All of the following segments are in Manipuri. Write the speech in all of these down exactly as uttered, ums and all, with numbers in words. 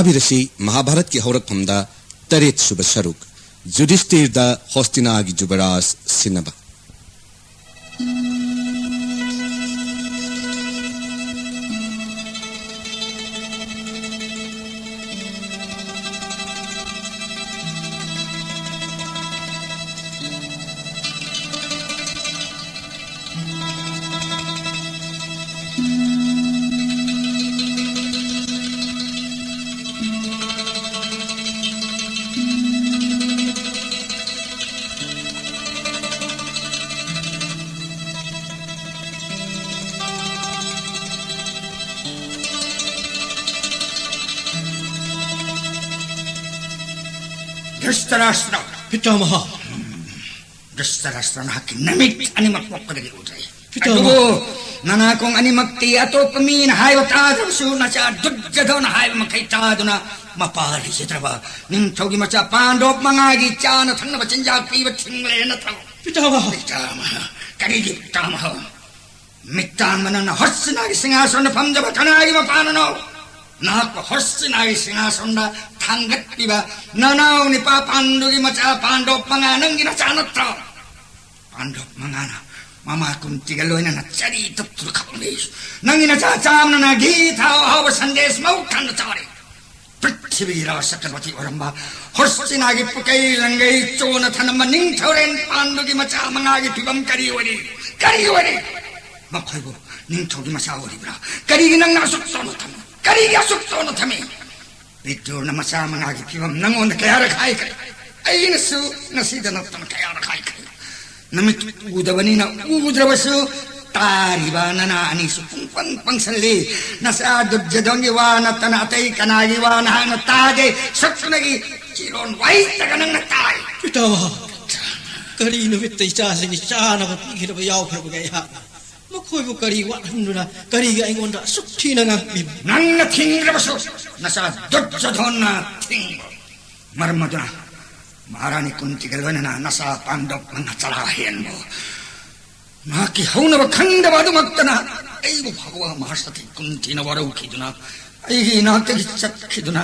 ꯇꯥꯕꯤꯔꯁꯤ ꯃꯍꯥꯚꯥꯔꯠꯀꯤ ꯍꯧꯔꯛꯐꯝꯗ ꯇꯔꯦꯠ ꯁꯨꯕ ꯁꯔꯨꯛ, ꯌꯨꯙꯤꯁꯇꯤꯔꯗ ꯍꯣꯁꯇꯤꯅꯥꯒꯤ ꯖꯨꯕꯔꯥꯖ ꯁꯤꯟꯅꯕ꯫ ꯙ꯭ꯔꯤꯇꯔꯥꯁ꯭ꯇ꯭ꯔ꯫ ꯄꯤꯇꯥꯃꯍ꯫ ꯙ꯭ꯔꯤꯇꯔꯥꯁ꯭ꯇ꯭ꯔ, ꯅꯍꯥꯛꯀꯤ ꯅꯃꯤꯠ ꯑꯅꯤꯃꯛ ꯄꯣꯛꯄꯗꯒꯤ ꯎꯗ꯭ꯔꯦ꯫ ꯄꯤꯇꯥꯃꯍ꯫ ꯑꯗꯨꯕꯨ ꯅꯅꯥꯀꯣꯡ ꯑꯅꯤꯃꯛꯇꯤ ꯑꯇꯣꯞꯄ ꯃꯤꯅ ꯍꯥꯏꯕ ꯇꯥꯗ꯭ꯔꯕꯁꯨ, ꯅꯆꯥ ꯗꯨꯔꯖꯣꯙꯅ ꯍꯥꯏꯕ ꯃꯈꯩ ꯇꯥꯗꯨꯅ ꯃꯄꯥ ꯂꯩꯖꯗ꯭ꯔꯕ ꯅꯤꯡꯊꯧꯒꯤ ꯃꯆꯥ ꯄꯥꯟꯗꯣꯞ ꯃꯉꯥꯒꯤ ꯆꯥꯅ ꯊꯛꯅꯕ ꯆꯤꯟꯖꯥꯛ ꯄꯤꯕ ꯊꯤꯡꯂꯦ ꯅꯠꯇ꯭ꯔꯣ? ꯄꯤꯇꯥꯃꯍ꯫ ꯄꯤꯇꯥꯃꯍ꯫ ꯀꯔꯤꯒꯤ ꯄꯤꯇꯥꯃꯍ? ꯃꯤꯇꯥꯟꯕ ꯅꯪꯅ ꯍꯣꯁꯇꯤꯅꯥꯒꯤ ꯁꯤꯡꯍꯥꯁꯣꯟꯗ ꯐꯝꯖꯕ ꯀꯅꯥꯒꯤ ꯃꯄꯥꯅꯅꯣ? ꯅꯍꯥꯛꯄꯨ ꯍꯣꯁꯇꯤꯅꯥꯒꯤ ꯁꯤꯡꯍꯥꯁꯣꯟꯗ ꯊꯥꯡꯒꯠꯄꯤꯕ ꯅꯅꯥꯎ ꯅꯤꯄꯥ ꯄꯥꯟꯗꯨꯒꯤ ꯃꯆꯥ ꯄꯥꯟꯗꯣꯞ ꯃꯉꯥ ꯅꯪꯒꯤ ꯅꯆꯥ ꯅꯠꯇ꯭ꯔꯣ? ꯄꯥꯟꯗꯣꯞ ꯃꯉꯥꯅ ꯃꯃꯥ ꯀꯨꯟꯇꯤꯒ ꯂꯣꯏꯅꯅ ꯆꯔꯤ ꯇꯠꯇꯨꯅ ꯈꯞꯂꯦ꯫ ꯅꯪꯒꯤ ꯅꯆꯥ ꯆꯥꯝꯅꯅ ꯘꯤ ꯊꯥꯎ ꯑꯍꯥꯎꯕ ꯁꯟꯗꯦꯁ ꯃꯧ ꯊꯟꯅ ꯆꯥꯔꯦ꯫ ꯄ꯭ꯔꯤꯊꯤꯕꯤꯒꯤ ꯔꯥꯖ ꯆꯀ꯭ꯔꯕꯔꯇꯤ ꯑꯣꯏꯔꯝꯕ ꯍꯣꯁꯇꯤꯅꯥꯒꯤ ꯄꯨꯀꯩ ꯂꯪꯒꯩ ꯆꯣꯅ ꯊꯅꯝꯕ ꯅꯤꯡꯊꯧꯔꯦꯟ ꯄꯥꯟꯗꯨꯒꯤ ꯃꯆꯥ ꯃꯉꯥꯒꯤ ꯐꯤꯕꯝ ꯀꯔꯤ ꯑꯣꯏꯔꯤ? ꯀꯔꯤ ꯑꯣꯏꯔꯤ? ꯃꯈꯣꯏꯕꯨ ꯅꯤꯡꯊꯧꯒꯤ ꯃꯆꯥ ꯑꯣꯏꯔꯤꯕ꯭ꯔꯥ? ꯀꯔꯤꯒꯤ ꯅꯪꯅ ꯑꯁꯨꯛ ꯆꯣꯟꯅ ꯊꯝꯃꯤ? ꯀꯔꯤꯒꯤ ꯑꯁꯨꯛ ꯆꯣꯟꯅ ꯊꯝꯃꯤ? ꯕꯤꯗꯨꯔꯅ ꯃꯆꯥ ꯃꯉꯥꯒꯤ ꯐꯤꯕꯝ ꯅꯪꯉꯣꯟꯗ ꯀꯌꯥꯔꯛ ꯍꯥꯏꯈ꯭ꯔꯦ? ꯑꯩꯅꯁꯨ ꯉꯁꯤꯗ ꯅꯠꯇꯅ ꯀꯌꯥꯔꯛ ꯍꯥꯏꯈ꯭ꯔꯦ? ꯅꯃꯤꯠ ꯎꯗꯕꯅꯤꯅ ꯎꯗ꯭ꯔꯕꯁꯨ ꯇꯥꯔꯤꯕ ꯅꯅꯥ ꯑꯅꯤꯁꯨ ꯄꯨꯡꯄꯪ ꯄꯪꯁꯜꯂꯤ꯫ ꯅꯆꯥ ꯗꯨꯔꯖꯣꯙꯟꯒꯤ ꯋꯥ ꯅꯠꯇꯅ ꯑꯇꯩ ꯀꯅꯥꯒꯤ ꯋꯥ ꯅꯍꯥꯛꯅ ꯇꯥꯗꯦ꯫ ꯁꯛꯇꯨꯅꯒꯤ ꯆꯤꯔꯣꯟ ꯋꯥꯍꯩꯇꯒ ꯅꯪꯅ ꯇꯥꯏ꯫ ꯄꯤꯇꯥꯃꯍ, ꯀꯔꯤ ꯅꯨꯃꯤꯠꯇ ꯏꯆꯥꯁꯤꯡꯒꯤ ꯆꯥꯅꯕ ꯄꯤꯈꯤꯗꯕ ꯌꯥꯎꯈ꯭ꯔꯕꯒꯦ ꯑꯩꯍꯥꯛꯅ? ꯃꯈꯣꯏꯕꯨ ꯀꯔꯤ ꯋꯥꯠꯍꯟꯗꯨꯅ ꯀꯔꯤꯒꯤ ꯑꯩꯉꯣꯟꯗ ꯑꯁꯨꯛ ꯊꯤꯅ ꯉꯥꯡꯕꯤꯕ? ꯅꯪꯅ ꯊꯤꯡꯗ꯭ꯔꯕꯁꯨ ꯅꯆꯥ ꯗꯨꯔꯖꯣꯙꯟꯅ ꯊꯤꯡꯕ꯫ ꯃꯔꯝ ꯑꯗꯨꯅ ꯃꯍꯥꯔꯥꯅꯤ ꯀꯨꯟꯇꯤꯒ ꯂꯣꯏꯅꯅ ꯅꯆꯥ ꯄꯥꯟꯗꯣꯞ ꯃꯉꯥ ꯆꯔꯥ ꯍꯦꯟꯕꯨ ꯃꯍꯥꯛꯀꯤ ꯍꯧꯅꯕ ꯈꯪꯗꯕ ꯑꯗꯨꯃꯛꯇꯅ ꯑꯩꯕꯨ ꯐꯥꯎꯕ ꯃꯍꯥꯁꯥꯇꯤ ꯀꯨꯟꯇꯤꯅ ꯋꯥꯔꯧꯈꯤꯗꯨꯅ ꯑꯩꯒꯤ ꯏꯅꯥꯛꯇꯒꯤ ꯆꯠꯈꯤꯗꯨꯅ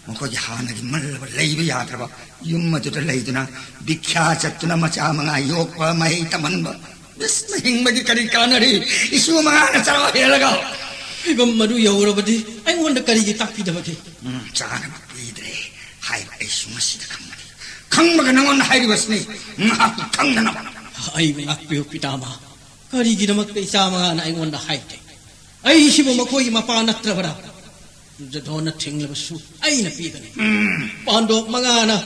ꯃꯈꯣꯏꯒꯤ ꯍꯥꯟꯅꯒꯤ ꯃꯜꯂꯕ, ꯂꯩꯕ ꯌꯥꯗ꯭ꯔꯕ ꯌꯨꯝ ꯑꯗꯨꯗ ꯂꯩꯗꯨꯅ ꯚꯤꯈ꯭ꯌꯥ ꯆꯠꯇꯨꯅ ꯃꯆꯥ ꯃꯉꯥ ꯌꯣꯛꯄ, ꯃꯍꯩ ꯇꯝꯍꯟꯕ, ꯕꯤꯁꯅ ꯍꯤꯡꯕꯒꯤ ꯀꯔꯤ ꯀꯥꯟꯅꯔꯤ? ꯏꯁꯨ ꯃꯉꯥꯅ ꯆꯔꯥ ꯍꯦꯜꯂꯒ꯫ ꯐꯤꯕꯝ ꯑꯗꯨ ꯌꯧꯔꯕꯗꯤ ꯑꯩꯉꯣꯟꯗ ꯀꯔꯤꯒꯤ ꯇꯥꯛꯄꯤꯗꯕꯒꯦ? ꯎꯝ, ꯆꯥꯅꯕ ꯄꯤꯗ꯭ꯔꯦ ꯍꯥꯏꯕ ꯑꯩꯁꯨ ꯉꯁꯤꯗ ꯈꯪꯕꯅꯤ꯫ ꯈꯪꯕꯒ ꯅꯉꯣꯟꯗ ꯍꯥꯏꯔꯤꯕꯁꯤꯅꯤ, ꯉꯥꯏꯍꯥꯛꯀꯤ ꯈꯪꯅꯅꯕ꯫ ꯑꯩꯕꯨ ꯉꯥꯛꯄꯤꯌꯨ, ꯄꯤꯇꯥꯃꯍ꯫ ꯀꯔꯤꯒꯤꯗꯃꯛꯇ ꯏꯆꯥ ꯃꯉꯥꯅ ꯑꯩꯉꯣꯟꯗ ꯍꯥꯏꯗꯦ? ꯑꯩꯁꯤꯕꯨ ꯃꯈꯣꯏꯒꯤ ꯃꯄꯥ ꯅꯠꯇ꯭ꯔꯕꯔꯥ? ꯗꯨꯔꯖꯣꯙꯅ ꯊꯤꯡꯂꯕꯁꯨ ꯑꯩꯅ ꯄꯤꯒꯅꯤ꯫ ꯎꯝ꯫ ꯄꯥꯟꯗꯣꯞ ꯃꯉꯥꯅ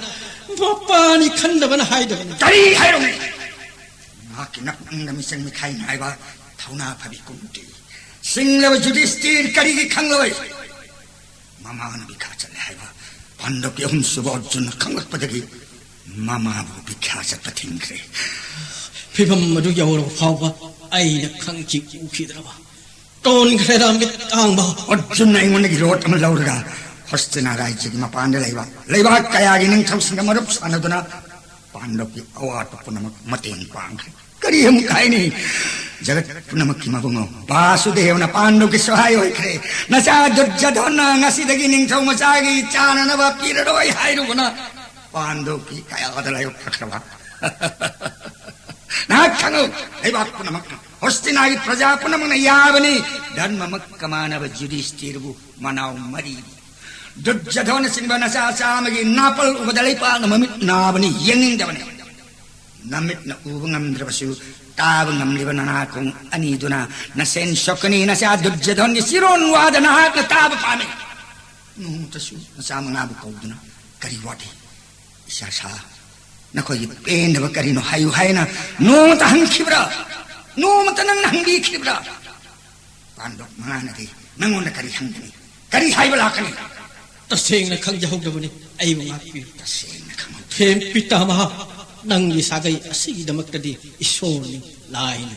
ꯃꯄꯥꯅꯤ ꯈꯟꯗꯕꯅ ꯍꯥꯏꯗꯕꯅꯤ꯫ ꯀꯔꯤ ꯍꯥꯏꯔꯝꯃꯤ? ꯃꯍꯥꯛꯀꯤ ꯅꯄꯨꯛꯅꯤꯡꯗ ꯃꯤꯆꯪ ꯃꯤꯈꯥꯏ ꯅꯥꯏꯕ ꯊꯧꯅꯥ ꯐꯕꯤ ꯀꯨꯝꯗꯤ ꯁꯤꯡꯂꯕ ꯌꯨꯙꯤꯁꯇꯤꯔ ꯀꯔꯤꯒꯤ ꯈꯪꯂꯣꯏ? ꯃꯃꯥꯅ ꯕꯤꯈꯥ ꯆꯠꯂꯦ ꯍꯥꯏꯕ ꯄꯥꯟꯗꯕꯀꯤ ꯑꯍꯨꯝꯁꯨꯕ ꯑꯔꯖꯨꯟꯅ ꯈꯪꯂꯛꯄꯗꯒꯤ ꯃꯃꯥꯕꯨ ꯕꯤꯈꯥ ꯆꯠꯄ ꯊꯤꯡꯈ꯭ꯔꯦ꯫ ꯐꯤꯕꯝ ꯑꯗꯨ ꯌꯧꯔꯕ ꯐꯥꯎꯕ ꯑꯩꯅ ꯈꯪꯈꯤ ꯎꯈꯤꯗ꯭ꯔꯕ? ꯇꯣꯟꯈ꯭ꯔꯦꯗ ꯃꯤꯠ ꯇꯥꯡꯕ꯫ ꯑꯔꯖꯨꯟꯅ ꯑꯩꯉꯣꯟꯗꯒꯤ ꯔꯣꯠ ꯑꯃ ꯂꯧꯔꯒ ꯍꯣꯁꯇꯤꯅꯥ ꯔꯥꯖ꯭ꯌꯒꯤ ꯃꯄꯥꯟꯗ ꯂꯩꯕ ꯂꯩꯕꯥꯛ ꯀꯌꯥꯒꯤ ꯅꯤꯡꯊꯧꯁꯤꯡꯒ ꯃꯔꯨꯞ ꯁꯥꯟꯅꯗꯨꯅ ꯄꯥꯟꯗꯕꯀꯤ ꯑꯋꯥꯠꯄ ꯄꯨꯝꯅꯃꯛ ꯃꯇꯦꯡ ꯄꯥꯡꯈ꯭ꯔꯦ꯫ ꯀꯔꯤ ꯑꯃꯨꯛ ꯍꯥꯏꯅꯤ? ꯖꯒꯠ ꯄꯨꯝꯅꯃꯛꯀꯤ ꯃꯕꯨꯡꯉꯣ ꯚꯥꯁꯨꯗꯦꯕꯅ ꯄꯥꯟꯗꯨꯒꯤ ꯁꯍꯥꯏ ꯑꯣꯏꯈ꯭ꯔꯦ꯫ ꯅꯆꯥ ꯗꯨꯔꯖꯣꯙꯅ ꯉꯁꯤꯗꯒꯤ ꯅꯤꯡꯊꯧ ꯃꯆꯥꯒꯤ ꯆꯥꯅꯅꯕ ꯄꯤꯔꯔꯣꯏ ꯍꯥꯏꯔꯨꯕꯅ ꯄꯥꯟꯗꯨꯒꯤ ꯀꯌꯥꯗ ꯂꯥꯏꯕꯛ ꯐꯈ꯭ꯔꯕ꯫ ꯅꯍꯥꯛ ꯈꯪꯉꯨ, ꯂꯩꯕꯥꯛ ꯄꯨꯝꯅꯃꯛꯅ, ꯍꯣꯁꯇꯤꯅꯥꯒꯤ ꯄ꯭ꯔꯖꯥ ꯄꯨꯝꯅꯃꯛꯅ ꯌꯥꯕꯅꯤ, ꯙꯔꯃꯃꯛꯀ ꯃꯥꯟꯅꯕ ꯌꯨꯙꯤꯁꯇꯤꯔꯕꯨ ꯃꯅꯥꯎ ꯃꯔꯤ꯫ ꯗꯨꯔꯖꯣꯙꯅꯆꯤꯡꯕ ꯅꯆꯥ ꯆꯥꯝꯃꯒꯤ ꯅꯥꯄꯜ ꯎꯕꯗ ꯂꯩꯄꯥꯛꯅ ꯃꯃꯤꯠ ꯅꯥꯕꯅꯤ, ꯌꯦꯡꯅꯤꯡꯗꯕꯅꯤ꯫ ꯅꯃꯤꯠꯅ ꯎꯕ ꯉꯝꯗ꯭ꯔꯕꯁꯨ ꯇꯥꯕ ꯉꯝꯂꯤꯕ ꯅꯅꯥꯀꯣꯡ ꯑꯅꯤꯗꯨꯅ ꯅꯁꯦꯟ ꯁꯣꯛꯀꯅꯤ꯫ ꯅꯆꯥ ꯗꯨꯔꯖꯣꯙꯟꯒꯤ ꯆꯤꯔꯣꯟ ꯋꯥꯗ ꯅꯍꯥꯛꯅ ꯇꯥꯕ ꯄꯥꯝꯃꯤ꯫ ꯅꯣꯡꯃꯇꯁꯨ ꯅꯆꯥ ꯃꯉꯥꯕꯨ ꯀꯧꯗꯨꯅ ꯀꯔꯤ ꯋꯥꯠꯂꯤ? ꯏꯆꯥ ꯁꯥ, ꯅꯈꯣꯏꯒꯤ ꯄꯦꯟꯗꯕ ꯀꯔꯤꯅꯣ ꯍꯥꯏꯌꯨ ꯍꯥꯏꯅ ꯅꯣꯡꯃꯇ ꯍꯪꯈꯤꯕ꯭ꯔꯥ? ꯅꯣꯡꯃꯇ ꯅꯪꯅ ꯍꯪꯕꯤꯈꯤꯕ꯭ꯔꯥ? ꯄꯥꯟꯗꯣꯞ ꯃꯉꯥꯅꯗꯤ ꯅꯪꯉꯣꯟꯗ ꯀꯔꯤ ꯍꯪꯒꯅꯤ? ꯀꯔꯤ ꯍꯥꯏꯕ ꯂꯥꯛꯀꯅꯤ? ꯇꯁꯦꯡꯅ ꯈꯪꯖꯍꯧꯗꯕꯅꯤ꯫ ꯑꯩꯕꯨ ꯉꯥꯛꯄꯤꯌꯨ꯫ ꯇꯁꯦꯡꯅ ꯈꯪꯍꯧꯗꯕ꯫ ꯍꯦ ꯄꯤꯇꯥꯃꯍ, ꯅꯪꯒꯤ ꯁꯥꯒꯩ ꯑꯁꯤꯒꯤꯗꯃꯛꯇꯗꯤ ꯏꯁꯣꯔꯅꯤ, ꯂꯥꯏꯅꯤ꯫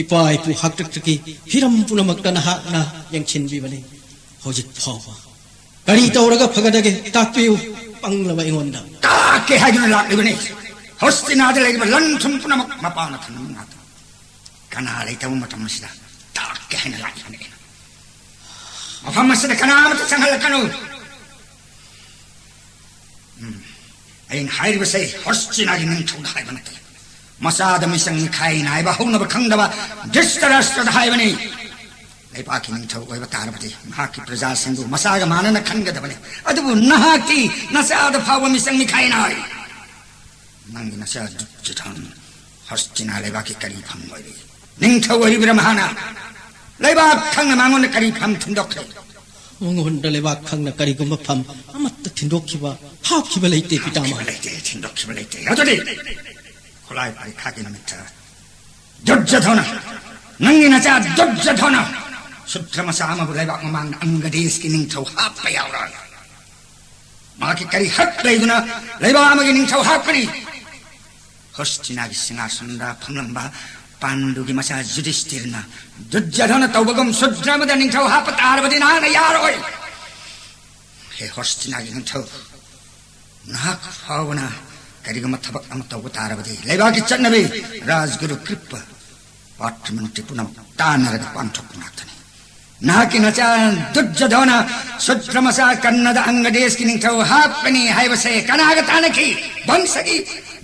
ꯏꯄꯥ ꯏꯄꯨ ꯍꯥꯛꯇꯛꯇꯒꯤ ꯍꯤꯔꯝ ꯄꯨꯝꯅꯃꯛꯇ ꯅꯍꯥꯛꯅ ꯌꯦꯡꯁꯤꯟꯕꯤꯕꯅꯤ꯫ ꯍꯧꯖꯤꯛ ꯐꯥꯎꯕ ꯀꯔꯤ ꯇꯧꯔꯒ ꯐꯒꯗꯒꯦ? ꯇꯥꯛꯄꯤꯌꯨ, ꯄꯪꯂꯕ ꯑꯩꯉꯣꯟꯗ꯫ ꯇꯥꯛꯀꯦ ꯍꯥꯏꯗꯨꯅ ꯂꯥꯛꯂꯤꯕꯅꯤ꯫ ꯍꯣꯁꯇꯤꯅꯥꯗ ꯂꯩꯔꯤꯕ ꯂꯟ ꯊꯨꯝ ꯄꯨꯝꯅꯃꯛ ꯃꯄꯥꯅ ꯊꯝꯂꯝꯕ ꯉꯥꯛꯇꯅꯤ꯫ ꯀꯅꯥ ꯂꯩꯇꯕ ꯃꯇꯝ ꯑꯁꯤꯗ ꯇꯥꯛꯀꯦ ꯍꯥꯏꯅ ꯂꯥꯛꯂꯤꯕꯅꯤ꯫ ꯃꯐꯝ ꯑꯁꯤꯗ ꯀꯅꯥ ꯑꯃꯠꯇ ꯆꯪꯍꯜꯂꯛꯀꯅꯨ꯫ ꯎꯝ, ꯑꯩꯅ ꯍꯥꯏꯔꯤꯕꯁꯦ ꯍꯣꯁꯇꯤꯅꯥꯒꯤ ꯅꯤꯡꯊꯧꯗ ꯍꯥꯏꯕ ꯅꯠꯇꯦ꯫ ꯃꯆꯥꯗ ꯃꯤꯆꯪ ꯃꯤꯈꯥꯏ ꯅꯥꯏꯕ ꯍꯧꯅꯕ ꯈꯪꯗꯕ ꯙ꯭ꯔꯤꯇꯔꯥꯁꯇ꯭ꯔꯗ ꯍꯥꯏꯕꯅꯤ꯫ ꯂꯩꯕꯥꯛꯀꯤ ꯅꯤꯡꯊꯧ ꯑꯣꯏꯕ ꯇꯥꯔꯕꯗꯤ ꯃꯍꯥꯛꯀꯤ ꯄ꯭ꯔꯖꯥꯁꯤꯡꯕꯨ ꯃꯆꯥꯒ ꯃꯥꯟꯅꯅ ꯈꯟꯒꯗꯕꯅꯤ꯫ ꯑꯗꯨꯕꯨ ꯅꯍꯥꯛꯇꯤ ꯅꯆꯥꯗ ꯐꯥꯎꯕ ꯃꯤꯆꯪ ꯃꯤꯈꯥꯏ ꯅꯥꯏ꯫ ꯅꯪꯒꯤ ꯅꯆꯥ ꯗꯨꯔꯖꯣꯙꯟ ꯍꯣꯁꯇꯤꯅꯥ ꯂꯩꯕꯥꯛꯀꯤ ꯀꯔꯤ ꯐꯝ ꯑꯣꯏꯔꯤ? ꯅꯤꯡꯊꯧ ꯑꯣꯏꯔꯤꯕ꯭ꯔꯥ ꯃꯍꯥꯛꯅ? ꯂꯩꯕꯥꯛ ꯈꯪꯅ ꯃꯉꯣꯟꯗ ꯀꯔꯤ ꯐꯝ ꯊꯤꯟꯗꯣꯛꯈ꯭ꯔꯦ? ꯃꯉꯣꯟꯗ ꯂꯩꯕꯥꯛ ꯈꯪꯅ ꯀꯔꯤꯒꯨꯝꯕ ꯐꯝ ꯑꯃꯠꯇ ꯊꯤꯟꯗꯣꯛꯈꯤꯕ, ꯍꯥꯞꯈꯤꯕ ꯂꯩꯇꯦ, ꯄꯤꯇꯥꯃꯍ꯫ ꯂꯩꯇꯦ, ꯊꯤꯟꯗꯣꯛꯈꯤꯕ ꯂꯩꯇꯦ꯫ ꯑꯗꯨꯗꯤ ꯈꯨꯠꯂꯥꯏ ꯄꯔꯤꯈꯥꯒꯤ ꯅꯨꯃꯤꯠꯇ ꯗꯨꯔꯖꯣꯙꯅ, ꯅꯪꯒꯤ ꯅꯆꯥ ꯗꯨꯔꯖꯣꯙꯅ ꯁꯨꯗ꯭ꯔ ꯃꯆꯥ ꯑꯃꯕꯨ ꯂꯩꯕꯥꯛ ꯃꯃꯥꯡꯗ ꯑꯪꯒꯗꯦꯁꯀꯤ ꯅꯤꯡꯊꯧ ꯍꯥꯞꯄ ꯌꯥꯎꯔꯣꯏ꯫ ꯃꯍꯥꯛꯀꯤ ꯀꯔꯤ ꯍꯛ ꯂꯩꯗꯨꯅ ꯂꯩꯕꯥꯛ ꯑꯃꯒꯤ ꯅꯤꯡꯊꯧ ꯍꯥꯞꯀꯅꯤ? ꯍꯣꯁꯇꯤꯅꯥꯒꯤ ꯁꯤꯡꯍꯥꯁꯅꯗ ꯐꯝꯂꯝꯕ ꯄꯥꯟꯗꯨꯒꯤ ꯃꯆꯥ ꯌꯨꯙꯤꯁꯇꯤꯔꯅ ꯗꯨꯔꯖꯣꯙꯅ ꯇꯧꯕꯒꯨꯝ ꯁꯨꯗ꯭ꯔ ꯑꯃꯗ ꯅꯤꯡꯊꯧ ꯍꯥꯞꯄ ꯇꯥꯔꯕꯗꯤ ꯅꯍꯥꯛꯅ ꯌꯥꯔꯣꯏ꯫ ꯍꯦ ꯍꯣꯁꯇꯤꯅꯥꯒꯤ ꯅꯤꯡꯊꯧ, ꯅꯍꯥꯛ ꯐꯥꯎꯕꯅ ꯀꯔꯤꯒꯨꯝꯕ ꯊꯕꯛ ꯑꯃ ꯇꯧꯕ ꯇꯥꯔꯕꯗꯤ ꯂꯩꯕꯥꯛꯀꯤ ꯆꯠꯅꯕꯤ, ꯔꯥꯖꯒꯨꯔꯨ ꯀ꯭ꯔꯤꯄ, ꯄꯥꯇ꯭ꯔ ꯃꯟꯇ꯭ꯔꯤ ꯄꯨꯝꯅꯃꯛ ꯇꯥꯟꯅꯔꯒ ꯄꯥꯡꯊꯣꯛꯄ ꯉꯥꯛꯇꯅꯤ꯫ ꯅꯍꯥꯛꯀꯤ ꯅꯆꯥ ꯗꯨꯔꯖꯣꯙꯅ ꯁꯨꯗ꯭ꯔ ꯃꯆꯥ ꯀꯟꯅꯗ ꯑꯪꯒꯗꯦꯁꯀꯤ ꯅꯤꯡꯊꯧ ꯍꯥꯞꯀꯅꯤ ꯍꯥꯏꯕꯁꯦ ꯀꯅꯥꯒ ꯇꯥꯟꯅꯈꯤ? ꯚꯪꯁꯒꯤ,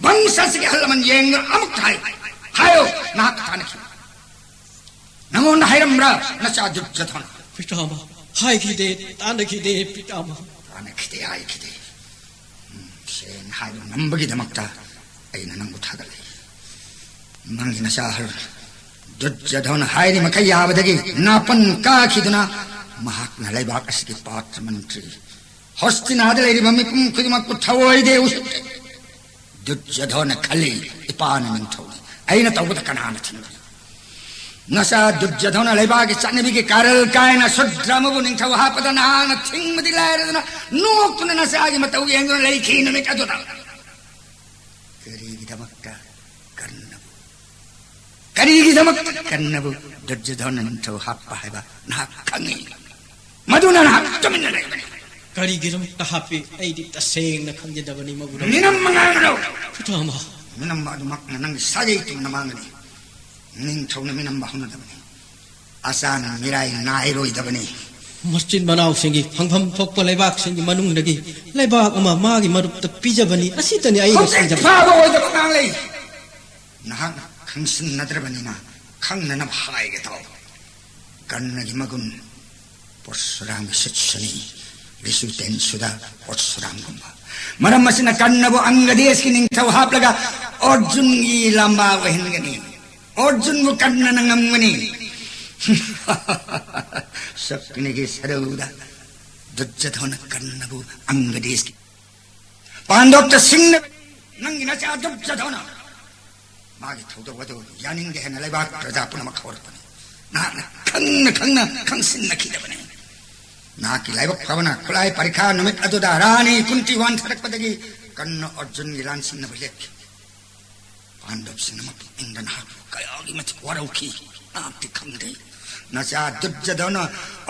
ꯚꯪꯁꯁꯤꯒꯤ ꯑꯍꯜ ꯂꯃꯟ ꯌꯦꯡꯗꯨꯅ ꯑꯃꯨꯛ ꯍꯥꯏ, ꯍꯥꯏꯌꯨ, ꯅꯍꯥꯛꯀ ꯇꯥꯟꯅꯈꯤ? ꯅꯉꯣꯟꯗ ꯍꯥꯏꯔꯝꯕ꯭ꯔꯥ ꯅꯆꯥ ꯗꯨꯔꯖꯣꯙꯅ? ꯄꯤꯇꯥꯃꯍ, ꯍꯥꯏꯈꯤꯗꯦ, ꯇꯥꯟꯅꯈꯤꯗꯦ, ꯄꯤꯇꯥꯃꯍ꯫ ꯇꯥꯟꯅꯈꯤꯗꯦ, ꯍꯥꯏꯈꯤꯗꯦ꯫ ꯎꯝ, ꯁꯦꯡꯅ ꯍꯥꯏꯕ ꯉꯝꯕꯒꯤꯗꯃꯛꯇ ꯑꯩꯅ ꯅꯪꯕꯨ ꯊꯥꯒꯠꯂꯤ꯫ ꯅꯪꯒꯤ ꯅꯆꯥ ꯑꯍꯜ ꯗꯨꯔꯖꯣꯙꯅ ꯍꯥꯏꯔꯤ ꯃꯈꯩ ꯌꯥꯕꯗꯒꯤ ꯅꯥꯄꯟ ꯀꯥꯈꯤꯗꯨꯅ ꯃꯍꯥꯛꯅ ꯂꯩꯕꯥꯛ ꯑꯁꯤꯒꯤ ꯄꯥꯇ꯭ꯔ ꯃꯟꯇ꯭ꯔꯤ ꯍꯣꯁꯇꯤꯅꯥꯗ ꯂꯩꯔꯤꯕ ꯃꯤꯄꯨꯝ ꯈꯨꯗꯤꯡꯃꯛꯄꯨ ꯊꯑꯣꯏꯗꯦ ꯎꯁꯤꯠꯇꯦ꯫ ꯗꯨꯔꯖꯣꯙꯅ ꯈꯜꯂꯤ, ꯏꯄꯥꯅ ꯅꯤꯡꯊꯧꯅꯤ, ꯑꯩꯅ ꯇꯧꯕꯗ ꯀꯅꯥꯅ ꯊꯤꯡꯒꯅꯤ? ꯅꯆꯥ ꯗꯨꯔꯖꯣꯙꯅ ꯂꯩꯕꯥꯛꯀꯤ ꯆꯠꯅꯕꯤꯒꯤ ꯀꯥꯔꯜ ꯀꯥꯏꯅ ꯁꯨꯗ꯭ꯔ ꯑꯃꯕꯨ ꯅꯤꯡꯊꯧ ꯍꯥꯞꯄꯗ ꯅꯍꯥꯛꯅ ꯊꯤꯡꯕꯗꯤ ꯂꯥꯏꯔꯗꯅ ꯅꯣꯛꯇꯨꯅ ꯅꯆꯥꯒꯤ ꯃꯇꯧ ꯌꯦꯡꯗꯨꯅ ꯂꯩꯈꯤ ꯅꯨꯃꯤꯠ ꯑꯗꯨꯗ꯫ ꯀꯔꯤꯒꯤꯗꯃꯛꯇ ꯀꯔꯅꯕꯨ, ꯀꯔꯤꯒꯤꯗꯃꯛꯇ ꯀꯔꯅꯕꯨ ꯗꯨꯔꯖꯣꯙꯅ ꯅꯤꯡꯊꯧ ꯍꯥꯞꯄ ꯍꯥꯏꯕ ꯅꯍꯥꯛ ꯈꯪꯉꯤ? ꯃꯗꯨꯅ ꯅꯍꯥꯛ ꯇꯨꯃꯤꯟꯅ ꯂꯩꯕꯅꯤ꯫ ꯀꯔꯤꯒꯤꯗꯃꯛꯇ ꯍꯥꯞꯄꯤ? ꯑꯩꯗꯤ ꯇꯁꯦꯡꯅ ꯈꯪꯖꯗꯕꯅꯤ, ꯃꯒꯨꯔꯨ꯫ ꯃꯤꯅꯝ ꯃꯉꯥꯜꯗꯣ꯫ ꯄꯤꯇꯥꯃꯍ꯫ ꯃꯤꯅꯝꯕ ꯑꯗꯨꯃꯛꯅ ꯅꯪꯒꯤ ꯁꯥꯒꯩ ꯇꯨꯡꯅ ꯃꯥꯡꯒꯅꯤ꯫ ꯅꯤꯡꯊꯧꯅ ꯃꯤꯅꯝꯕ ꯍꯧꯅꯗꯕꯅꯤ꯫ ꯑꯆꯥꯅ ꯃꯤꯔꯥꯏ ꯅꯥꯏꯔꯣꯏꯗꯕꯅꯤ꯫ ꯃꯆꯤꯟ ꯃꯅꯥꯎꯁꯤꯡꯒꯤ ꯐꯪꯐꯝ ꯊꯣꯛꯄ ꯂꯩꯕꯥꯛꯁꯤꯡꯒꯤ ꯃꯅꯨꯡꯗꯒꯤ ꯂꯩꯕꯥꯛ ꯑꯃ ꯃꯥꯒꯤ ꯃꯔꯨꯞꯇ ꯄꯤꯖꯕꯅꯤ꯫ ꯑꯁꯤꯇꯅꯤ ꯑꯩꯅ ꯍꯧꯖꯤꯛ ꯈꯪꯖꯕ꯫ ꯐꯥꯕ ꯑꯣꯏꯗꯕ ꯉꯥꯡꯂꯩ꯫ ꯅꯍꯥꯛꯅ ꯈꯪꯁꯤꯟꯅꯗ꯭ꯔꯕꯅꯤꯅ ꯈꯪꯅꯅꯕ ꯍꯥꯏꯒꯦ ꯇꯧ꯫ ꯀꯔꯅꯒꯤ ꯃꯒꯨꯟ ꯄꯔꯁꯨꯔꯥꯝꯒꯤ ꯁꯤꯠꯁꯨꯅꯤ, ꯔꯤꯁꯨ ꯇꯦꯟꯁꯨꯗ ꯄꯔꯁꯨꯔꯥꯝꯒꯨꯝꯕ꯫ ꯃꯔꯝ ꯑꯁꯤꯅ ꯀꯔꯅꯕꯨ ꯑꯪꯒꯗꯦꯁꯀꯤ ꯅꯤꯡꯊꯧ ꯍꯥꯞꯂꯒ ꯑꯔꯖꯨꯟꯒꯤ ꯂꯝꯕꯥ ꯑꯣꯏꯍꯟꯒꯅꯤ꯫ ꯑꯔꯖꯨꯟꯕꯨ ꯀꯔꯅꯅ ꯉꯝꯒꯅꯤ꯫ ꯁꯛꯅꯤꯒꯤ ꯁꯔꯧꯗ ꯗꯨꯔꯖꯣꯙꯅ ꯀꯔꯅꯕꯨ ꯑꯪꯒꯗꯦꯁꯀꯤ ꯄꯥꯟꯗꯣꯞꯇ ꯁꯤꯡꯅꯕꯅꯤ꯫ ꯅꯪꯒꯤ ꯅꯆꯥ ꯗꯨꯔꯖꯣꯙꯅ ꯃꯥꯒꯤ ꯊꯧꯗꯣꯛ ꯑꯗꯨ ꯌꯥꯅꯤꯡꯗꯦ ꯍꯥꯏꯅ ꯂꯩꯕꯥꯛ ꯄ꯭ꯔꯖꯥ ꯄꯨꯝꯅꯃꯛ ꯍꯧꯔꯛꯄꯅꯤ꯫ ꯅꯍꯥꯛꯅ ꯈꯪꯅ ꯈꯪꯅ ꯈꯪꯁꯤꯟꯅꯈꯤꯗꯕꯅꯤ꯫ ꯅꯍꯥꯛꯀꯤ ꯂꯥꯏꯕꯛ ꯐꯕꯅ ꯈꯨꯠꯂꯥꯏ ꯄꯔꯤꯈꯥ ꯅꯨꯃꯤꯠ ꯑꯗꯨꯗ ꯔꯥꯅꯤ ꯀꯨꯟꯇꯤ ꯋꯥꯟꯊꯔꯛꯄꯗꯒꯤ ꯀꯔꯅ ꯑꯔꯖꯨꯟꯒꯤ ꯂꯥꯟꯁꯤꯟꯅꯕ ꯂꯦꯞꯈꯤ꯫ ꯄꯥꯟꯗꯕꯁꯤꯡꯅ ꯃꯄꯨꯛꯅꯤꯡꯗ ꯅꯍꯥꯛꯄꯨ ꯀꯌꯥꯒꯤ ꯃꯇꯤꯛ ꯋꯥꯔꯧꯈꯤ, ꯅꯍꯥꯛꯇꯤ ꯈꯪꯗꯦ꯫ ꯅꯆꯥ ꯗꯨꯔꯖꯣꯙꯅ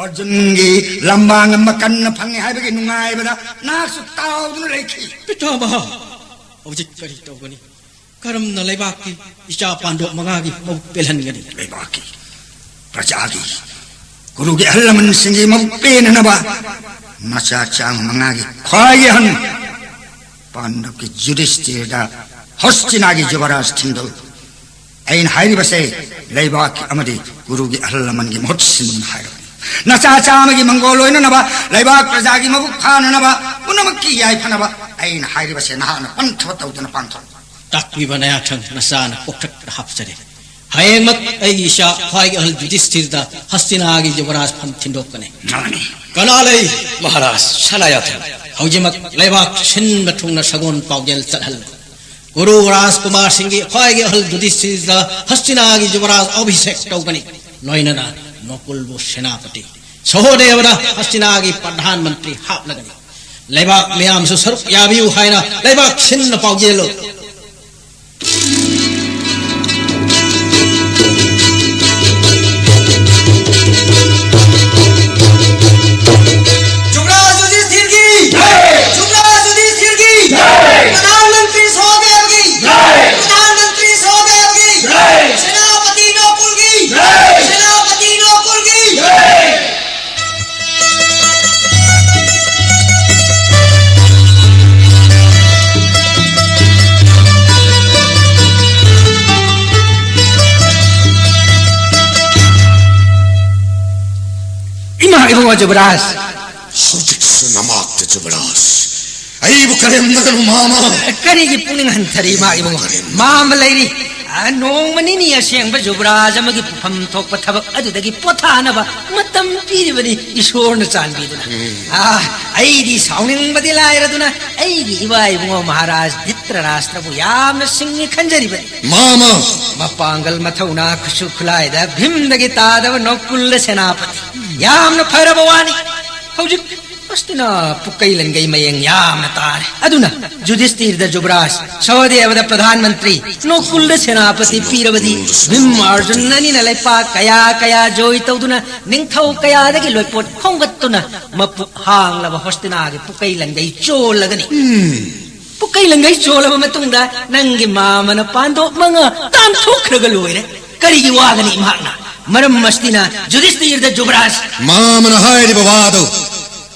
ꯑꯔꯖꯨꯟꯒꯤ ꯂꯝꯕꯥ ꯉꯝꯕ ꯀꯔꯅ ꯐꯪꯉꯤ ꯍꯥꯏꯕꯒꯤ ꯅꯨꯡꯉꯥꯏꯕꯗ ꯅꯍꯥꯛꯁꯨ ꯇꯥꯎꯗꯨꯅ ꯂꯩꯈꯤ꯫ ꯄꯤꯇꯥꯃꯍ, ꯍꯧꯖꯤꯛ ꯀꯔꯤ ꯇꯧꯒꯅꯤ? ꯀꯔꯝꯅ ꯂꯩꯕꯥꯛꯀꯤ ꯏꯆꯥ ꯄꯥꯟꯗꯣꯞ ꯃꯉꯥꯒꯤ ꯃꯕꯨꯛ ꯄꯦꯜꯍꯟꯒꯅꯤ? ꯂꯩꯕꯥꯛꯀꯤ ꯄ꯭ꯔꯖꯥꯒꯤ ꯒꯨꯔꯨꯒꯤ ꯑꯍꯜ ꯂꯃꯟꯁꯤꯡꯒꯤ ꯃꯕꯨꯛ ꯄꯦꯟꯅꯅꯕ ꯃꯆꯥ ꯆꯥꯝꯃ ꯃꯉꯥꯒꯤ ꯈ꯭ꯋꯥꯏꯒꯤ ꯑꯍꯟ ꯄꯥꯟꯗꯕꯀꯤ ꯌꯨꯙꯤꯁꯇꯤꯔꯗ ꯍꯁꯇꯤꯅꯥꯒꯤ ꯌꯨꯕꯔꯥꯖ ꯊꯤꯟꯗꯣꯛ꯫ ꯑꯩꯅ ꯍꯥꯏꯔꯤꯕꯁꯦ ꯂꯩꯕꯥꯛꯀꯤ ꯑꯃꯗꯤ ꯒꯨꯔꯨꯒꯤ ꯑꯍꯜ ꯂꯃꯟꯒꯤ ꯃꯍꯨꯠ ꯁꯤꯟꯗꯨꯅ ꯍꯥꯏꯔꯕꯅꯤ꯫ ꯅꯆꯥ ꯆꯥꯝꯃꯒꯤ ꯃꯪꯒꯣꯜ ꯑꯣꯏꯅꯅꯕ, ꯂꯩꯕꯥꯛ ꯄ꯭ꯔꯖꯥꯒꯤ ꯃꯕꯨꯛ ꯐꯥꯅꯅꯕ, ꯄꯨꯝꯅꯃꯛꯀꯤ ꯌꯥꯏꯐꯅꯕ ꯑꯩꯅ ꯍꯥꯏꯔꯤꯕꯁꯦ ꯅꯍꯥꯛꯅ ꯄꯟꯊꯕ ꯇꯧꯗꯅ ꯄꯥꯡꯊꯣꯛ꯫ ꯇꯥꯛꯄꯤꯕ ꯅꯌꯥꯊꯪ ꯅꯆꯥꯅ ꯀꯣꯛꯊꯛꯇ ꯍꯥꯞꯆꯔꯦ꯫ ꯍꯌꯦꯡꯃꯛ ꯑꯩꯒꯤ ꯏꯆꯥ ꯈ꯭ꯋꯥꯏꯒꯤ ꯑꯍꯜ ꯌꯨꯙꯤꯁꯇꯤꯔꯗ ꯍꯁꯇꯤꯅꯥꯒꯤ ꯌꯨꯕꯔꯥꯖ ꯐꯝ ꯊꯤꯟꯗꯣꯛꯀꯅꯤ꯫ ꯃꯥꯅꯤ꯫ ꯀꯅꯥ ꯂꯩ? ꯃꯍꯥꯔꯥꯖ ꯁꯅꯥꯌꯥꯊꯟ꯫ ꯍꯧꯖꯤꯛꯃꯛ ꯂꯩꯕꯥꯛ ꯁꯤꯟꯕ ꯊꯨꯡꯅ ꯁꯒꯣꯜ ꯄꯥꯎꯖꯦꯜ ꯆꯠꯍꯜꯂꯨ꯫ ꯒꯨꯔꯨ ꯔꯥꯖꯀꯨꯃꯥꯔꯁꯤꯡꯒꯤ ꯈ꯭ꯋꯥꯏꯒꯤ ꯑꯍꯜ ꯌꯨꯙꯤꯁꯇꯤꯔꯗ ꯍꯁꯇꯤꯅꯥꯒꯤ ꯌꯨꯕꯔꯥꯖ ꯑꯚꯤꯁꯦꯛ ꯇꯧꯒꯅꯤ꯫ ꯂꯣꯏꯅꯅ ꯅꯣꯀꯨꯜꯕꯨ ꯁꯦꯅꯥꯄꯇꯤ, ꯁꯍꯣꯗꯦꯕꯗ ꯍꯁꯇꯤꯅꯥꯒꯤ ꯄ꯭ꯔꯙꯥꯟ ꯃꯟꯇ꯭ꯔꯤ ꯍꯥꯞꯂꯒꯅꯤ꯫ ꯂꯩꯕꯥꯛ ꯃꯤꯌꯥꯝꯁꯨ ꯁꯔꯨꯛ ꯌꯥꯕꯤꯌꯨ ꯍꯥꯏꯅ ꯂꯩꯕꯥꯛ ꯁꯤꯟꯅ ꯄꯥꯎꯖꯦꯜꯂꯨ꯫ युवराज युधिष्ठिर की जय। युवराज युधिष्ठिर की जय। प्रधानमंत्री सहदेव की जय। प्रधानमंत्री सहदेव की जय। सेनापति नकुल की जय। सेनापति नकुल की जय। ꯖꯨꯕꯔꯥꯖ꯫ ꯍꯧꯖꯤꯛꯁꯨ ꯅꯃꯥꯛꯇ ꯖꯨꯕꯔꯥꯖ꯫ ꯑꯩꯕꯨ ꯀꯔꯦꯝꯅꯒꯅꯨ, ꯃꯥꯃ꯫ ꯀꯔꯤꯒꯤ ꯄꯨꯛꯅꯤꯡ ꯍꯟꯊꯔꯤ, ꯏꯃꯥ ꯏꯕꯨꯡꯉꯣ? ꯀꯔꯦꯝꯅ- ꯃꯥꯃ ꯂꯩꯔꯤ꯫ ꯑ, ꯅꯣꯡꯃ ꯅꯤꯅꯤ ꯑꯁꯦꯡꯕ ꯖꯨꯕꯔꯥꯖ ꯑꯃꯒꯤ ꯄꯨꯐꯝ ꯊꯣꯛꯄ ꯊꯕꯛ ꯑꯗꯨꯗꯒꯤ ꯄꯣꯊꯥꯅꯕ ꯃꯇꯝ ꯄꯤꯔꯤꯕꯅꯤ ꯏꯁꯣꯔꯅ ꯆꯥꯟꯕꯤꯗꯨꯅ꯫ ꯎꯝ꯫ ꯑ, ꯑꯩꯗꯤ ꯁꯥꯎꯅꯤꯡꯕꯗꯤ ꯂꯥꯏꯔꯗꯨꯅ ꯑꯩꯒꯤ ꯏꯃꯥ ꯏꯕꯨꯡꯉꯣ ꯃꯍꯥꯔꯥꯖ ꯙꯤꯇ꯭ꯔꯔꯥꯁꯇ꯭ꯔꯕꯨ ꯌꯥꯝꯅ ꯁꯤꯡꯉꯤ ꯈꯟꯖꯔꯤꯕꯅꯤ꯫ ꯃꯥꯃ! ꯃꯄꯥꯡꯒꯜ ꯃꯊꯧꯅꯥ ꯈꯨꯠꯁꯨ ꯈꯨꯠꯂꯥꯏꯗ ꯚꯤꯝꯗꯒꯤ ꯇꯥꯗꯕ ꯅꯣꯀꯨꯜꯗ ꯁꯦꯅꯥꯄꯇꯤ꯫ ꯌꯥꯝꯅ ꯐꯔꯕ ꯋꯥꯅꯤ꯫ ꯍꯧꯖꯤꯛ ꯍꯁꯇꯤꯅꯥ ꯄꯨꯀꯩ ꯂꯟꯒꯩ ꯃꯌꯦꯡ ꯌꯥꯝꯅ ꯇꯥꯔꯦ꯫ ꯑꯗꯨꯅ ꯖꯨꯙꯤꯁꯇꯤꯔꯗ ꯖꯨꯕꯔꯥꯖ, ꯁꯍꯗꯦꯕꯗ ꯄ꯭ꯔꯙꯥꯟ ꯃꯟꯇ꯭ꯔꯤ, ꯅꯣꯀꯨꯜꯗ ꯁꯦꯅꯥꯄꯇꯤ ꯄꯤꯔꯕꯗꯤ ꯚꯤꯝ ꯑꯔꯖꯨꯟ ꯑꯅꯤꯅ ꯂꯩꯄꯥꯛ ꯀꯌꯥ ꯀꯌꯥ ꯖꯣꯏ ꯇꯧꯗꯨꯅ ꯅꯤꯡꯊꯧ ꯀꯌꯥꯗꯒꯤ ꯂꯣꯏꯄꯣꯠ ꯈꯣꯝꯒꯠꯇꯨꯅ ꯃꯄꯨꯛ ꯍꯥꯡꯂꯕ ꯍꯣꯁꯇꯤꯅꯥꯒꯤ ꯄꯨꯀꯩ ꯂꯟꯒꯩ ꯆꯣꯜꯂꯒꯅꯤ꯫ ꯎꯝ꯫ ꯄꯨꯀꯩ ꯂꯟꯒꯩ ꯆꯣꯜꯂꯕ ꯃꯇꯨꯡꯗ ꯅꯪꯒꯤ ꯃꯥꯃꯅ ꯄꯥꯟꯗꯣꯞ ꯃꯉꯥ ꯇꯥꯟꯊꯣꯛꯈ꯭ꯔꯒ ꯂꯣꯏꯔꯦ꯫ ꯀꯔꯤꯒꯤ ꯋꯥꯒꯅꯤ ꯃꯍꯥꯛꯅ? ꯃꯔꯝ ꯑꯁꯤꯅ ꯖꯨꯙꯤꯁꯇꯤꯔꯗ ꯖꯨꯕꯔꯥꯖ꯫ ꯃꯥꯃꯅ ꯍꯥꯏꯔꯤꯕ ꯋꯥꯗꯨ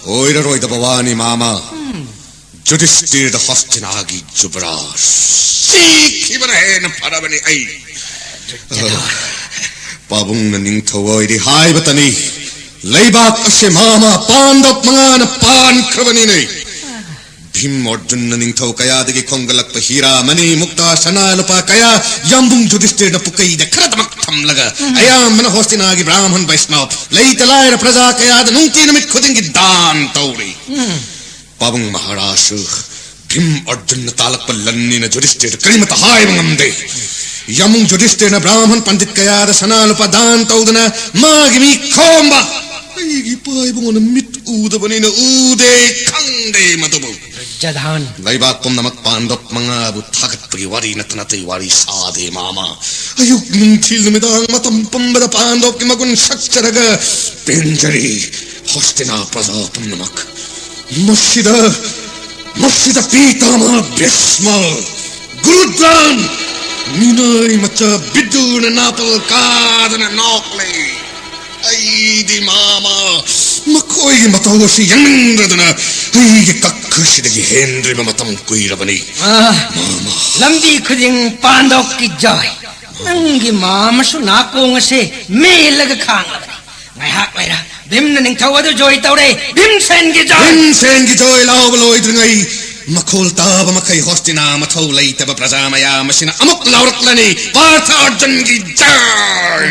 ꯑꯣꯏꯔꯔꯣꯏꯗꯕ ꯋꯥꯅꯤ, ꯃꯥꯃ꯫ ꯎꯝ꯫ ꯖꯨꯙꯤꯁꯇꯤꯔꯗ ꯍꯣꯁꯇꯤꯅꯥꯒꯤ ꯖꯨꯕꯔꯥꯖ ꯁꯤꯈꯤꯕꯅ ꯍꯦꯟꯅ ꯐꯔꯕꯅꯤ ꯑꯩ꯫ ꯄꯥꯕꯨꯡꯅ ꯅꯤꯡꯊꯧ ꯑꯣꯏꯔꯤ ꯍꯥꯏꯕꯇꯅꯤ꯫ ꯂꯩꯕꯥꯛ ꯑꯁꯦ ꯃꯥꯃ ꯄꯥꯟꯗꯣꯞ ꯃꯉꯥꯅ ꯄꯥꯟꯈ꯭ꯔꯕꯅꯤꯅꯦ꯫ ꯚꯤꯝ ꯑꯔꯖꯨꯟꯅ ꯅꯤꯡꯊꯧ ꯀꯌꯥꯗꯒꯤ ꯈꯣꯝꯒꯠꯂꯛꯄ ꯍꯤꯔꯥ, ꯃꯅꯤ, ꯃꯨꯛꯇꯥ, ꯁꯅꯥ, ꯂꯨꯄꯥ ꯀꯌꯥ ꯌꯥꯝꯕꯨꯡ ꯖꯨꯙꯤꯁꯇꯤꯔꯅ ꯄꯨꯀꯩꯗ ꯈꯔꯗꯃꯛ ꯊꯝꯂꯒ, ꯎꯝ꯫ ꯑꯌꯥꯝꯕꯅ ꯍꯣꯁꯇꯤꯅꯥꯒꯤ ꯕ꯭ꯔꯥꯍꯃꯟ ꯕꯩꯁꯅꯕ, ꯂꯩꯇ ꯂꯥꯏꯔ ꯄ꯭ꯔꯖꯥ ꯀꯌꯥꯗ ꯅꯨꯡꯇꯤ ꯅꯨꯃꯤꯠ ꯈꯨꯗꯤꯡꯒꯤ ꯗꯥꯟ ꯇꯧꯔꯤ꯫ ꯎꯝ꯫ ꯄꯥꯕꯨꯡ ꯃꯍꯥꯔꯥꯖꯁꯨ ꯚꯤꯝ ꯑꯔꯖꯨꯟꯅ ꯇꯥꯜꯂꯛꯄ ꯂꯟꯅꯤꯅ ꯖꯨꯙꯤꯁꯇꯤꯔꯗ ꯀꯔꯤꯃꯠꯇ ꯍꯥꯏꯕ ꯉꯝꯗꯦ꯫ ꯌꯥꯝꯕꯨꯡ ꯖꯨꯙꯤꯁꯇꯤꯔꯅ ꯕ꯭ꯔꯥꯍꯃꯟ ꯄꯟꯗꯤꯠ ꯀꯌꯥꯗ ꯁꯅꯥ ꯂꯨꯄꯥ ꯗꯥꯟ ꯇꯧꯗꯨꯅ ꯃꯥꯒꯤ ꯃꯤ ꯈꯣꯝꯕ꯫ ꯑꯩꯒꯤ ꯏꯄꯥ ꯏꯕꯨꯡꯉꯣꯅ ꯃꯤꯠ ꯎꯗꯕꯅꯤꯅ ꯎꯗꯦ, ꯈꯪꯗꯦ ꯃꯗꯨꯕꯨ꯫ ꯖꯙꯥꯟ꯫ ꯂꯩꯕꯥꯛ ꯄꯨꯝꯅꯃꯛ ꯄꯥꯟꯗꯣꯞ ꯃꯉꯥꯕꯨ ꯊꯥꯒꯠꯄꯒꯤ ꯋꯥꯔꯤ ꯅꯠꯇꯅ ꯑꯇꯩ ꯋꯥꯔꯤ ꯁꯥꯗꯦ, ꯃꯥꯃ꯫ ꯑꯌꯨꯛ, ꯅꯨꯡꯊꯤꯜ, ꯅꯨꯃꯤꯗꯥꯡ ꯃꯇꯝ ꯄꯨꯝꯕꯗ ꯄꯥꯟꯗꯣꯞꯀꯤ ꯃꯒꯨꯟ ꯁꯛꯆꯔꯒ ꯄꯦꯟꯖꯔꯤ꯫ ꯍꯣꯁꯇꯤꯅꯥ ꯄ꯭ꯔꯖꯥ ꯄꯨꯝꯅꯃꯛ꯫ ꯃꯁꯤꯗ, ꯃꯁꯤꯗ ꯄꯤꯇꯥꯃꯍ ꯚꯤꯁꯃ, ꯒꯨꯔꯨ ꯗ꯭ꯔꯣꯟ, ꯃꯤꯅꯥꯏ ꯃꯆꯥ ꯕꯤꯗꯨꯔꯅ ꯅꯥꯄꯜ ꯀꯥꯗꯅ ꯅꯣꯛꯂꯤ꯫ ꯑꯩꯗꯤ, ꯃꯥꯃ, ꯃꯈꯣꯏꯒꯤ ꯃꯇꯧ ꯑꯁꯤ ꯌꯦꯡꯅꯤꯡꯗꯗꯅ ꯑꯩꯒꯤ ꯀꯛꯈꯁꯤꯗꯒꯤ ꯍꯦꯟꯗ꯭ꯔꯤꯕ ꯃꯇꯝ ꯀꯨꯏꯔꯕꯅꯤ꯫ ꯑꯥ, ꯃꯥꯃ꯫ ꯂꯝꯕꯤ ꯈꯨꯗꯤꯡ ꯄꯥꯟꯗꯣꯞꯀꯤ ꯖꯣꯏ꯫ ꯅꯪꯒꯤ ꯃꯥꯃꯁꯨ ꯅꯥꯀꯣꯡ ꯑꯁꯦ ꯃꯦꯜꯂꯒ ꯈꯥꯡꯂꯕꯅꯤ꯫ ꯉꯥꯏꯍꯥꯛ ꯂꯩꯔ ꯚꯤꯝꯅ ꯅꯤꯡꯊꯧ ꯑꯗꯨ ꯖꯣꯏ ꯇꯧꯔꯦ꯫ ꯚꯤꯝꯁꯦꯟꯒꯤ ꯖꯣꯏ! ꯚꯤꯝꯁꯦꯟꯒꯤ ꯖꯣꯏ ꯂꯥꯎꯕ ꯂꯣꯏꯗ꯭ꯔꯤꯉꯩ, ꯃꯈꯣꯜ ꯇꯥꯕ ꯃꯈꯩ ꯍꯣꯁꯇꯤꯅꯥ ꯃꯊꯧ ꯂꯩꯇꯕ ꯄ꯭ꯔꯖꯥ ꯃꯌꯥꯝ ꯑꯁꯤꯅ ꯑꯃꯨꯛ ꯂꯥꯎꯔꯛꯂꯅꯤ, "ꯄꯥꯔꯊ ꯑꯔꯖꯨꯟꯒꯤ ꯖꯣꯏ!"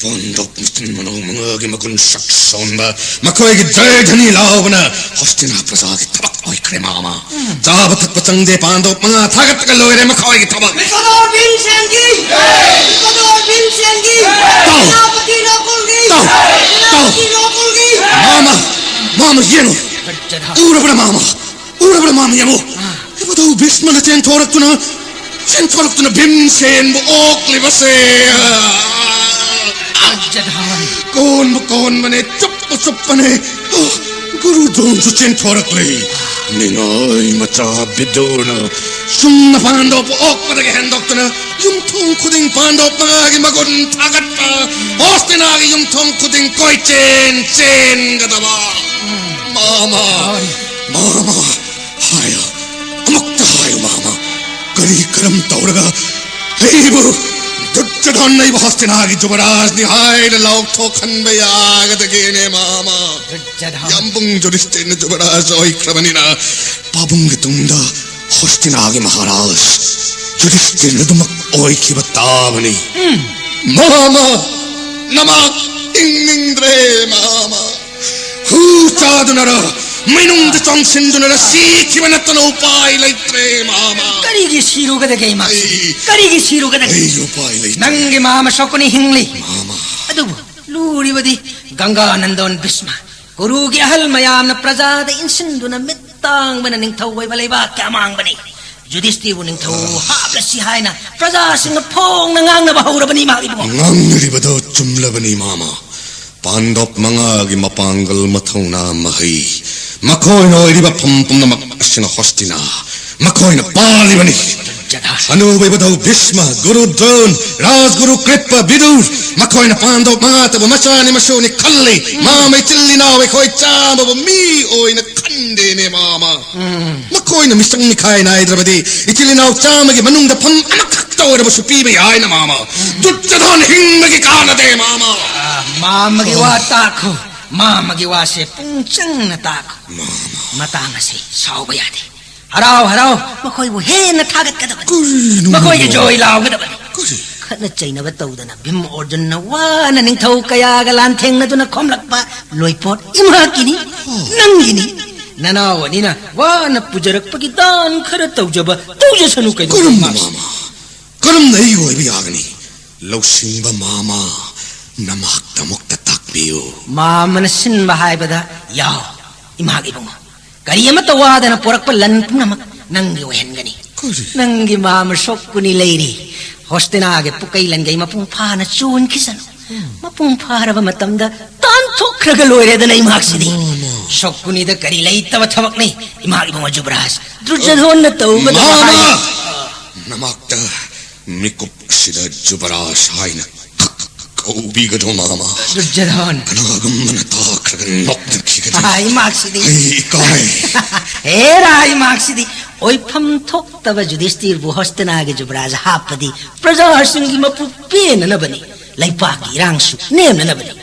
ꯄꯥꯟꯗꯕ ꯃꯆꯤꯟ ꯃꯅꯥꯎ ꯃꯉꯥꯒꯤ ꯃꯒꯨꯟ ꯁꯛ ꯁꯣꯟꯕ, ꯃꯈꯣꯏꯒꯤ ꯖꯣꯏ ꯙ꯭ꯋꯅꯤ ꯂꯥꯎꯕꯅ ꯍꯣꯁꯇꯤꯅꯥ ꯄ꯭ꯔꯖꯥꯒꯤ ꯊꯕꯛ ꯑꯣꯏꯈ꯭ꯔꯦ, ꯃꯥꯃ꯫ ꯆꯥꯕ ꯊꯛꯄ ꯆꯪꯗꯦ, ꯄꯥꯟꯗꯕ ꯃꯉꯥ ꯊꯥꯒꯠꯂꯒ ꯂꯣꯏꯔꯦ ꯃꯈꯣꯏꯒꯤ ꯊꯕꯛ꯫ ꯃꯤꯀꯣꯗꯣꯔ ꯚꯤꯝꯁꯦꯟꯒꯤ! ꯃꯤꯀꯣꯗꯣꯔ ꯚꯤꯝꯁꯦꯟꯒꯤ! ꯇꯥꯎ! ꯁꯦꯅꯥꯄꯇꯤ ꯅꯣꯡꯄꯣꯛꯒꯤ! ꯇꯥꯎ! ꯇꯥꯎ! ꯁꯦꯅꯥꯄꯇꯤ ꯅꯣꯡꯄꯣꯛꯒꯤ! ꯃꯥꯃ! ꯃꯥꯃ, ꯌꯦꯡꯉꯨ! ꯎꯔꯕ꯭ꯔꯥ, ꯃꯥꯃ? ꯎꯔꯕ꯭ꯔꯥ, ꯃꯥꯃ, ꯌꯦꯡꯉꯨ! ꯏꯕꯨꯙꯧ ꯚꯤꯁꯃꯅ ꯆꯦꯟꯊꯣꯔꯛꯇꯨꯅ, ꯆꯦꯟꯊꯣꯔꯛꯇꯨꯅ ꯚꯤꯝꯁꯦꯟꯕꯨ ꯑꯣꯛꯂꯤꯕꯁꯦ! ꯀꯣꯟꯕꯨ ꯀꯣꯟꯕꯅꯦ, ꯆꯨꯞꯄꯨ ꯆꯨꯞꯄꯅꯦ꯫ ꯒꯨꯔꯨ ꯗ꯭ꯔꯣꯟꯁꯨ ꯆꯦꯟꯊꯣꯔꯛꯂꯦ꯫ ꯅꯤꯡꯉꯥꯏ ꯃꯆꯥ ꯕꯤꯗꯨꯔꯅ ꯁꯨꯝꯅ ꯄꯥꯟꯗꯣꯞꯄꯨ ꯑꯣꯛꯄꯗꯒꯤ ꯍꯦꯟꯗꯣꯛꯇꯨꯅ ꯌꯨꯝꯊꯣꯡ ꯈꯨꯗꯤꯡ ꯄꯥꯟꯗꯣꯞ ꯃꯉꯥꯒꯤ ꯃꯒꯨꯟ ꯊꯥꯒꯠꯄ, ꯍꯣꯁꯇꯤꯅꯥꯒꯤ ꯌꯨꯝꯊꯣꯡ ꯈꯨꯗꯤꯡ ꯀꯣꯏꯆꯦꯟ ꯆꯦꯟꯒꯗꯕ꯫ ꯃꯥꯃ, ꯃꯥꯃ, ꯍꯥꯏꯌꯨ, ꯑꯃꯨꯛꯇ ꯍꯥꯏꯌꯨ, ꯃꯥꯃ꯫ ꯀꯔꯤ ꯀꯔꯝ ꯇꯧꯔꯒ ꯑꯩꯕꯨ, ꯗꯨꯔꯖꯣꯙꯟ ꯑꯩꯕꯨ ꯍꯣꯁꯇꯤꯅꯥꯒꯤ ꯖꯨꯕꯔꯥꯖꯅꯤ ꯍꯥꯏꯅ ꯂꯥꯎꯊꯣꯛꯍꯟꯕ ꯌꯥꯒꯗꯒꯦꯅꯦ, ꯃꯥꯃ? ꯗꯨꯔꯖꯣꯙꯟ! ꯌꯥꯝꯕꯨꯡ ꯖꯨꯙꯤꯁꯇꯤꯔꯅ ꯖꯨꯕꯔꯥꯖ ꯑꯣꯏꯈ꯭ꯔꯕꯅꯤꯅ, ꯄꯥꯕꯨꯡꯒꯤ ꯇꯨꯡꯗ ꯍꯣꯁꯇꯤꯅꯥꯒꯤ ꯃꯍꯥꯔꯥꯖ ꯖꯨꯙꯤꯁꯇꯤꯔꯅ ꯑꯗꯨꯃꯛ ꯑꯣꯏꯈꯤꯕ ꯇꯥꯕꯅꯤ꯫ ꯃꯥꯃ, ꯅꯃꯥꯛ ꯍꯤꯡꯅꯤꯡꯗ꯭ꯔꯦ, ꯃꯥꯃ꯫ ꯍꯨ ꯆꯥꯗꯨꯅꯔ, ꯃꯩꯅꯨꯡꯗ ꯆꯣꯡꯁꯤꯟꯗꯨꯅꯔ ꯁꯤꯈꯤꯕ ꯅꯠꯇꯅ ꯎꯄꯥꯏ ꯂꯩꯇ꯭ꯔꯦ, ꯃꯥꯃ꯫ ꯀꯔꯤꯒꯤ ꯁꯤꯔꯨꯒꯗꯒꯦ ꯏꯃꯥ? ꯑꯩ, ꯀꯔꯤꯒꯤ ꯁꯤꯔꯨꯒꯗꯒꯦ? ꯑꯩ ꯎꯄꯥꯏ ꯂꯩꯇ꯭ꯔꯦ꯫ ꯅꯪꯒꯤ ꯃꯥꯃ ꯁꯣꯛꯀꯅꯤ ꯍꯤꯡꯂꯤ꯫ ꯃꯥꯃ꯫ ꯑꯗꯨꯕꯨ ꯂꯨꯔꯤꯕꯗꯤ ꯒꯪꯒꯥ ꯅꯟꯗꯣꯟ ꯚꯤꯁꯃ, ꯀꯨꯔꯨꯒꯤ ꯑꯍꯜ ꯃꯌꯥꯝꯅ ꯄ꯭ꯔꯖꯥꯗ ꯏꯟꯁꯤꯟꯗꯨꯅ ꯃꯤꯠ ꯇꯥꯡꯕꯅ ꯅꯤꯡꯊꯧ ꯑꯣꯏꯕ ꯂꯩꯕꯥꯛꯀꯤ ꯑꯃꯥꯡꯕꯅꯤ꯫ ꯖꯨꯙꯤꯁꯇꯤꯔꯕꯨ ꯅꯤꯡꯊꯧ ꯍꯥꯞꯂꯁꯤ ꯍꯥꯏꯅ ꯄ꯭ꯔꯖꯥꯁꯤꯡꯅ ꯐꯣꯡꯅ ꯉꯥꯡꯅꯕ ꯍꯧꯔꯕꯅꯤ, ꯏꯃꯥ ꯏꯕꯨꯡꯉꯣ꯫ ꯉꯥꯡꯅꯔꯤꯕꯗꯣ ꯆꯨꯝꯂꯕꯅꯤ, ꯃꯥꯃ꯫ ꯄꯥꯟꯗꯣꯞ ꯃꯉꯥꯒꯤ ꯃꯄꯥꯡꯒꯜ, ꯃꯊꯧꯅꯥ, ꯃꯍꯩ, ꯃꯈꯣꯏꯅ ꯑꯣꯏꯔꯤꯕ ꯐꯝ ꯄꯨꯝꯅꯃꯛ ꯑꯁꯤꯅ ꯍꯣꯁꯇꯤꯅꯥ ꯃꯈꯣꯏꯅ ꯄꯥꯜꯂꯤꯕꯅꯤ꯫ ꯖꯒꯥ꯫ ꯑꯅꯧꯕ ꯏꯕꯨꯙꯧ ꯚꯤꯁꯃ, ꯒꯨꯔꯨ ꯗ꯭ꯔꯣꯟ, ꯔꯥꯖꯒꯨꯔꯨ ꯀ꯭ꯔꯤꯄ, ꯕꯤꯗꯨꯔ, ꯃꯈꯣꯏꯅ ꯄꯥꯟꯗꯣꯞ ꯃꯉꯥꯇꯕꯨ ꯃꯆꯥꯅꯤ ꯃꯁꯨꯅꯤ ꯈꯜꯂꯤ꯫ ꯃꯥꯃ, ꯏꯆꯤꯜ ꯏꯅꯥꯎ ꯑꯩꯈꯣꯏ ꯆꯥꯝꯃꯕꯨ ꯃꯤ ꯑꯣꯏꯅ ꯈꯟꯗꯦꯅꯦ, ꯃꯥꯃ꯫ ꯃꯈꯣꯏꯅ ꯃꯤꯆꯪ ꯃꯤꯈꯥꯏ ꯅꯥꯏꯗ꯭ꯔꯕꯗꯤ ꯏꯆꯤꯜ ꯏꯅꯥꯎ ꯆꯥꯝꯃꯒꯤ ꯃꯅꯨꯡꯗ ꯐꯝ ꯑꯃꯈꯛ ꯑꯃꯠꯇ ꯑꯣꯏꯔꯕꯁꯨ ꯄꯤꯕ ꯌꯥꯏꯅ, ꯃꯥꯃ꯫ ꯗꯨꯠꯇꯗꯣꯟ ꯍꯤꯡꯕꯒꯤ ꯀꯥꯟꯅꯗꯦ, ꯃꯥꯃ꯫ ꯑꯥ, ꯃꯥꯃꯒꯤ ꯋꯥ ꯇꯥꯈꯣ꯫ ꯃꯥꯃꯒꯤ ꯋꯥꯁꯦ ꯄꯨꯡ ꯆꯪꯅ ꯇꯥꯈꯣ꯫ ꯃꯥꯃ꯫ ꯃꯇꯥꯡ ꯑꯁꯤ ꯁꯥꯎꯕ ꯌꯥꯗꯦ꯫ ꯍꯔꯥꯎ ꯍꯔꯥꯎ ꯃꯈꯣꯏꯕꯨ ꯍꯦꯟꯅ ꯊꯥꯒꯠꯀꯗꯕꯅꯤ꯫ ꯀꯔꯤꯅꯣ, ꯃꯈꯣꯏꯒꯤ ꯃꯥꯃ? ꯖꯣꯏ ꯂꯥꯎꯒꯗꯕꯅꯤ꯫ ꯀꯔꯤ? ꯈꯠꯅ ꯆꯩꯅꯕ ꯇꯧꯗꯅ ꯚꯤꯝ ꯑꯣꯔꯖꯨꯟꯅ ꯋꯥꯅ ꯅꯤꯡꯊꯧ ꯀꯌꯥꯒ ꯂꯥꯟꯊꯦꯡꯅꯗꯨꯅ ꯈꯣꯝꯂꯛꯄ ꯂꯣꯏꯄꯣꯠ ꯏꯃꯥꯀꯤꯅꯤ, ꯅꯪꯒꯤꯅꯤ꯫ ꯅꯅꯥꯎ ꯑꯅꯤꯅ ꯋꯥꯅ ꯄꯨꯖꯔꯛꯄꯒꯤ ꯗꯥꯟ ꯈꯔ ꯇꯧꯖꯕ ꯇꯧꯖꯁꯅꯨ ꯀꯩꯗꯧꯕ ꯀꯔꯝꯕ ꯃꯥꯁꯤ? ꯃꯥꯃ? ꯀꯔꯝꯅ ꯑꯩꯒꯤ ꯑꯣꯏꯕ ꯌꯥꯒꯅꯤ? ꯂꯧꯁꯤꯡꯕ ꯃꯥꯃ, ꯅꯃꯥꯛꯇꯃꯛꯇ ꯇꯥꯛꯄꯤꯌꯨ꯫ ꯃꯥꯃꯅ ꯁꯤꯟꯕ ꯍꯥꯏꯕꯗ ꯌꯥꯎ, ꯏꯃꯥꯒꯤ ꯏꯕꯨꯡꯉꯣ꯫ ꯀꯔꯤ ꯑꯃꯠꯇ ꯋꯥꯗꯅ ꯄꯣꯔꯛꯄ ꯂꯟ ꯄꯨꯝꯅꯃꯛ ꯅꯪꯒꯤ ꯑꯣꯏꯍꯟꯒꯅꯤ꯫ ꯀꯔꯤ? ꯅꯪꯒꯤ ꯃꯥꯃ ꯁꯣꯛꯀꯨꯅꯤ ꯂꯩꯔꯤ꯫ ꯍꯣꯁꯇꯤꯅꯥꯒꯤ ꯄꯨꯀꯩ ꯂꯟꯒꯩ ꯃꯄꯨꯡ ꯐꯥꯅ ꯆꯣꯟꯈꯤꯁꯅꯨ꯫ ꯃꯄꯨꯡ ꯐꯥꯔꯕ ꯃꯇꯝꯗ ꯇꯥꯟꯊꯣꯛꯈ꯭ꯔꯒ ꯂꯣꯏꯔꯦꯗꯅ ꯏꯃꯥꯛꯁꯤꯗꯤ꯫ ꯃꯥꯃ꯫ ꯁꯣꯛꯀꯨꯅꯤꯗ ꯀꯔꯤ ꯂꯩꯇꯕ ꯊꯕꯛꯅꯤ, ꯏꯃꯥ ꯏꯕꯨꯡꯉꯣ ꯖꯨꯕꯔꯥꯖ꯫ ꯗꯨꯔꯖꯣꯙꯣꯟꯅ ꯇꯧꯒꯗꯕ ꯃꯥꯃ! ꯍꯥꯏ- ꯅꯃꯥꯛꯇ ꯃꯤꯀꯨꯞ ꯑꯁꯤꯗ ꯖꯨꯕꯔꯥꯖ ꯍꯥꯏꯅ ꯀꯧꯕꯤꯒꯗꯧ, ꯃꯥꯃ꯫ ꯗꯨꯔꯖꯣꯙꯣꯟ꯫ ꯀꯅꯥꯒꯨꯝꯕꯅ ꯇꯥꯈ꯭ꯔꯒ ꯅꯣꯛꯅꯈꯤꯒꯅꯤ꯫ ꯑꯥ, ꯏꯃꯥꯛꯁꯤꯗꯤ꯫ ꯑꯩ ꯏꯀꯥꯏ꯫ ꯍꯦꯔꯥ, ꯏꯃꯥꯛꯁꯤꯗꯤ꯫ ꯑꯣꯏꯐꯝ ꯊꯣꯛꯇꯕ ꯖꯨꯗꯤꯁꯇꯤꯔꯕꯨ ꯍꯣꯁꯇꯤꯅꯥꯒꯤ ꯖꯨꯕꯔꯥꯖ ꯍꯥꯞꯄꯗꯤ ꯄ꯭ꯔꯖꯥꯁꯤꯡꯒꯤ ꯃꯄꯨ ꯄꯦꯟꯅꯅꯕꯅꯤ, ꯂꯩꯄꯥꯛꯀꯤ ꯏꯔꯥꯡꯁꯨ ꯅꯦꯝꯅꯅꯕꯅꯤ꯫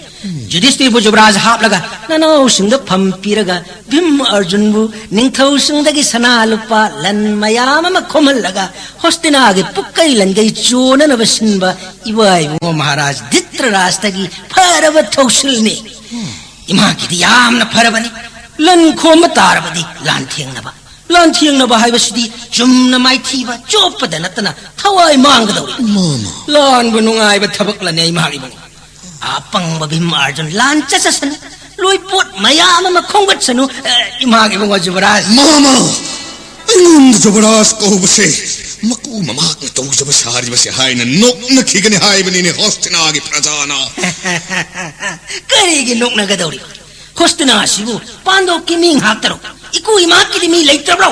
ꯖꯨꯗꯤꯁꯇꯤꯔꯕꯨ ꯖꯨꯕꯔꯥꯖ ꯍꯥꯞꯂꯒ, ꯅꯅꯥꯎꯁꯤꯡꯗ ꯐꯝ ꯄꯤꯔꯒ, ꯚꯤꯝ ꯑꯔꯖꯨꯟꯕꯨ ꯅꯤꯡꯊꯧꯁꯤꯡꯗꯒꯤ ꯁꯅꯥ ꯂꯨꯄꯥ ꯂꯟ ꯃꯌꯥꯝ ꯑꯃ ꯈꯣꯝꯍꯜꯂꯒ, ꯍꯣꯁꯇꯤꯅꯥꯒꯤ ꯄꯨꯛꯀꯩ ꯂꯟꯒꯩ ꯆꯣꯟꯅꯅꯕ ꯁꯤꯟꯕ ꯏꯋꯥ ꯏꯕꯨꯡꯉꯣ ꯃꯍꯥꯔꯥꯖ ꯙꯤꯇ꯭ꯔꯔꯥꯖꯇꯒꯤ ꯐꯔꯕ ꯊꯧꯁꯤꯜꯅꯤ꯫ ꯏꯃꯥꯒꯤꯗꯤ ꯌꯥꯝꯅ ꯐꯔꯕꯅꯤ꯫ ꯂꯟ ꯈꯣꯝꯕ ꯇꯥꯔꯕꯗꯤ ꯂꯥꯟꯊꯦꯡꯅꯕ꯫ ꯂꯥꯟꯊꯦꯡꯅꯕ ꯍꯥꯏꯕꯁꯤꯗꯤ ꯆꯨꯝꯅ ꯃꯥꯏꯊꯤꯕ ꯆꯣꯞꯄꯗ ꯅꯠꯇꯅ ꯊꯋꯥꯏ ꯃꯥꯡꯒꯗꯧꯔꯤ꯫ ꯃꯥꯃ꯫ ꯂꯥꯟꯕꯨ ꯅꯨꯡꯉꯥꯏꯕ ꯊꯕꯛꯂꯅꯦ, ꯏꯃꯥꯒꯤ ꯏꯕꯨꯡꯉꯣ? ꯑꯄꯪꯕ ꯚꯤꯝ ꯑꯥꯔꯖꯨꯟ ꯂꯥꯟ ꯆꯠꯆꯁꯅꯨ, ꯂꯣꯏꯄꯣꯠ ꯃꯌꯥꯝ ꯑꯃ ꯈꯣꯝꯒꯠꯁꯅꯨ, ꯑꯦ, ꯏꯃꯥꯒꯤ ꯏꯕꯨꯡꯉꯣ ꯖꯨꯕꯔꯥꯖ꯫ ꯃꯥꯃ! ꯑꯩꯉꯣꯟꯗ ꯖꯨꯕꯔꯥꯖ ꯀꯧꯕꯁꯦ ꯃꯀꯨ ꯃꯃꯥꯛꯅ ꯇꯧꯖꯕ ꯁꯥꯔꯤꯕꯁꯦ ꯍꯥꯏꯅ ꯅꯣꯛꯅꯈꯤꯒꯅꯤ ꯍꯥꯏꯕꯅꯤꯅꯦ ꯍꯣꯁꯇꯤꯅꯥꯒꯤ ꯄ꯭ꯔꯖꯥꯅ꯫ ꯀꯔꯤꯒꯤ ꯅꯣꯛꯅꯒꯗꯧꯔꯤꯕ? ꯍꯣꯁꯇꯤꯅꯥ ꯑꯁꯤꯕꯨ ꯄꯥꯟꯗꯣꯞꯀꯤ ꯃꯤ ꯉꯥꯛꯇꯔꯣ? ꯏꯀꯨ ꯏꯃꯥꯛꯀꯤꯗꯤ ꯃꯤ ꯂꯩꯇ꯭ꯔꯕ꯭ꯔꯣ?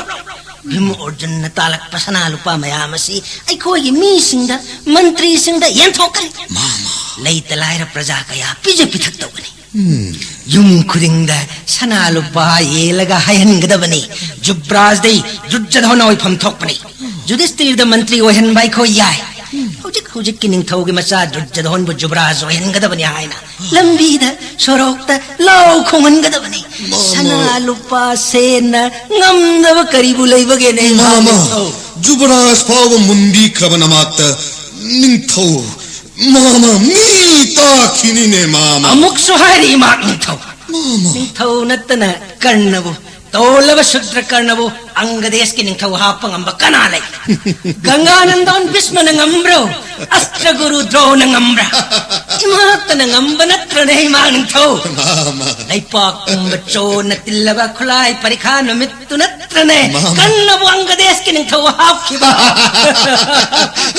ꯚꯤꯝ ꯑꯣꯔꯖꯨꯟꯅ ꯇꯥꯜꯂꯛꯄ ꯁꯅꯥ ꯂꯨꯄꯥ ꯃꯌꯥꯝ ꯑꯁꯤ ꯑꯩꯈꯣꯏꯒꯤ ꯃꯤꯁꯤꯡꯗ, ꯃꯟꯇ꯭ꯔꯤꯁꯤꯡꯗ ꯌꯦꯟꯊꯣꯛꯀꯅꯤ꯫ ꯃꯥꯃ꯫ ꯂꯩꯇ ꯂꯥꯏꯔ ꯄ꯭ꯔꯖꯥ ꯀꯌꯥ ꯄꯤꯖ ꯄꯤꯊꯛ ꯇꯧꯒꯅꯤ꯫ ꯎꯝ꯫ ꯌꯨꯝ ꯈꯨꯗꯤꯡꯗ ꯁꯅꯥ ꯂꯨꯄꯥ ꯌꯦꯜꯂꯒ ꯍꯩꯍꯟꯒꯗꯕꯅꯤ꯫ ꯖꯨꯕ꯭ꯔꯥꯖꯗꯤ ꯗꯨꯔꯖꯣꯙꯣꯟ ꯑꯣꯏꯐꯝ ꯊꯣꯛꯄꯅꯤ꯫ ꯖꯨꯗꯤꯁꯇꯤꯔꯗ ꯃꯟꯇ꯭ꯔꯤ ꯑꯣꯏꯍꯟꯕ ꯑꯩꯈꯣꯏ ꯌꯥꯏ꯫ ꯍꯧꯖꯤꯛ ꯍꯧꯖꯤꯛꯀꯤ ꯅꯤꯡꯊꯧꯒꯤ ꯃꯆꯥ ꯗꯨꯔꯖꯣꯙꯣꯟꯕꯨ ꯖꯨꯕꯔꯥꯖ ꯑꯣꯏꯍꯟꯒꯗꯕꯅꯤ ꯍꯥꯏꯅ ꯂꯝꯕꯤꯗ, ꯁꯣꯔꯣꯛꯇ ꯂꯥꯎ ꯈꯣꯡꯍꯟꯒꯗꯕꯅꯤ꯫ ꯃꯥꯃ꯫ ꯁꯅꯥ ꯂꯨꯄꯥ ꯁꯦꯟꯅ ꯉꯝꯗꯕ ꯀꯔꯤꯕꯨ ꯂꯩꯕꯒꯦꯅꯦ, ꯃꯥꯃ꯫ ꯅꯤꯡꯊꯧ? ꯖꯨꯕꯔꯥꯖ ꯐꯥꯎꯕ ꯃꯨꯟꯕꯤꯈ꯭ꯔꯕ ꯅꯃꯥꯛꯇ ꯅꯤꯡꯊꯧ, ꯃꯥꯃ, ꯃꯤ ꯇꯥꯈꯤꯅꯤꯅꯦ, ꯃꯥꯃ꯫ ꯑꯃꯨꯛꯁꯨ ꯍꯥꯏꯔꯤ, ꯏꯃꯥ ꯅꯤꯡꯊꯧ꯫ ꯃꯥꯃ꯫ ꯅꯤꯡꯊꯧ ꯅꯠꯇꯅ ꯀꯔꯅꯕꯨ, ꯇꯣꯜꯂꯕ ꯁꯨꯗ꯭ꯔ ꯀꯔꯅꯕꯨ ꯑꯪꯒꯗꯦꯁꯀꯤ ꯅꯤꯡꯊꯧ ꯍꯥꯞꯄ ꯉꯝꯕ ꯀꯅꯥ ꯂꯩ? ꯒꯪꯒꯥꯅꯟꯗꯣꯟ ꯚꯤꯁꯃꯅ ꯉꯝꯕ꯭ꯔꯣ? ꯑꯁꯇ꯭ꯔꯒꯨꯔꯨ ꯗ꯭ꯔꯣꯅ ꯉꯝꯕ꯭ꯔꯥ? ꯏꯃꯥꯇꯅ ꯉꯝꯕ ꯅꯠꯇ꯭ꯔꯅꯦ, ꯏꯃꯥ ꯅꯤꯡꯊꯧ? ꯃꯥꯃ꯫ ꯂꯩꯄꯥꯛ ꯄꯨꯝꯕ ꯆꯣꯟꯅ ꯇꯤꯜꯂꯕ ꯈꯨꯠꯂꯥꯏ ꯄꯔꯤꯈꯥ ꯅꯨꯃꯤꯠꯇꯨ ꯅꯠꯇ꯭ꯔꯅꯦ, ꯃꯥꯃ꯫ ꯀꯔꯅꯕꯨ ꯑꯪꯒꯗꯦꯁꯀꯤ ꯅꯤꯡꯊꯧ ꯍꯥꯞꯈꯤꯕ?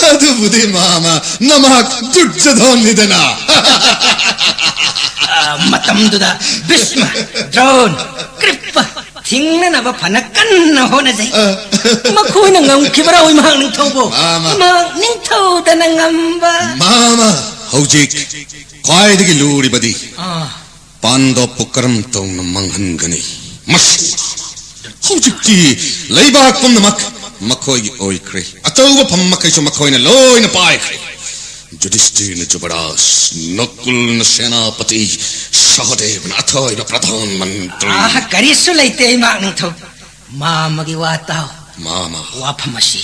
ꯑꯗꯨꯕꯨꯗꯤ, ꯃꯥꯃ, ꯅꯃꯥꯛ ꯗꯨꯔꯖꯣꯙꯣꯟꯅꯤꯗꯅ꯫ ꯑ, ꯃꯇꯝꯗꯨꯗ ꯚꯤꯁꯃ, ꯗ꯭ꯔꯣꯟ, ꯀ꯭ꯔꯤꯞꯄ ꯊꯤꯡꯅꯅꯕ ꯐꯅ ꯀꯟꯅ ꯍꯣꯠꯅꯖꯩ꯫ ꯑ꯫ ꯃꯈꯣꯏꯅ ꯉꯝꯈꯤꯕ꯭ꯔꯣ, ꯏꯃꯥ ꯅꯤꯡꯊꯧꯕꯨ? ꯃꯥꯃ꯫ ꯏꯃꯥ ꯅꯤꯡꯊꯧꯗꯅ ꯉꯝꯕ꯫ ꯃꯥꯃ, ꯍꯧꯖꯤꯛ ꯈ꯭ꯋꯥꯏꯗꯒꯤ ꯂꯨꯔꯤꯕꯗꯤ ꯑꯥ꯫ ꯄꯥꯟꯗꯣꯞꯄꯨ ꯀꯔꯝ ꯇꯧꯅ ꯃꯥꯡꯍꯟꯒꯅꯤ? ꯃꯁꯤ ꯍꯧꯖꯤꯛꯇꯤ ꯂꯩꯕꯥꯛ ꯄꯨꯝꯅꯃꯛ ꯃꯈꯣꯏꯒꯤ ꯑꯣꯏꯈ꯭ꯔꯦ꯫ ꯑꯆꯧꯕ ꯐꯝ ꯃꯈꯩꯁꯨ ꯃꯈꯣꯏꯅ ꯂꯣꯏꯅ ꯄꯥꯏꯈ꯭ꯔꯦ꯫ ꯌꯨꯙꯤꯁꯇꯤꯔꯅ ꯖꯨꯕꯔꯥꯖ, ꯅꯀꯨꯜꯅ ꯁꯦꯅꯥꯄꯇꯤ, ꯁꯍꯗꯦꯕꯅ ꯑꯊꯣꯏꯕ ꯄ꯭ꯔꯙꯥꯟ ꯃꯟꯇ꯭ꯔꯤ꯫ ꯑꯥ, ꯀꯔꯤꯁꯨ ꯂꯩꯇꯦ, ꯏꯃꯥ ꯅꯤꯡꯊꯧ꯫ ꯃꯥꯃꯒꯤ ꯋꯥ ꯇꯥꯎ꯫ ꯃꯥꯃ꯫ ꯋꯥꯐꯝ ꯑꯁꯤ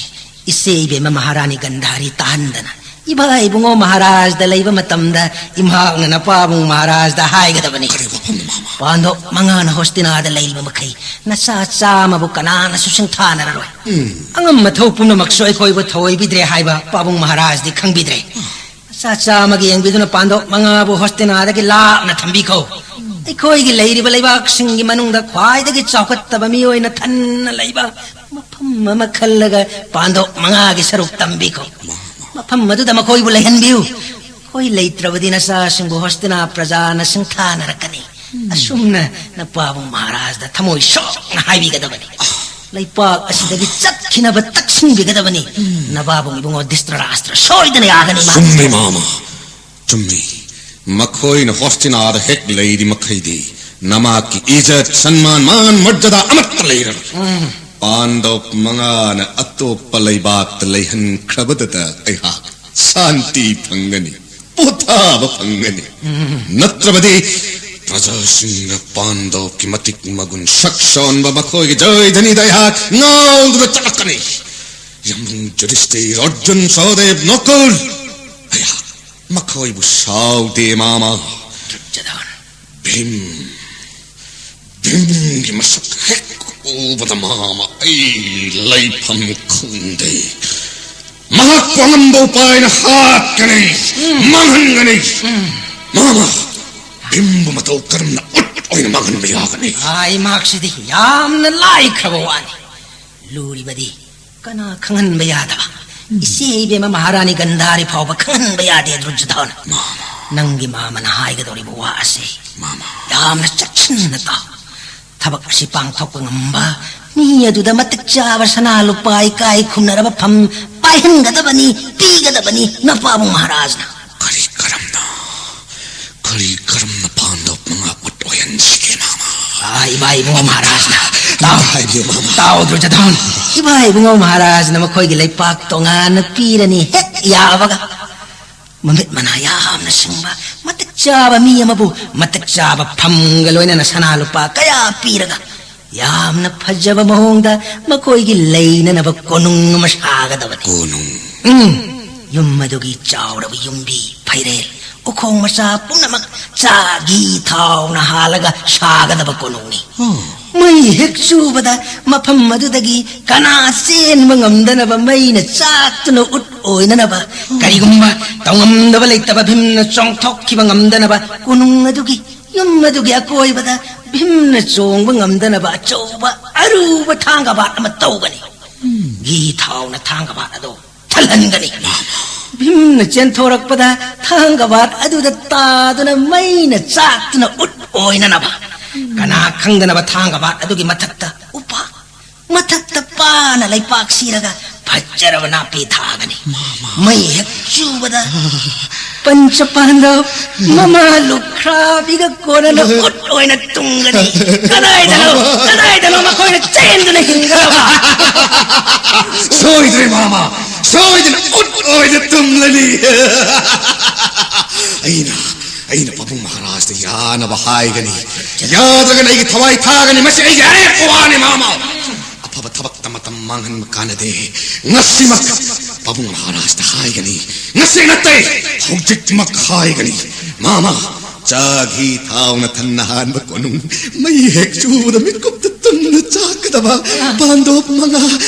ꯏꯆꯦ ꯏꯕꯦꯝꯃ ꯃꯍꯥꯔꯥꯅꯤ ꯒꯟꯙꯥꯔꯤ ꯇꯥꯍꯟꯗꯅ, ꯏꯕꯥ ꯏꯕꯨꯡꯉꯣ ꯃꯍꯥꯔꯥꯖꯗ ꯂꯩꯕ ꯃꯇꯝꯗ ꯏꯃꯥꯅ ꯅꯄꯥꯕꯨꯡ ꯃꯍꯥꯔꯥꯖꯗ ꯍꯥꯏꯒꯗꯕꯅꯤ꯫ ꯀꯔꯤ ꯋꯥꯐꯝꯅꯣ, ꯃꯥꯃ? ꯄꯥꯟꯗꯣꯞ ꯃꯉꯥꯅ ꯍꯣꯁꯇꯤꯅꯥꯗ ꯂꯩꯔꯤꯕ ꯃꯈꯩ ꯅꯆꯥ ꯆꯥꯝꯃꯕꯨ ꯀꯅꯥꯅꯁꯨ ꯁꯤꯡꯊꯥꯅꯔꯔꯣꯏ꯫ ꯎꯝ꯫ ꯑꯉꯝ ꯑꯊꯧ ꯄꯨꯝꯅꯃꯛꯁꯨ ꯑꯩꯈꯣꯏꯕꯨ ꯊꯧꯑꯣꯏꯕꯤꯗ꯭ꯔꯦ ꯍꯥꯏꯕ ꯄꯥꯕꯨꯡ ꯃꯍꯥꯔꯥꯖꯗꯤ ꯈꯪꯕꯤꯗ꯭ꯔꯦ꯫ ꯃꯆꯥ ꯆꯥꯝꯃꯒꯤ ꯌꯦꯡꯕꯤꯗꯨꯅ ꯄꯥꯟꯗꯣꯞ ꯃꯉꯥꯕꯨ ꯍꯣꯁꯇꯤꯅꯥꯗꯒꯤ ꯂꯥꯞꯅ ꯊꯝꯕꯤꯈꯣ꯫ ꯑꯩꯈꯣꯏꯒꯤ ꯂꯩꯔꯤꯕ ꯂꯩꯕꯥꯛꯁꯤꯡꯒꯤ ꯃꯅꯨꯡꯗ ꯈ꯭ꯋꯥꯏꯗꯒꯤ ꯆꯥꯎꯈꯠꯇꯕ ꯃꯤꯑꯣꯏꯅ ꯊꯟꯅ ꯂꯩꯕ ꯃꯐꯝ ꯑꯃ ꯈꯜꯂꯒ ꯄꯥꯟꯗꯣꯞ ꯃꯉꯥꯒꯤ ꯁꯔꯨꯛ ꯇꯝꯕꯤꯈꯣ꯫ ꯃꯐꯝ ꯑꯗꯨꯗ ꯃꯈꯣꯏꯕꯨ ꯂꯩꯍꯟꯕꯤꯌꯨ꯫ ꯑꯩꯈꯣꯏ ꯂꯩꯇ꯭ꯔꯕꯗꯤ ꯅꯆꯥꯁꯤꯡꯕꯨ ꯍꯣꯁꯇꯤꯅꯥ ꯄ꯭ꯔꯖꯥꯅ ꯁꯤꯡꯊꯥꯅꯔꯛꯀꯅꯤ꯫ ꯑꯁꯨꯝꯅ ꯅꯄꯥꯕꯨꯡ ꯃꯍꯥꯔꯥꯖꯗ ꯊꯃꯣꯏ ꯁꯣꯛꯅ ꯍꯥꯏꯕꯤꯒꯗꯕꯅꯤ꯫ ꯂꯩꯄꯥꯛ ꯑꯁꯤꯗꯒꯤ ꯆꯠꯈꯤꯅꯕ ꯇꯛꯁꯤꯟꯕꯤꯒꯗꯕꯅꯤ꯫ ꯅꯕꯥꯕꯨꯡ ꯏꯕꯨꯡꯉꯣ ꯙ꯭ꯔꯤꯇꯔꯥꯁꯇ꯭ꯔ ꯁꯣꯏꯗꯅ ꯌꯥꯒꯅꯤ, ꯃꯥ꯫ ꯆꯨꯝꯃꯤ, ꯃꯥꯃ꯫ ꯆꯨꯝꯃꯤ꯫ ꯃꯈꯣꯏꯅ ꯍꯣꯁꯇꯤꯅꯥꯗ ꯍꯦꯛ ꯂꯩꯔꯤ ꯃꯈꯩꯗꯤ ꯅꯃꯥꯛꯀꯤ ꯏꯖꯠ, ꯁꯟꯃꯥꯟ, ꯃꯥꯟ, ꯃꯔꯖꯗꯥ ꯑꯃꯠꯇ ꯂꯩꯔꯔꯣꯏ꯫ ꯎꯝ꯫ ꯄꯥꯟꯗꯕ ꯃꯉꯥꯅ ꯑꯇꯣꯞꯄ ꯂꯩꯕꯥꯛꯇ ꯂꯩꯍꯟꯈ꯭ꯔꯕꯗꯨꯗ ꯑꯩꯍꯥꯛ ꯁꯥꯟꯇꯤ ꯐꯪꯒꯅꯤ, ꯄꯣꯊꯥꯕ ꯐꯪꯒꯅꯤ꯫ ꯅꯠꯇ꯭ꯔꯕꯗꯤ ꯄ꯭ꯔꯖꯥꯁꯤꯡꯅ ꯄꯥꯟꯗꯕꯀꯤ ꯃꯇꯤꯛ ꯃꯒꯨꯟ ꯁꯛ ꯁꯣꯟꯕ ꯃꯈꯣꯏꯒꯤ ꯖꯣꯏꯙꯅꯤꯗ ꯑꯩꯍꯥꯛ ꯉꯥꯎꯗꯨꯅ ꯆꯠꯂꯛꯀꯅꯤ꯫ ꯌꯥꯝꯕꯨꯡ ꯌꯨꯙꯤꯁꯇꯤꯔ, ꯑꯔꯖꯨꯟ, ꯁꯍꯗꯦꯕ, ꯅꯀꯨꯜ, ꯑꯩꯍꯥꯛ ꯃꯈꯣꯏꯕꯨ ꯁꯥꯎꯗꯦ, ꯃꯥꯃ꯫ ꯗꯨꯔꯖꯣꯙꯟ꯫ ꯚꯤꯝ, ꯚꯤꯝꯒꯤ ꯃꯁꯛ ꯍꯦꯛ ꯎꯕꯗ, ꯃꯥꯃ, ꯑꯩ ꯂꯩꯐꯝ ꯈꯪꯗꯦ꯫ ꯃꯍꯥꯛꯄꯨ ꯑꯉꯝꯕ ꯎꯄꯥꯏꯅ ꯍꯥꯠꯀꯅꯤ, ꯃꯥꯡꯍꯟꯒꯅꯤ꯫ ꯃꯥꯃ, ꯚꯤꯝꯕꯨ ꯃꯇꯧ ꯀꯔꯝꯅ ꯎꯠ ꯑꯣꯏꯅ ꯃꯥꯡꯍꯟꯕ ꯌꯥꯒꯅꯤ? ꯑꯥ, ꯏꯃꯥꯛꯁꯤꯗꯤ ꯌꯥꯝꯅ ꯂꯥꯏꯈ꯭ꯔꯕ ꯋꯥꯅꯤ꯫ ꯂꯨꯔꯤꯕꯗꯤ ꯀꯅꯥ ꯈꯪꯍꯟꯕ ꯌꯥꯗꯕ? ꯏꯆꯦ ꯏꯕꯦꯝꯃ ꯃꯍꯥꯔꯥꯅꯤ ꯒꯟꯙꯥꯔꯤ ꯐꯥꯎꯕ ꯈꯪꯍꯟꯕ ꯌꯥꯗꯦ, ꯗꯨꯔꯖꯣꯙꯟ꯫ ꯃꯥꯃ꯫ ꯅꯪꯒꯤ ꯃꯥꯃꯅ ꯍꯥꯏꯒꯗꯧꯔꯤꯕ ꯋꯥ ꯑꯁꯤ ꯃꯥꯃ꯫ ꯌꯥꯝꯅ ꯆꯦꯛꯁꯤꯟꯅ ꯇꯥꯎ꯫ ꯊꯕꯛ ꯑꯁꯤ ꯄꯥꯡꯊꯣꯛꯄ ꯉꯝꯕ ꯃꯤ ꯑꯗꯨꯗ ꯃꯇꯤꯛ ꯆꯥꯕ ꯁꯅꯥ ꯂꯨꯄꯥ ꯏꯀꯥꯏ ꯈꯨꯝꯅꯔꯕ ꯐꯝ ꯄꯥꯏꯍꯟꯒꯗꯕꯅꯤ, ꯄꯤꯒꯗꯕꯅꯤ, ꯅꯄꯥꯕꯨꯡ ꯃꯍꯥꯔꯥꯖꯅ꯫ ꯀꯔꯤ ꯀꯔꯝꯅ, ꯀꯔꯤ ꯀꯔꯝꯅ ꯄꯥꯟꯗꯕ ꯃꯉꯥ ꯎꯠ ꯑꯣꯏꯍꯟꯁꯤꯒꯦ, ꯃꯥꯃ? ꯑꯥ, ꯏꯃꯥ ꯏꯕꯨꯡꯉꯣ ꯃꯍꯥꯔꯥꯖꯅ꯫ ꯇꯥꯎ, ꯍꯥꯏꯕꯤꯌꯨ, ꯃꯥꯃ꯫ ꯇꯥꯎ, ꯗꯨꯔꯖꯣꯙꯟ꯫ ꯏꯃꯥ ꯏꯕꯨꯡꯉꯣ ꯃꯍꯥꯔꯥꯖꯅ ꯃꯈꯣꯏꯒꯤ ꯂꯩꯄꯥꯛ ꯇꯣꯉꯥꯟꯅ ꯄꯤꯔꯅꯤ ꯍꯦꯛ ꯌꯥꯕꯒ꯫ ꯃꯃꯤꯠ ꯃꯅꯥ ꯌꯥꯝꯅ ꯁꯤꯡꯕ, ꯃꯇꯤꯛ ꯆꯥꯕ ꯃꯤ ꯑꯃꯕꯨ ꯃꯇꯤꯛ ꯆꯥꯕ ꯐꯝꯒ ꯂꯣꯏꯅꯅ ꯁꯅꯥ ꯂꯨꯄꯥ ꯀꯌꯥ ꯄꯤꯔꯒ, ꯌꯥꯝꯅ ꯐꯖꯕ ꯃꯑꯣꯡꯗ ꯃꯈꯣꯏꯒꯤ ꯂꯩꯅꯅꯕ ꯀꯣꯅꯨꯡ ꯑꯃ ꯁꯥꯒꯗꯕꯅꯤ꯫ ꯀꯣꯅꯨꯡ? ꯎꯝ, ꯌꯨꯝ ꯑꯗꯨꯒꯤ ꯆꯥꯎꯔꯕ ꯌꯨꯝꯕꯤ, ꯐꯩꯔꯦꯜ, ꯎꯈꯣꯡ ꯃꯆꯥ ꯄꯨꯝꯅꯃꯛ ꯆꯥ, ꯘꯤ, ꯊꯥꯎꯅ ꯍꯥꯜꯂꯒ ꯁꯥꯒꯗꯕ ꯀꯣꯅꯨꯡꯅꯤ꯫ ꯑꯣ꯫ ꯃꯩ ꯍꯦꯛ ꯆꯨꯕꯗ ꯃꯐꯝ ꯑꯗꯨꯗꯒꯤ ꯀꯅꯥ ꯆꯦꯟꯕ ꯉꯝꯗꯅꯕ ꯃꯩꯅ ꯆꯥꯛꯇꯨꯅ ꯎꯠ ꯑꯣꯏꯅꯅꯕ, ꯀꯔꯤꯒꯨꯝꯕ ꯇꯧꯉꯝꯗꯕ ꯂꯩꯇꯕ ꯚꯤꯝꯅ ꯆꯣꯡꯊꯣꯛꯈꯤꯕ ꯉꯝꯗꯅꯕ ꯀꯣꯅꯨꯡ ꯑꯗꯨꯒꯤ, ꯌꯨꯝ ꯑꯗꯨꯒꯤ ꯑꯀꯣꯏꯕꯗ ꯚꯤꯝꯅ ꯆꯣꯡꯕ ꯉꯝꯗꯅꯕ ꯑꯆꯧꯕ ꯑꯔꯨꯕ ꯊꯥꯡꯒꯕꯥꯠ ꯑꯃ ꯇꯧꯒꯅꯤ꯫ ꯘꯤ ꯊꯥꯎꯅ ꯊꯥꯡꯒꯕꯥꯠ ꯑꯗꯨ ꯊꯜꯍꯟꯒꯅꯤ꯫ ꯚꯤꯝꯅ ꯆꯦꯟꯊꯣꯔꯛꯄꯗ ꯊꯥꯡꯒꯕꯥꯠ ꯑꯗꯨꯗ ꯇꯥꯗꯨꯅ ꯃꯩꯅ ꯆꯥꯛꯇꯨꯅ ꯎꯠ ꯑꯣꯏꯅꯅꯕ, ꯀꯅꯥ ꯈꯪꯗꯅꯕ ꯊꯥꯡꯒꯕꯥꯠ ꯑꯗꯨꯒꯤ ꯃꯊꯛꯇ ꯎꯄꯥꯛ, ꯃꯊꯛꯇ ꯄꯥꯅ ꯂꯩꯄꯥꯛ ꯁꯤꯔꯒ ꯐꯖꯔꯕ ꯅꯥꯄꯤ ꯊꯥꯒꯅꯤ꯫ ꯃꯥꯃ꯫ ꯃꯩ ꯍꯦꯛ ꯆꯨꯕꯗ ꯄꯟꯆ ꯄꯥꯟꯗꯕ ꯃꯃꯥ ꯂꯨꯈ꯭ꯔꯥꯕꯤꯒ ꯀꯣꯟꯅꯅ ꯎꯠ ꯑꯣꯏꯅ ꯇꯨꯝꯒꯅꯤ꯫ ꯀꯗꯥꯏꯗꯅꯣ, ꯀꯗꯥꯏꯗꯅꯣ ꯃꯈꯣꯏꯅ ꯆꯦꯟꯗꯨꯅ ꯍꯤꯡꯒꯗꯕ? ꯁꯣꯏꯗ꯭ꯔꯦ ꯃꯥꯃ, ꯁꯣꯏꯗꯅ ꯎꯠ ꯑꯣꯏꯅ ꯇꯨꯝꯂꯅꯤ꯫ ꯑꯩꯅ, ꯑꯩꯅ ꯄꯥꯕꯨꯡ ꯃꯍꯥꯔꯥꯖꯇ ꯌꯥꯅꯕ ꯍꯥꯏꯒꯅꯤ꯫ ꯌꯥꯗ꯭ꯔꯒꯅ ꯑꯩꯒꯤ ꯊꯋꯥꯏ ꯊꯥꯒꯅꯤ꯫ ꯃꯁꯤ ꯑꯩꯒꯤ ꯑꯔꯦꯞꯄ ꯋꯥꯅꯤ ꯃꯥꯃ꯫ ꯑꯐꯕ ꯊꯕꯛꯇ ꯃꯇꯝ ꯃꯥꯡꯍꯟꯕ ꯀꯥꯟꯅꯗꯦ꯫ ꯉꯁꯤꯃꯛ ꯄꯥꯕꯨꯡ ꯃꯍꯥꯔꯥꯖꯇ ꯍꯥꯏꯒꯅꯤ꯫ ꯉꯁꯤ ꯅꯠꯇꯦ, ꯍꯧꯖꯤꯛꯃꯛ ꯍꯥꯏꯒꯅꯤ꯫ ꯃꯥꯃ, ꯆꯥ ꯘꯤ ꯊꯥꯎꯅ ꯊꯟꯅ ꯍꯥꯟꯕ ꯀꯣꯅꯨꯡ, ꯃꯩ ꯍꯦꯛ ꯆꯨꯕꯗ ꯃꯤꯠꯀꯨꯞꯇ ꯇꯨꯝꯅ ꯆꯥꯛꯀꯗꯕ ꯄꯥꯟꯗꯣꯞ ꯃꯉꯥ,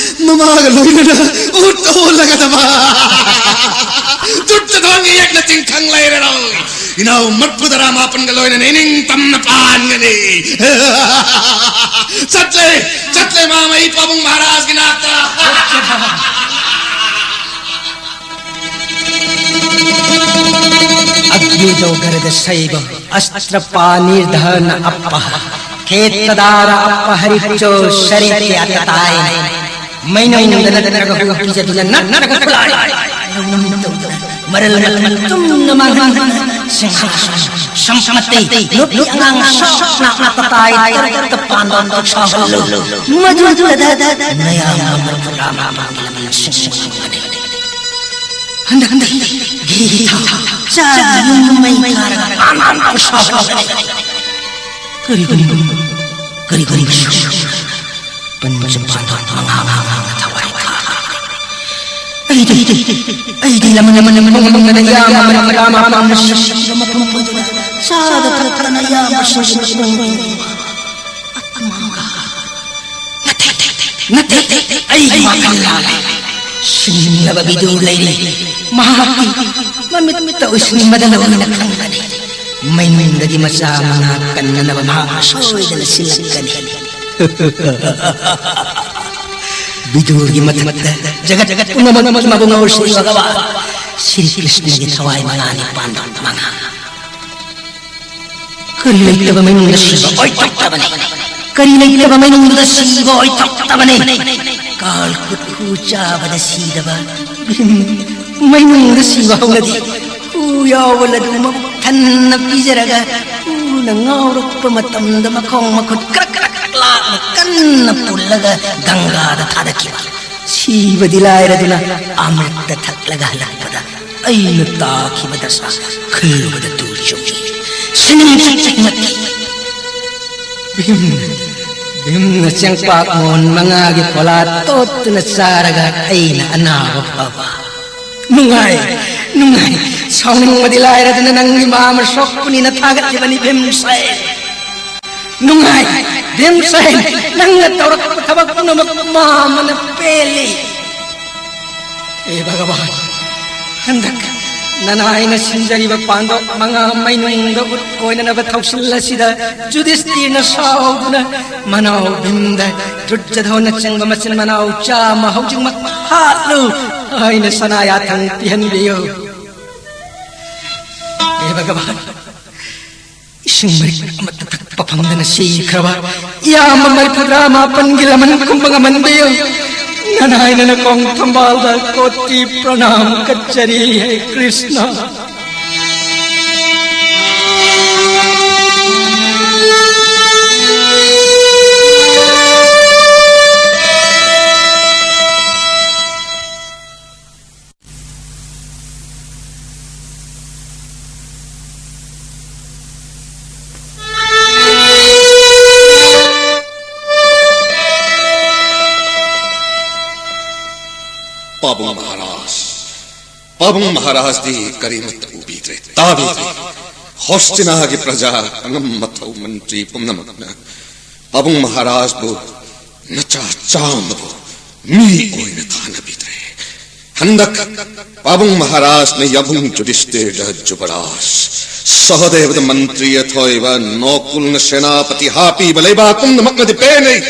ꯃꯃꯥꯒ ꯂꯣꯏꯅꯅ ꯎꯠ ꯑꯣꯜꯂꯒꯗꯕ꯫ ꯇꯨꯠꯇ ꯊꯣꯡꯒꯤ ꯌꯦꯛꯅ ꯇꯤꯡꯈꯪ ꯂꯩꯔꯔꯣꯏ꯫ ꯏꯅꯥꯎ ꯃꯔꯐꯨ ꯇꯔꯥ ꯃꯥꯄꯟꯒ ꯂꯣꯏꯅꯅ ꯏꯅꯤꯡ ꯇꯝꯅ ꯄꯥꯟꯒꯅꯤ꯫ ꯆꯠꯂꯦ, ꯆꯠꯂꯦ ꯃꯥꯃ, ꯑꯩ ꯄꯥꯕꯨꯡ ꯃꯍꯥꯔꯥꯖꯒꯤ ꯅꯥꯛꯇ꯫ अग्निजो गर्दशैव अस्त्रपाणिर्धन अपः। खेत्तदार अपहरिचो शरे त्यातताय। ꯃꯩꯅꯨꯡꯗ ꯅꯠꯇ꯭ꯔꯒ ꯍꯨ ꯄꯤꯖꯗꯨꯅ ꯅꯠꯇ꯭ꯔꯒ ꯈꯨꯠꯂꯥꯏ ꯂꯧꯅꯝ ꯇꯧꯗꯨꯅ ꯃꯔꯜ ꯃꯊꯨꯝ ꯇꯨꯝꯅ ꯃꯥꯡꯍꯟꯗꯨꯅ ꯁꯤꯡꯍꯥꯁꯟ ꯁꯝꯄꯇꯤ ꯅꯨꯄꯤ ꯑꯉꯥꯡ ꯁꯣꯛꯅ ꯑꯇꯇꯥꯏ ꯇꯔꯨꯛꯇ ꯄꯥꯟꯗꯣꯟ ꯇꯛꯁꯥꯍꯜꯂꯨ꯫ ꯃꯗꯨꯗ ꯅꯌꯥꯝꯕ ꯃꯔꯐꯨ ꯇꯔꯥ ꯃꯥꯄꯟꯒꯤ ꯂꯃꯟꯁꯤꯡ ꯃꯥꯡꯒꯅꯤ꯫ ꯍꯟꯗꯛꯇꯤ ꯘꯤ ꯊꯥ ꯆꯥꯒꯤ ꯌꯨꯝ ꯃꯩ ꯊꯥꯔꯒ ꯄꯥꯟꯗꯣꯟ ꯇꯛꯁꯥꯍꯜꯂꯨ꯫ ꯀꯔꯤꯒꯨꯝꯕ, ꯀꯔꯤꯒꯨꯝꯕꯁꯨ ꯄꯟꯆ ꯄꯥꯟꯗꯕ ꯃꯉꯥ ꯃꯉꯥꯅ ꯊꯋꯥꯏ ꯊꯥꯈꯤ꯫ ꯑꯩꯗꯤ, ꯑꯩꯗꯤ ꯂꯃꯟ ꯂꯃꯟ ꯂꯃꯟ ꯂꯃꯟ ꯂꯃꯟ ꯌꯥꯝꯅ ꯃꯔꯝ ꯃꯔꯥ ꯃꯄꯥꯝꯅ ꯁꯤꯕ ꯃꯐꯝ ꯑꯗꯨꯗ ꯆꯥꯗ ꯊꯛꯇꯅ ꯌꯥꯝꯕꯁꯤꯡꯒꯤ ꯃꯇꯨꯡ ꯑꯇꯃꯥꯡꯒ꯫ ꯅꯠꯇꯦ, ꯅꯠꯇꯦ, ꯑꯩꯒꯤ ꯋꯥꯈꯜ ꯂꯥꯜꯂꯦ꯫ ꯁꯤꯡꯂꯕ ꯕꯤꯗꯨ ꯂꯩꯔꯤ꯫ ꯃꯍꯥꯛꯀꯤ ꯃꯃꯤꯠꯇ ꯎꯁꯤꯟꯕꯗ ꯂꯣꯏꯅ ꯈꯪꯒꯅꯤ꯫ ꯃꯩꯅꯨꯡꯗꯒꯤ ꯃꯆꯥ ꯃꯉꯥ ꯀꯟꯅꯅꯕ ꯃꯍꯥꯛ ꯁꯣꯏꯗꯅ ꯁꯤꯜꯂꯛꯀꯅꯤ꯫ ꯕꯤꯗꯨꯔꯒꯤ ꯃꯊꯛꯇ ꯖꯒꯠ ꯄꯨꯝꯅꯃꯛ ꯃꯕꯨꯡ ꯉꯥꯎꯁꯤꯜꯂꯒꯕ ꯁ꯭ꯔꯤ ꯀ꯭ꯔꯤꯁꯅꯒꯤ ꯊꯋꯥꯏ ꯃꯉꯥꯅꯤ ꯄꯥꯟꯕ ꯃꯉꯥ꯫ ꯀꯔꯤ ꯂꯩꯇꯕ ꯃꯩꯅꯨꯡꯗ ꯁꯤꯕ ꯑꯣꯏꯊꯣꯛꯇꯕꯅꯤ꯫ ꯀꯔꯤ ꯂꯩꯇꯕ ꯃꯩꯅꯨꯡꯗ ꯁꯤꯕ ꯑꯣꯏꯊꯣꯛꯇꯕꯅꯤ꯫ ꯀꯥꯜ ꯈꯨꯠꯈꯨ ꯆꯥꯕꯗ ꯁꯤꯗꯕ ꯃꯩꯅꯨꯡꯗ ꯁꯤꯕ ꯍꯧꯅꯗꯦ꯫ ꯌꯥꯎꯕ ꯂꯗꯨ ꯃꯕꯨꯛ ꯊꯟꯅ ꯄꯤꯖꯔꯒ, ꯎꯅ ꯉꯥꯎꯔꯛꯄ ꯃꯇꯝꯗ ꯃꯈꯣꯡ ꯃꯈꯨꯠ ꯀ꯭ꯔꯛ ꯀ꯭ꯔꯛ ꯂꯥꯛꯅ ꯀꯟꯅ ꯄꯨꯜꯂꯒ ꯒꯪꯒꯥꯗ ꯊꯥꯗꯈꯤꯕ꯫ ꯁꯤꯕꯗꯤ ꯂꯥꯏꯔꯗꯨꯅ ꯑꯃ꯭ꯔꯤꯠꯇ ꯊꯛꯂꯒ ꯍꯜꯂꯛꯄꯗ ꯑꯩꯅ ꯇꯥꯈꯤꯕ ꯗꯁꯥ ꯈꯜꯂꯨꯕꯗ ꯇꯨ ꯆꯨꯡꯏ꯫ ꯁꯤꯅꯤꯡ ꯆꯤꯛꯅꯈꯤ꯫ ꯚꯤꯝ, ꯚꯤꯝꯅ ꯆꯦꯡꯄꯥꯛ ꯃꯣꯟ ꯃꯉꯥꯒꯤ ꯐꯣꯂꯥ ꯇꯣꯠꯇꯨꯅ ꯆꯥꯔꯒ ꯑꯩꯅ ꯑꯅꯥꯕ ꯐꯕ꯫ ꯅꯨꯡꯉꯥꯏ, ꯅꯨꯡꯉꯥꯏ꯫ ꯁꯥꯎꯅꯤꯡꯕꯗꯤ ꯂꯥꯏꯔꯗꯅ ꯅꯪꯒꯤ ꯃꯥ ꯑꯃ ꯁꯣꯛꯄꯅꯤꯅ ꯊꯥꯒꯠꯂꯤꯕꯅꯤ ꯚꯤꯝꯁꯦꯟ꯫ ꯅꯨꯡꯉꯥꯏ, ꯚꯤꯝꯁꯦꯟ꯫ ꯅꯪꯅ ꯇꯧꯔꯛꯄ ꯊꯕꯛ ꯄꯨꯝꯅꯃꯛ ꯃꯥ ꯑꯃꯅ ꯄꯦꯜꯂꯤ꯫ ꯍꯦ ꯚꯒꯕꯥꯟ, ꯍꯟꯗꯛ ꯅꯅꯥꯏꯅ ꯁꯤꯟꯖꯔꯤꯕ ꯄꯥꯟꯗꯣꯞ ꯃꯉꯥ ꯃꯩꯅꯨꯡꯗ ꯎꯠ ꯑꯣꯏꯅꯅꯕ ꯊꯧꯁꯤꯜ ꯑꯁꯤꯗ ꯖꯨꯗꯤꯁꯇꯤꯔꯅ ꯁꯥꯎꯗꯨꯅ ꯃꯅꯥꯎ ꯚꯤꯝꯗ ꯗꯨꯔꯖꯙꯣꯟꯅꯆꯤꯡꯕ ꯃꯆꯤꯟ ꯃꯅꯥꯎ ꯆꯥꯝꯃ ꯍꯧꯖꯤꯛꯃꯛ ꯍꯥꯠꯂꯨ ꯍꯥꯏꯅ ꯁꯅꯥ ꯌꯥꯊꯪ ꯄꯤꯍꯟꯕꯤꯌꯨ꯫ ꯍꯦ ꯚꯒꯕꯥꯟ, ꯏꯁꯤꯡ ꯃꯔꯤꯛ ꯑꯃꯠꯇ ꯊꯛꯄ ꯐꯪꯗꯅ ꯁꯤꯈ꯭ꯔꯕ ꯏꯌꯥꯝꯕ ꯃꯔꯤꯐꯨꯇꯔꯥ ꯃꯥꯄꯟꯒꯤ ꯂꯃꯟ ꯈꯨꯝꯕ ꯉꯝꯍꯟꯕꯤꯌꯨ꯫ ꯅꯅꯥꯏꯅ ꯅꯀꯣꯡ ꯊꯝꯕꯥꯜꯗ ꯀꯣꯇꯤ ꯄ꯭ꯔꯅꯥꯝ ꯀꯠꯆꯔꯤ, ꯍꯦ ꯀ꯭ꯔꯤꯁꯅ꯫ ꯄꯥꯕꯨꯡ ꯃꯍꯥꯔꯥꯖ, ꯄꯥꯕꯨꯡ ꯃꯍꯥꯔꯥꯖꯗꯤ ꯀꯔꯤꯃꯠꯇ ꯎꯕꯤꯗ꯭ꯔꯦ, ꯇꯥꯕꯤꯗ꯭ꯔꯦ꯫ ꯍꯣꯁꯇꯤꯅꯥꯒꯤ ꯄ꯭ꯔꯖꯥ, ꯑꯉꯝ ꯑꯊꯧ ꯃꯟꯇ꯭ꯔꯤ ꯄꯨꯝꯅꯃꯛꯅ ꯄꯥꯕꯨꯡ ꯃꯍꯥꯔꯥꯖꯕꯨ ꯅꯆꯥ ꯆꯥꯝꯃꯕꯨ ꯃꯤ ꯑꯣꯏꯅ ꯊꯥꯅꯕꯤꯗ꯭ꯔꯦ꯫ ꯍꯟꯗꯛ ꯄꯥꯕꯨꯡ ꯃꯍꯥꯔꯥꯖꯅ ꯌꯥꯝꯕꯨꯡ ꯖꯨꯗꯤꯁꯇꯤꯔꯗ ꯖꯨꯕꯔꯥꯖ, ꯁꯍꯗꯦꯕꯗ ꯃꯟꯇ꯭ꯔꯤ ꯑꯊꯣꯏꯕ, ꯅꯣꯀꯨꯜꯅ ꯁꯦꯅꯥꯄꯇꯤ ꯍꯥꯞꯄꯤꯕ ꯂꯩꯕꯥꯛ ꯄꯨꯝꯅꯃꯛꯅꯗꯤ ꯄꯦꯟꯅꯩ꯫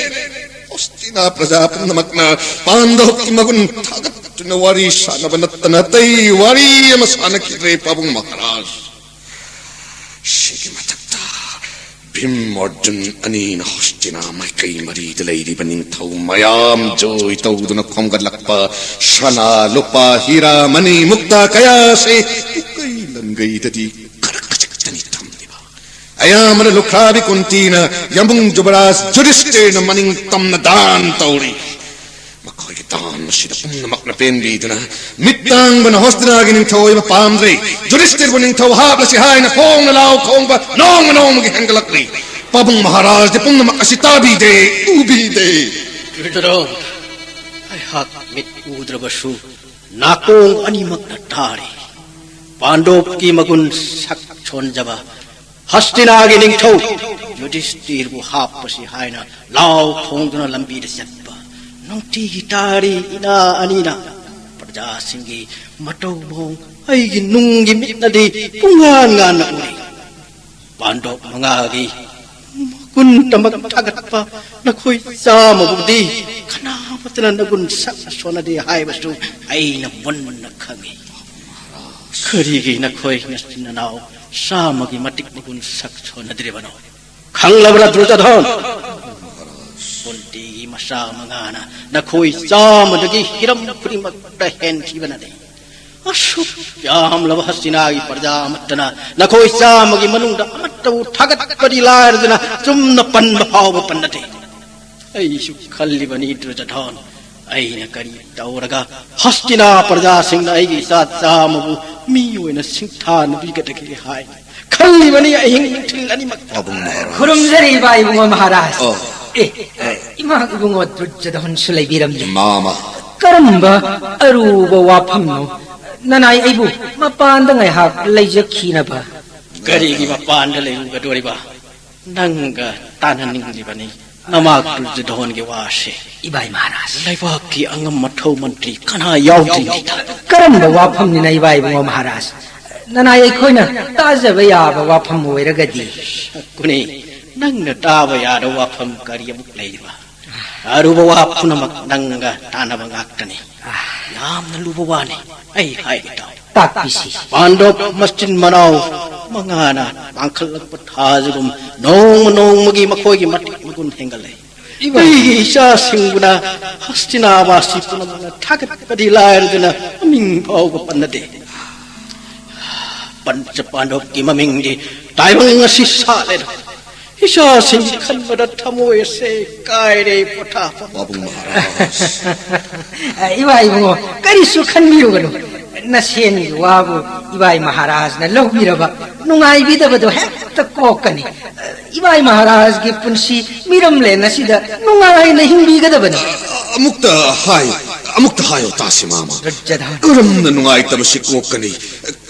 ꯍꯣꯁꯇꯤꯅꯥ ꯄ꯭ꯔꯖꯥ ꯄꯨꯝꯅꯃꯛꯅ ꯄꯥꯟꯗꯣꯞꯀꯤ ꯃꯒꯨꯟ ꯊꯥꯒꯠꯇꯨꯅ ꯋꯥꯔꯤ ꯁꯥꯟꯅꯕ ꯅꯠꯇꯅ ꯑꯇꯩ ꯋꯥꯔꯤ ꯑꯃ ꯁꯥꯟꯅꯈꯤꯗ꯭ꯔꯦ ꯄꯥꯕꯨꯡ ꯃꯍꯥꯔꯥꯖ꯫ ꯁꯤꯒꯤ ꯃꯊꯛꯇ ꯚꯤꯝ ꯑꯔꯖꯨꯟ ꯑꯅꯤꯅ ꯍꯣꯁꯇꯤꯅꯥ ꯃꯥꯏꯀꯩ ꯃꯔꯤꯗ ꯂꯩꯔꯤꯕ ꯅꯤꯡꯊꯧ ꯃꯌꯥꯝ ꯖꯣꯏ ꯇꯧꯗꯨꯅ ꯈꯣꯝꯒꯠꯂꯛꯄ ꯁꯅꯥ, ꯂꯨꯄꯥ, ꯍꯤꯔꯥ, ꯃꯅꯤ, ꯃꯨꯛꯇꯥ ꯀꯌꯥꯁꯤ ꯄꯨꯀꯩ ꯒꯩꯗꯗꯤ ꯈꯔ ꯈꯖꯤꯛꯇꯅꯤ ꯇꯝꯂꯤꯕ꯫ ꯑꯌꯥꯝꯕꯅ ꯂꯨꯈ꯭ꯔꯥꯕꯤ ꯀꯨꯟꯇꯤꯅ ꯌꯥꯝꯕꯨꯡ ꯖꯨꯕꯔꯥꯖ ꯖꯨꯗꯤꯁꯇꯤꯔꯅ ꯃꯅꯤꯡ ꯇꯝꯅ ꯗꯥꯟ ꯇꯧꯔꯤ꯫ ꯃꯈꯣꯏꯒꯤ ꯗꯥꯟ ꯑꯁꯤꯗ ꯄꯨꯝꯅꯃꯛꯅ ꯄꯦꯟꯕꯤꯗꯨꯅ ꯃꯤꯠ ꯇꯥꯡꯕꯅ ꯍꯣꯁꯇꯤꯅꯥꯒꯤ ꯅꯤꯡꯊꯧ ꯑꯣꯏꯕ ꯄꯥꯝꯗ꯭ꯔꯤ꯫ ꯖꯨꯗꯤꯁꯇꯤꯔꯕꯨ ꯅꯤꯡꯊꯧ ꯍꯥꯞꯂꯁꯤ ꯍꯥꯏꯅ ꯐꯣꯡꯅ ꯂꯥꯎ ꯈꯣꯡꯕ ꯅꯣꯡꯃ ꯅꯣꯡꯃꯒꯤ ꯍꯦꯟꯒꯠꯂꯛꯂꯤ꯫ ꯄꯥꯕꯨꯡ ꯃꯍꯥꯔꯥꯖꯗꯤ ꯄꯨꯝꯅꯃꯛ ꯑꯁꯤ ꯇꯥꯕꯤꯗꯦ, ꯎꯕꯤꯗꯦ꯫ ꯗꯨꯔꯖꯣꯙꯟ, ꯑꯩꯍꯥꯛ ꯃꯤꯠ ꯎꯗ꯭ꯔꯕꯁꯨ ꯅꯥꯀꯣꯡ ꯑꯅꯤꯃꯛꯅ ꯇꯥꯔꯤ꯫ ꯄꯥꯟꯗꯣꯞꯀꯤ ꯃꯒꯨꯟ ꯁꯛ ꯁꯣꯟꯖꯕ ꯍꯁꯇꯤꯅꯥꯒꯤ ꯅꯤꯡꯊꯧ ꯌꯨꯙꯤꯁꯇꯤꯔꯕꯨ ꯍꯥꯞꯄꯁꯤ ꯍꯥꯏꯅ ꯂꯥꯎ ꯈꯣꯡꯗꯨꯅ ꯂꯝꯕꯤꯗ ꯆꯠꯄ ꯅꯨꯡꯇꯤꯒꯤ ꯇꯥꯔꯤ꯫ ꯏꯅꯥ ꯑꯅꯤꯅ ꯄ꯭ꯔꯖꯥꯁꯤꯡꯒꯤ ꯃꯇꯧ ꯃꯑꯣꯡ ꯑꯩꯒꯤ ꯅꯨꯡꯒꯤ ꯃꯤꯠꯅꯗꯤ ꯄꯨꯡꯉꯥꯟ ꯉꯥꯟꯅ ꯎꯔꯤ꯫ ꯄꯥꯟꯗꯣꯞ ꯃꯉꯥꯒꯤ ꯃꯒꯨꯟꯗꯃꯛ ꯊꯥꯒꯠꯄ ꯅꯈꯣꯏ ꯆꯥꯝꯃꯕꯨꯗꯤ ꯀꯅꯥꯃꯠꯇꯅ ꯅꯒꯨꯟ ꯁꯛ ꯁꯣꯟꯅꯗꯦ ꯍꯥꯏꯕꯁꯨ ꯑꯩꯅ ꯃꯨꯟꯅ ꯈꯪꯏ꯫ ꯀꯔꯤꯒꯤ ꯅꯈꯣꯏ ꯅꯆꯤꯟ ꯅꯅꯥꯎ ꯆꯥꯝꯃꯒꯤ ꯃꯇꯤꯛ ꯃꯒꯨꯟ ꯁꯛ ꯁꯣꯟꯅꯗ꯭ꯔꯤꯕꯅꯣ? ꯈꯪꯂꯕ꯭ꯔꯥ ꯗꯨꯔꯖꯣꯙꯟ? ꯀꯨꯟꯇꯤꯒꯤ ꯃꯆꯥ ꯃꯉꯥꯅ ꯅꯈꯣꯏ ꯆꯥꯝꯃꯗꯒꯤ ꯍꯤꯔꯝ ꯈꯨꯗꯤꯡꯃꯛꯇ ꯍꯦꯟꯈꯤꯕꯅꯅꯤ꯫ ꯑꯁꯨꯛ ꯌꯥꯝꯂꯕ ꯍꯁꯇꯤꯅꯥꯒꯤ ꯄ꯭ꯔꯖꯥ ꯑꯃꯠꯇꯅ ꯅꯈꯣꯏ ꯆꯥꯝꯃꯒꯤ ꯃꯅꯨꯡꯗ ꯑꯃꯠꯇꯕꯨ ꯊꯥꯒꯠꯄꯗꯤ ꯂꯥꯏꯔꯗꯅ ꯆꯨꯝꯅ ꯄꯟꯕ ꯐꯥꯎꯕ ꯄꯟꯅꯗꯦ꯫ ꯑꯩꯁꯨ ꯈꯜꯂꯤꯕꯅꯤ ꯗꯨꯔꯖꯣꯙꯟ, ꯑꯩꯅ ꯀꯔꯤ ꯇꯧꯔꯒ ꯍꯁꯇꯤꯅꯥ ꯄ꯭ꯔꯖꯥꯁꯤꯡꯅ ꯑꯩꯒꯤ ꯏꯆꯥ ꯆꯥꯝꯃꯕꯨ ꯃꯤ ꯑꯣꯏꯅ ꯁꯤꯡꯊꯥꯅꯕꯤꯒꯗꯒꯦ ꯍꯥꯏꯅ ꯈꯜꯂꯤꯕꯅꯤ ꯑꯍꯤꯡ ꯅꯨꯡꯊꯤꯜ ꯑꯅꯤꯃꯛ꯫ ꯄꯥꯕꯨꯡ ꯃꯍꯥꯔꯥꯖ꯫ ꯈꯨꯔꯨꯝꯖꯔꯤ ꯏꯕꯥ ꯏꯕꯨꯡꯉꯣ ꯃꯍꯥꯔꯥꯖ꯫ ꯑꯣ꯫ ꯑꯦ, ꯏꯃꯥ ꯏꯕꯨꯡꯉꯣ ꯗꯨꯔꯖꯣꯙꯟꯁꯨ ꯂꯩꯕꯤꯔꯝꯂꯦ꯫ ꯃꯥꯃ꯫ ꯀꯔꯝꯕ ꯑꯔꯨꯕ ꯋꯥꯐꯝꯅꯣ ꯅꯅꯥꯏ ꯑꯩꯕꯨ ꯃꯄꯥꯟꯗ ꯉꯥꯏꯍꯥꯛ ꯂꯩꯖꯈꯤꯅꯕ? ꯀꯔꯤꯒꯤ ꯃꯄꯥꯟꯗ ꯂꯩꯔꯨꯒꯗꯣꯔꯤꯕ? ꯅꯪꯒ ꯇꯥꯟꯅꯅꯤꯡꯂꯤꯕꯅꯤ ꯅꯃꯥꯛ ꯗꯨꯔꯖꯣꯙꯟꯒꯤ ꯋꯥꯁꯦ꯫ ꯏꯕꯥꯏ ꯃꯍꯥꯔꯥꯖ꯫ ꯂꯩꯕꯥꯛꯀꯤ ꯑꯉꯝ ꯑꯊꯧ ꯃꯟꯇ꯭ꯔꯤ ꯀꯅꯥ ꯌꯥꯎꯗ꯭ꯔꯤꯉꯩꯗ꯫ ꯀꯔꯝꯕ ꯋꯥꯐꯝꯅꯤꯅ ꯏꯕꯥꯏ ꯏꯕꯨꯡꯉꯣ ꯃꯍꯥꯔꯥꯖ? ꯅꯅꯥꯏ ꯑꯩꯈꯣꯏꯅ ꯇꯥꯖꯕ ꯌꯥꯕ ꯋꯥꯐꯝ ꯑꯣꯏꯔꯒꯗꯤ꯫ ꯁꯛꯀꯨꯅꯤ, ꯅꯪꯅ ꯇꯥꯕ ꯌꯥꯗꯕ ꯋꯥꯐꯝ ꯀꯔꯤ ꯑꯃꯨꯛ ꯂꯩꯔꯤꯕ? ꯑꯔꯨꯕ ꯋꯥ ꯄꯨꯝꯅꯃꯛ ꯅꯪꯒ ꯇꯥꯟꯅꯕ ꯉꯥꯛꯇꯅꯤ꯫ ꯌꯥꯝꯅ ꯂꯨꯕ ꯋꯥꯅꯤ꯫ ꯑꯩ ꯍꯥꯏꯒꯦ ꯇꯥꯎ꯫ ꯇꯥꯛꯄꯤꯁꯤ꯫ ꯄꯥꯟꯗꯣꯞ ꯃꯆꯤꯟ ꯃꯅꯥꯎ ꯃꯉꯥꯅ ꯄꯥꯡꯈꯠꯂꯛꯄ ꯊꯥꯖꯒꯨꯝ ꯅꯣꯡꯃ ꯅꯣꯡꯃꯒꯤ ꯃꯈꯣꯏꯒꯤ ꯃꯇꯤꯛ ꯃꯒꯨꯟ ꯍꯦꯟꯒꯠꯂꯦ꯫ ꯏꯕꯥꯏ꯫ ꯑꯩꯒꯤ ꯏꯆꯥꯁꯤꯡꯕꯨꯅ ꯍꯁꯇꯤꯅꯥꯕꯥꯁꯤ ꯄꯨꯝꯅꯃꯛꯅ ꯊꯥꯒꯠꯄꯗꯤ ꯂꯥꯏꯔꯗꯅ ꯃꯃꯤꯡ ꯐꯥꯎꯕ ꯄꯟꯅꯗꯦ꯫ ꯄꯟꯆ ꯄꯥꯟꯗꯕꯀꯤ ꯃꯃꯤꯡꯗꯤ ꯇꯥꯏꯕꯪ ꯑꯁꯤ ꯁꯥꯠꯂꯦꯗ꯫ ꯏꯆꯥꯁꯤꯡ ꯈꯟꯕꯗ ꯊꯃꯣꯏ ꯑꯁꯦ ꯀꯥꯏꯔꯦ ꯄꯣꯊꯥꯐꯝ꯫ ꯄꯥꯕꯨꯡ ꯃꯍꯥꯔꯥꯖ꯫ ꯏꯕꯥ ꯏꯕꯨꯡꯉꯣ, ꯀꯔꯤꯁꯨ ꯈꯟꯕꯤꯔꯨꯒꯅꯨ꯫ ꯅꯁꯦꯟꯒꯤ ꯋꯥꯕꯨ ꯏꯕꯥꯏ ꯃꯍꯥꯔꯥꯖꯅ ꯂꯧꯕꯤꯔꯕ ꯅꯨꯡꯉꯥꯏꯕꯤꯗꯕꯗꯣ ꯍꯦꯛꯇ ꯀꯣꯛꯀꯅꯤ꯫ ꯏꯕꯥꯏ ꯃꯍꯥꯔꯥꯖꯒꯤ ꯄꯨꯟꯁꯤ ꯃꯤꯔꯝꯂꯦꯟ ꯑꯁꯤꯗ ꯅꯨꯡꯉꯥꯏꯅ ꯍꯤꯡꯕꯤꯒꯗꯕꯅꯤ꯫ ꯑꯃꯨꯛꯇ ꯍꯥꯏ, ꯑꯃꯨꯛꯇ ꯍꯥꯏꯌꯣ ꯇꯥꯁꯤ ꯃꯥꯃ꯫ ꯗꯨꯔꯖꯣꯙꯟ꯫ ꯀꯔꯝꯅ ꯅꯨꯡꯉꯥꯏꯇꯕꯁꯤ ꯀꯣꯛꯀꯅꯤ?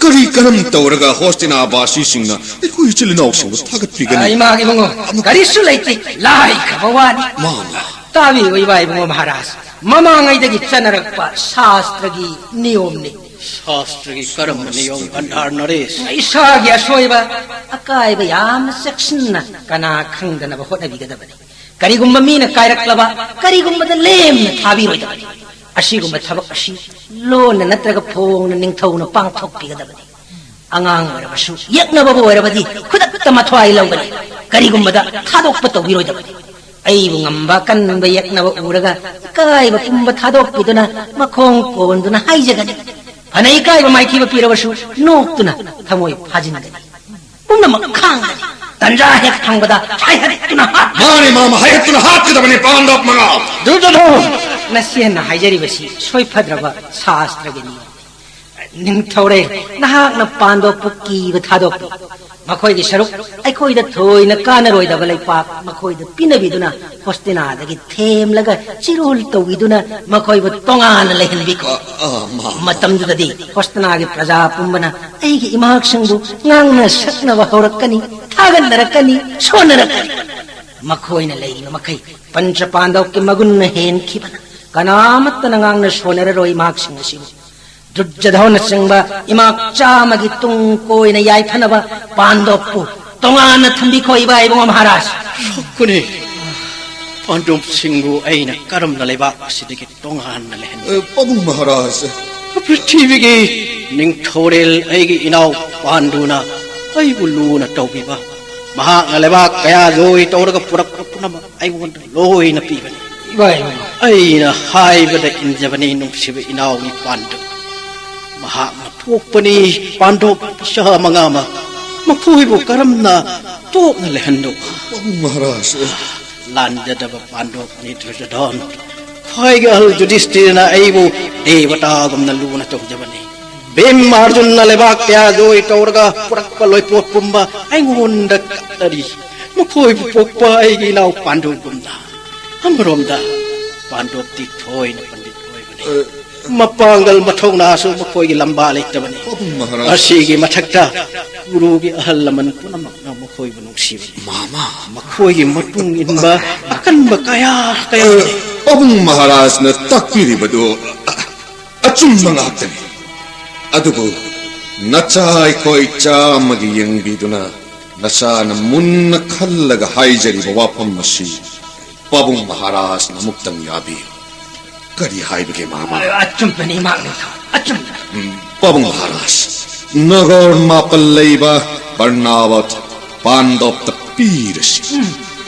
ꯀꯔꯤ ꯀꯔꯝ ꯇꯧꯔꯒ ꯍꯣꯁꯇꯤꯅꯥꯕꯥꯁꯤꯁꯤꯡꯅ ꯑꯩꯈꯣꯏ ꯏꯆꯤꯜ ꯏꯅꯥꯎꯁꯤꯡꯕꯨ ꯊꯥꯒꯠꯄꯤꯒꯅꯤ? ꯏꯃꯥꯒꯤ ꯏꯕꯨꯡꯉꯣ, ꯑꯃꯨꯛ ꯀꯔꯤꯁꯨ ꯂꯩꯇꯦ, ꯂꯥꯏꯈ꯭ꯔꯕ ꯋꯥꯅꯤ꯫ ꯃꯥꯃ꯫ ꯇꯥꯕꯤꯌꯨ ꯏꯕꯥ ꯏꯕꯨꯡꯉꯣ ꯃꯍꯥꯔꯥꯖ, ꯃꯃꯥꯡꯉꯩꯗꯒꯤ ꯆꯠꯅꯔꯛꯄ ꯁꯥꯁꯇ꯭ꯔꯒꯤ ꯅꯤꯌꯣꯝꯅꯤ꯫ ꯁꯥꯁꯇ꯭ꯔꯒꯤ ꯀꯔꯝꯕ ꯅꯤꯌꯣꯝ, ꯒꯟꯙꯥꯔ ꯅꯔꯦꯁ? ꯏꯁꯥꯒꯤ ꯑꯁꯣꯏꯕ, ꯑꯀꯥꯏꯕ ꯌꯥꯝꯅ ꯆꯦꯛꯁꯤꯟꯅ ꯀꯅꯥ ꯈꯪꯗꯅꯕ ꯍꯣꯠꯅꯕꯤꯒꯗꯕꯅꯤ꯫ ꯀꯔꯤꯒꯨꯝꯕ ꯃꯤꯅ ꯀꯥꯏꯔꯛꯂꯕ, ꯀꯔꯤꯒꯨꯝꯕꯗ ꯂꯦꯝꯅ ꯊꯥꯕꯤꯔꯣꯏꯗꯕꯅꯤ꯫ ꯑꯁꯤꯒꯨꯝꯕ ꯊꯕꯛ ꯑꯁꯤ ꯂꯣꯟꯅ ꯅꯠꯇ꯭ꯔꯒ ꯐꯣꯡꯅ ꯅꯤꯡꯊꯧꯅ ꯄꯥꯡꯊꯣꯛꯄꯤꯒꯗꯕꯅꯤ꯫ ꯑꯉꯥꯡ ꯑꯣꯏꯔꯕꯁꯨ, ꯌꯦꯛꯅꯕꯕꯨ ꯑꯣꯏꯔꯕꯗꯤ ꯈꯨꯗꯛꯇ ꯃꯊ꯭ꯋꯥꯏ ꯂꯧꯒꯅꯤ꯫ ꯀꯔꯤꯒꯨꯝꯕꯗ ꯊꯥꯗꯣꯛꯄ ꯇꯧꯕꯤꯔꯣꯏꯗꯕꯅꯤ꯫ ꯑꯩꯕꯨ ꯉꯝꯕ ꯀꯟꯕ ꯌꯦꯛꯅꯕ ꯎꯔꯒ ꯏꯀꯥꯏꯕ ꯄꯨꯝꯕ ꯊꯥꯗꯣꯛꯄꯤꯗꯨꯅ ꯃꯈꯣꯡ ꯀꯣꯟꯗꯨꯅ ꯍꯥꯏꯖꯒꯅꯤ꯫ ꯐꯅ ꯏꯀꯥꯏꯕ ꯃꯥꯏꯊꯤꯕ ꯄꯤꯔꯕꯁꯨ ꯅꯣꯛꯇꯨꯅ ꯊꯃꯣꯏ ꯐꯥꯖꯤꯟꯒꯅꯤ꯫ ꯄꯨꯝꯅꯃꯛ ꯈꯥꯡꯒꯅꯤ꯫ ꯇꯟꯖꯥ ꯍꯦꯛ ꯐꯪꯕꯗ ꯍꯥꯏꯍꯠꯇꯨꯅ ꯍꯥꯠ- ꯃꯥꯅꯤ ꯃꯥꯃ, ꯍꯥꯏꯍꯠꯇꯨꯅ ꯍꯥꯠꯀꯗꯕꯅꯤ ꯄꯥꯟꯗꯕ ꯃꯉꯥ꯫ ꯗꯨꯔꯖꯣꯙꯟ! ꯅꯆꯦꯅ ꯍꯥꯏꯖꯔꯤꯕꯁꯤ ꯁꯣꯏꯐꯗ꯭ꯔꯕ ꯁꯥꯁꯇ꯭ꯔꯒꯤ ꯅꯤꯌꯣꯝꯅꯤ꯫ ꯅꯤꯡꯊꯧꯔꯦꯜ, ꯅꯍꯥꯛꯅ ꯄꯥꯟꯗꯣꯞꯄꯨ ꯀꯤꯕ ꯊꯥꯗꯣꯛꯄꯤ꯫ ꯃꯈꯣꯏꯒꯤ ꯁꯔꯨꯛ ꯑꯩꯈꯣꯏꯗ ꯊꯣꯏꯅ ꯀꯥꯟꯅꯔꯣꯏꯗꯕ ꯂꯩꯄꯥꯛ ꯃꯈꯣꯏꯗ ꯄꯤꯅꯕꯤꯗꯨꯅ ꯍꯣꯁꯇꯤꯅꯥꯗꯒꯤ ꯊꯦꯝꯂꯒ ꯆꯤꯔꯣꯜ ꯇꯧꯕꯤꯗꯨꯅ ꯃꯈꯣꯏꯕꯨ ꯇꯣꯉꯥꯟꯅ ꯂꯩꯍꯟꯕꯤꯈꯣ꯫ ꯑ, ꯑ, ꯃꯥ, ꯃꯇꯝꯗꯨꯗꯗꯤ ꯍꯣꯁꯇꯤꯅꯥꯒꯤ ꯄ꯭ꯔꯖꯥ ꯄꯨꯝꯕꯅ ꯑꯩꯒꯤ ꯏꯃꯥꯛꯁꯤꯡꯕꯨ ꯉꯥꯡꯅ ꯁꯛꯅꯕ ꯍꯧꯔꯛꯀꯅꯤ, ꯊꯥꯒꯠꯅꯔꯛꯀꯅꯤ, ꯁꯣꯟꯅꯔꯛꯀꯅꯤ꯫ ꯃꯈꯣꯏꯅ ꯂꯩꯔꯤꯕ ꯃꯈꯩ ꯄꯟꯆ ꯄꯥꯟꯗꯕꯀꯤ ꯃꯒꯨꯟꯅ ꯍꯦꯟꯈꯤꯕꯅ ꯀꯅꯥꯃꯠꯇꯅ ꯉꯥꯡꯅ ꯁꯣꯟꯅꯔꯔꯣꯏ ꯏꯃꯥꯛꯁꯤꯡ ꯑꯁꯤꯕꯨ꯫ ꯗꯨꯔꯖꯣꯙꯅꯆꯤꯡꯕ ꯏꯃꯥꯛ ꯆꯥꯝꯃꯒꯤ ꯇꯨꯡ ꯀꯣꯏꯅ ꯌꯥꯏꯐꯅꯕ ꯄꯥꯟꯗꯣꯞꯄꯨ ꯇꯣꯉꯥꯟꯅ ꯊꯝꯕꯤꯈꯣ ꯏꯕꯥ ꯏꯕꯨꯡꯉꯣ ꯃꯍꯥꯔꯥꯖ꯫ ꯁꯣꯛꯀꯅꯤ꯫ ꯄꯥꯟꯗꯣꯞꯁꯤꯡꯕꯨ ꯑꯩꯅ ꯀꯔꯝꯅ ꯂꯩꯕꯥꯛ ꯑꯁꯤꯗꯒꯤ ꯇꯣꯉꯥꯟꯅ ꯂꯩꯍꯟꯒꯦ? ꯑ, ꯄꯥꯕꯨꯡ ꯃꯍꯥꯔꯥꯖ꯫ ꯄ꯭ꯔꯤꯊꯤꯕꯤꯒꯤ ꯅꯤꯡꯊꯧꯔꯦꯜ ꯑꯩꯒꯤ ꯏꯅꯥꯎ ꯄꯥꯟꯗꯨꯅ ꯑꯩꯕꯨ ꯂꯨꯅ ꯇꯧꯕꯤꯕ, ꯃꯍꯥꯛꯅ ꯂꯩꯕꯥꯛ ꯀꯌꯥ ꯖꯣꯏ ꯇꯧꯔꯒ ꯄꯨꯔꯛꯄ ꯄꯨꯝꯅꯃꯛ ꯑꯩꯉꯣꯟꯗ ꯂꯣꯏꯅ ꯄꯤꯕꯅꯤ꯫ ꯏꯃꯥ, ꯏꯃꯥ, ꯏꯃꯥ꯫ ꯑꯩꯅ ꯍꯥꯏꯕꯗ ꯏꯟꯖꯕꯅꯤ, ꯅꯨꯡꯁꯤꯕ ꯏꯅꯥꯎꯒꯤ ꯄꯥꯟꯗꯨ꯫ ꯃꯍꯥꯛꯅ ꯄꯣꯛꯄꯅꯤ ꯄꯥꯟꯗꯣꯞ ꯏꯆꯥ ꯃꯉꯥꯃꯛ꯫ ꯃꯈꯣꯏꯕꯨ ꯀꯔꯝꯅ ꯇꯣꯛꯅ ꯂꯩꯍꯟꯗꯧꯕ? ꯄꯥꯕꯨꯡ ꯃꯍꯥꯔꯥꯖ꯫ ꯂꯥꯟꯖꯗꯕ ꯄꯥꯟꯗꯣꯞ ꯑꯅꯤ ꯗꯨꯔꯖꯣꯙꯟ꯫ ꯈ꯭ꯋꯥꯏꯒꯤ ꯑꯍꯜ ꯌꯨꯙꯤꯁꯇꯤꯔꯅ ꯑꯩꯕꯨ ꯗꯦꯕꯇꯥꯒꯨꯝꯅ ꯂꯨꯅ ꯇꯧꯖꯕꯅꯤ꯫ ꯚꯤꯝ ꯑꯔꯖꯨꯟꯅ ꯂꯩꯕꯥꯛ ꯀꯌꯥ ꯖꯣꯏ ꯇꯧꯔꯒ ꯄꯨꯔꯛꯄ ꯂꯣꯏꯄꯣꯠ ꯄꯨꯝꯕ ꯑꯩꯉꯣꯟꯗ ꯀꯠꯅꯔꯤ꯫ ꯃꯈꯣꯏꯕꯨ ꯄꯣꯛꯄ ꯑꯩꯒꯤ ꯏꯅꯥꯎ ꯄꯥꯟꯗꯨꯒꯨꯝꯅ꯫ ꯑꯃꯔꯣꯝꯗ ꯄꯥꯟꯗꯣꯞꯇꯤ ꯊꯣꯏꯅ ꯄꯟꯗꯤꯠ ꯑꯣꯏꯕꯅꯤ꯫ ꯑ, ꯃꯄꯥꯡꯒꯜ ꯃꯊꯧꯅꯥꯁꯨ ꯃꯈꯣꯏꯒꯤ ꯂꯝꯕꯥ ꯂꯩꯇꯕꯅꯤ꯫ ꯄꯥꯕꯨꯡ ꯃꯍꯥꯔꯥꯖ꯫ ꯑꯁꯤꯒꯤ ꯃꯊꯛꯇ ꯀꯨꯔꯨꯒꯤ ꯑꯍꯜ ꯂꯃꯟ ꯄꯨꯝꯅꯃꯛꯅ ꯃꯈꯣꯏꯕꯨ ꯅꯨꯡꯁꯤꯕꯅꯤ꯫ ꯃꯥꯃ꯫ ꯃꯈꯣꯏꯒꯤ ꯃꯇꯨꯡ ꯏꯟꯕ ꯑꯀꯟꯕ ꯀꯌꯥ ꯀꯌꯥ ꯂꯩ꯫ ꯄꯥꯕꯨꯡ ꯃꯍꯥꯔꯥꯖꯅ ꯇꯥꯛꯄꯤꯔꯤꯕꯗꯨ ꯑꯆꯨꯝꯕ ꯉꯥꯛꯇꯅꯤ꯫ ꯑꯗꯨꯕꯨ ꯅꯆꯥ ꯑꯩꯈꯣꯏ ꯆꯥꯝꯃꯒꯤ ꯌꯦꯡꯕꯤꯗꯨꯅ ꯅꯆꯥꯅ ꯃꯨꯟꯅ ꯈꯜꯂꯒ ꯍꯥꯏꯖꯔꯤꯕ ꯋꯥꯐꯝ ꯑꯁꯤ ꯄꯥꯕꯨꯡ ꯃꯍꯥꯔꯥꯖꯅ ꯑꯃꯨꯛꯇꯪ ꯌꯥꯕꯤꯌꯨ꯫ ꯀꯔꯤ ꯍꯥꯏꯕꯒꯦ, ꯃꯥꯃ? ꯑꯆꯨꯝꯕꯅꯤ, ꯏꯃꯥ ꯅꯤꯡꯊꯧ, ꯑꯆꯨꯝꯕꯅꯤ꯫ ꯎꯝ, ꯄꯥꯕꯨꯡ ꯃꯍꯥꯔꯥꯖ, ꯅꯒꯔ ꯃꯥꯄꯜ ꯂꯩꯕ ꯕꯔꯅꯥꯋꯠ ꯄꯥꯟꯗꯣꯞꯇ ꯄꯤꯔꯁꯤ꯫ ꯎꯝ꯫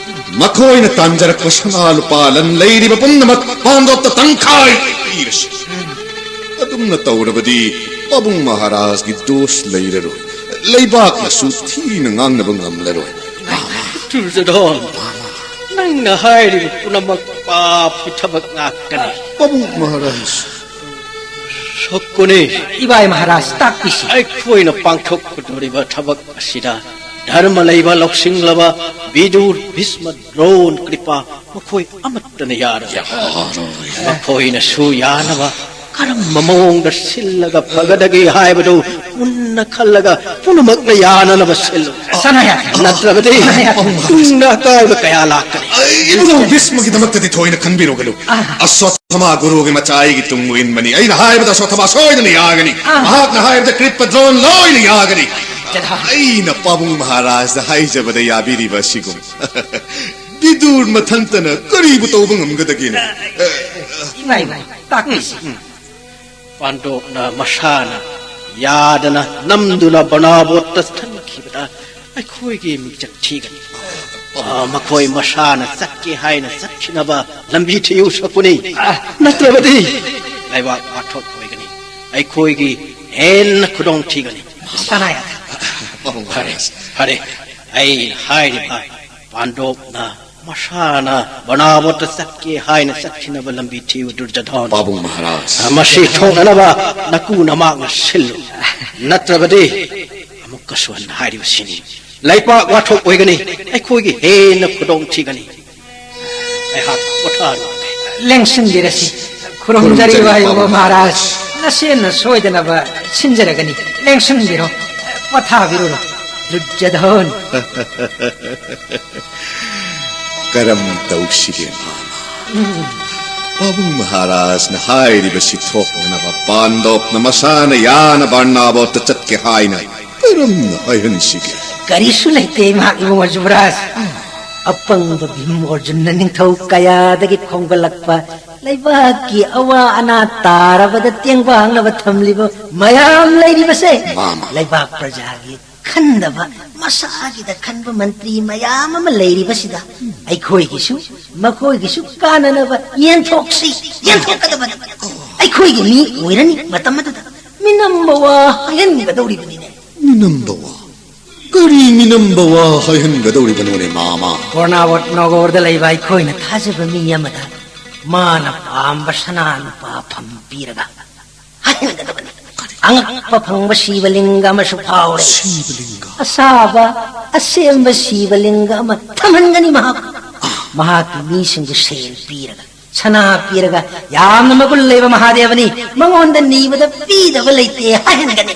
ꯃꯈꯣꯏꯅ ꯇꯥꯟꯖꯔꯛꯄ ꯁꯅꯥ ꯂꯨꯄꯥ ꯂꯟ ꯂꯩꯔꯤꯕ ꯄꯨꯝꯅꯃꯛ ꯄꯥꯟꯗꯣꯞꯇ ꯇꯪꯈꯥꯏ ꯄꯤꯔꯁꯤ꯫ ꯎꯝ꯫ ꯑꯗꯨꯝꯅ ꯇꯧꯔꯕꯗꯤ ꯄꯥꯕꯨꯡ ꯃꯍꯥꯔꯥꯖꯒꯤ ꯗꯣꯁ ꯂꯩꯔꯔꯣꯏ꯫ ꯂꯩꯕꯥꯛꯅꯁꯨ ꯊꯤꯅ ꯉꯥꯡꯅꯕ ꯉꯝꯂꯔꯣꯏ꯫ ꯗꯨꯔꯖꯣꯙꯟ, ꯅꯪꯅ ꯍꯥꯏꯔꯤꯕ ꯄꯨꯝꯅꯃꯛ ꯄꯥꯞꯀꯤ ꯊꯕꯛ ꯉꯥꯛꯇꯅꯤ꯫ ꯄꯥꯕꯨꯡ ꯃꯍꯥꯔꯥꯖ꯫ ꯁꯀꯨꯅꯤ꯫ ꯏꯕꯥꯏ ꯃꯍꯥꯔꯥꯖ, ꯇꯥꯛꯄꯤꯁꯤ꯫ ꯑꯩꯈꯣꯏꯅ ꯄꯥꯡꯊꯣꯛꯀꯗꯧꯔꯤꯕ ꯊꯕꯛ ꯑꯁꯤꯗ ꯙꯔꯃ ꯂꯩꯕ, ꯂꯧꯁꯤꯡꯂꯕ ꯕꯤꯗꯨꯔ, ꯚꯤꯁꯃ, ꯗ꯭ꯔꯣꯟ, ꯀ꯭ꯔꯤꯄꯥ ꯃꯈꯣꯏ ꯑꯃꯠꯇꯅ ꯌꯥꯔꯣꯏ꯫ ꯌꯥꯔꯣꯏ꯫ ꯃꯈꯣꯏꯅꯁꯨ ꯌꯥꯅꯕ ꯀꯔꯝꯕ ꯃꯑꯣꯡꯗ ꯁꯤꯜꯂꯒ ꯐꯒꯗꯒꯦ ꯍꯥꯏꯕꯗꯨ ꯃꯨꯟꯅ ꯈꯜꯂꯒ ꯄꯨꯝꯅꯃꯛꯅ ꯌꯥꯅꯅꯕ ꯁꯤꯜꯂꯨ꯫ ꯁꯅꯥ ꯌꯥꯊꯪ꯫ ꯅꯠꯇ꯭ꯔꯕꯗꯤ ꯁꯅꯥ ꯌꯥꯊꯪ꯫ ꯇꯨꯡꯗ ꯑꯀꯥꯏꯕ ꯀꯌꯥ ꯂꯥꯛꯀꯅꯤ꯫ ꯑꯩ ꯏꯕꯨꯙꯧ ꯚꯤꯁꯃꯒꯤꯗꯃꯛꯇꯗꯤ ꯊꯣꯏꯅ ꯈꯟꯕꯤꯔꯨꯒꯅꯨ꯫ ꯑꯥ꯫ ꯑꯁ꯭ꯋꯠꯊꯥꯃꯥ ꯒꯨꯔꯨꯒꯤ ꯃꯆꯥ ꯑꯩꯒꯤ ꯇꯨꯡ ꯏꯟꯕꯅꯤ꯫ ꯑꯩꯅ ꯍꯥꯏꯕꯗ ꯑꯁ꯭ꯋꯠꯊꯥꯃꯥ ꯁꯣꯏꯗꯅ ꯌꯥꯒꯅꯤ꯫ ꯑꯥ꯫ ꯃꯍꯥꯛꯅ ꯍꯥꯏꯕꯗ ꯀ꯭ꯔꯤꯄ ꯗ꯭ꯔꯣꯟ ꯂꯣꯏꯅ ꯌꯥꯒꯅꯤ꯫ ꯖꯗꯥ꯫ ꯑꯩꯅ ꯄꯥꯕꯨꯡ ꯃꯍꯥꯔꯥꯖꯗ ꯍꯥꯏꯖꯕꯗ ꯌꯥꯕꯤꯔꯤꯕ ꯑꯁꯤꯒꯨꯝ꯫ ꯕꯤꯗꯨꯔ ꯃꯊꯟꯇꯅ ꯀꯔꯤꯕꯨ ꯇꯧꯕ ꯉꯝꯒꯗꯒꯦꯅꯦ? ꯏꯃꯥ, ꯏꯃꯥ, ꯇꯥꯛꯄꯤꯁꯤ꯫ ꯄꯥꯟꯗꯣꯞꯅ ꯃꯁꯥꯅ ꯌꯥꯗꯅ ꯅꯝꯗꯨꯅ ꯕꯔꯅꯥꯕꯣꯠꯇ ꯊꯟꯈꯤꯕꯗ ꯑꯩꯈꯣꯏꯒꯤ ꯃꯤꯡꯆꯠ ꯊꯤꯒꯅꯤ꯫ ꯑ, ꯃꯈꯣꯏ ꯃꯁꯥꯅ ꯆꯠꯀꯦ ꯍꯥꯏꯅ ꯆꯠꯈꯤꯅꯕ ꯂꯝꯕꯤ ꯊꯤꯌꯨ, ꯁꯀꯨꯅꯤ꯫ ꯅꯠꯇ꯭ꯔꯕꯗꯤ ꯂꯩꯕꯥꯛ ꯋꯥꯊꯣꯛ ꯑꯣꯏꯒꯅꯤ꯫ ꯑꯩꯈꯣꯏꯒꯤ ꯍꯦꯟꯅ ꯈꯨꯗꯣꯡ ꯊꯤꯒꯅꯤ꯫ ꯁꯅꯥꯌꯥ꯫ ꯐꯔꯦ, ꯐꯔꯦ꯫ ꯑꯩꯅ ꯍꯥꯏꯔꯤꯕ ꯄꯥꯟꯗꯣꯞꯅ ꯃꯁꯥꯅ ꯕꯅꯥꯕꯣꯠꯇ ꯆꯠꯀꯦ ꯍꯥꯏꯅ ꯆꯠꯈꯤꯅꯕ ꯂꯝꯕꯤ ꯊꯤꯌꯨ, ꯗꯨꯔꯖꯙꯣꯟ꯫ ꯄꯥꯕꯨꯡ ꯃꯍꯥꯔꯥꯖ꯫ ꯃꯁꯤ ꯊꯣꯛꯅꯅꯕ ꯅꯀꯨ ꯅꯃꯥꯛꯅ ꯁꯤꯜꯂꯨ꯫ ꯅꯠꯇ꯭ꯔꯕꯗꯤ ꯑꯃꯨꯛꯀꯁꯨ ꯍꯟꯅ ꯍꯥꯏꯔꯤꯕꯁꯤꯅꯤ꯫ ꯂꯩꯄꯥꯛ ꯋꯥꯊꯣꯛ ꯑꯣꯏꯒꯅꯤ, ꯑꯩꯈꯣꯏꯒꯤ ꯍꯦꯟꯅ ꯈꯨꯗꯣꯡ ꯊꯤꯒꯅꯤ꯫ ꯑꯩꯍꯥꯛ ꯄꯣꯊꯥꯔꯨꯔꯒꯦ꯫ ꯂꯦꯡꯁꯤꯟꯕꯤꯔꯁꯤ꯫ ꯈꯨꯔꯨꯝꯖꯔꯤ, ꯋꯥꯍꯩꯕ ꯃꯍꯥꯔꯥꯖ꯫ ꯅꯁꯦꯟꯅ ꯁꯣꯏꯗꯅꯕ ꯁꯤꯟꯖꯔꯒꯅꯤ꯫ ꯂꯦꯡꯁꯤꯟꯕꯤꯔꯣ꯫ ꯄꯣꯊꯥꯕꯤꯔꯨꯔꯣ꯫ ꯗꯨꯔꯖꯙꯣꯟ꯫ ꯀꯔꯝ ꯇꯧꯁꯤꯒꯦ, ꯃꯥꯃ? ꯄꯥꯕꯨꯡ ꯃꯍꯥꯔꯥꯖꯅ ꯍꯥꯏꯔꯤꯕꯁꯤ ꯊꯣꯛꯅꯅꯕ ꯄꯥꯟꯗꯣꯞꯅ ꯃꯁꯥꯅ ꯌꯥꯅ ꯕꯔꯅꯥꯕꯣꯠꯇ ꯆꯠꯀꯦ ꯍꯥꯏꯅ ꯀꯔꯝꯅ ꯍꯥꯏꯍꯟꯁꯤꯒꯦ? ꯀꯔꯤꯁꯨ ꯂꯩꯇꯦ, ꯏꯃꯥ ꯏꯕꯨꯡꯉꯣ ꯖꯨꯕꯔꯥꯖ꯫ ꯑꯄꯪꯕ ꯚꯤꯝ ꯑꯣꯔꯖꯨꯟꯅ ꯅꯤꯡꯊꯧ ꯀꯌꯥꯗꯒꯤ ꯈꯣꯝꯒꯠꯂꯛꯄ ꯂꯩꯕꯥꯛꯀꯤ ꯑꯋꯥ ꯑꯅꯥ ꯇꯥꯔꯕꯗ ꯇꯦꯡꯕꯥꯡꯅꯕ ꯊꯝꯂꯤꯕ ꯃꯌꯥꯝ ꯂꯩꯔꯤꯕꯁꯦ, ꯃꯥꯃ꯫ ꯂꯩꯕꯥꯛ ꯄ꯭ꯔꯖꯥꯒꯤ ꯈꯟꯗꯕ, ꯃꯁꯥꯒꯤꯗ ꯈꯟꯕ ꯃꯟꯇ꯭ꯔꯤ ꯃꯌꯥꯝ ꯑꯃ ꯂꯩꯔꯤꯕꯁꯤꯗ, ꯑꯩꯈꯣꯏꯒꯤꯁꯨ ꯃꯈꯣꯏꯒꯤꯁꯨ ꯀꯥꯟꯅꯅꯕ ꯌꯦꯟꯊꯣꯛꯁꯤ, ꯌꯦꯟꯊꯣꯛꯀꯗꯕꯅꯤ꯫ ꯑꯩꯈꯣꯏꯒꯤ ꯃꯤ ꯑꯣꯏꯔꯅꯤ ꯃꯇꯝ ꯑꯗꯨꯗ꯫ ꯃꯤꯅꯝꯕ ꯋꯥ ꯍꯥꯏꯍꯟꯒꯗꯧꯔꯤꯕꯅꯤꯅꯦ꯫ ꯃꯤꯅꯝꯕ ꯋꯥ? ꯀꯔꯤ ꯃꯤꯅꯝꯕ ꯋꯥ ꯍꯥꯏꯍꯟꯒꯗꯧꯔꯤꯕꯅꯣꯅꯦ, ꯃꯥꯃ? ꯕꯔꯅꯥꯕꯣꯠ ꯅꯣꯒꯣꯔꯗ ꯂꯩꯕ ꯑꯩꯈꯣꯏꯅ ꯊꯥꯖꯕ ꯃꯤ ꯑꯃꯗ ꯃꯥꯅ ꯄꯥꯝꯕ ꯁꯅꯥ ꯂꯨꯄꯥ ꯐꯝ ꯄꯤꯔꯒ ꯍꯥꯏꯍꯟꯒꯗꯕꯅꯤ꯫ ꯑꯉꯛꯄ ꯐꯪꯕ ꯁꯤꯕꯂꯤꯡꯒ ꯑꯃꯁꯨ ꯐꯥꯎꯔꯦ꯫ ꯁꯤꯕꯂꯤꯡꯒ? ꯑꯁꯥꯕ, ꯑꯁꯦꯡꯕ ꯁꯤꯕꯂꯤꯡꯒ ꯑꯃ ꯊꯝꯍꯟꯒꯅꯤ ꯃꯍꯥꯛ꯫ ꯃꯍꯥꯛꯀꯤ ꯃꯤꯁꯤꯡꯕꯨ ꯁꯦꯜ ꯄꯤꯔꯒ, ꯁꯅꯥ ꯄꯤꯔꯒ, ꯌꯥꯝꯅ ꯃꯒꯨꯟ ꯂꯩꯕ ꯃꯍꯥꯗꯦꯕꯅꯤ, ꯃꯉꯣꯟꯗ ꯅꯤꯕꯗ ꯄꯤꯗꯕ ꯂꯩꯇꯦ ꯍꯥꯏꯍꯟꯒꯅꯤ꯫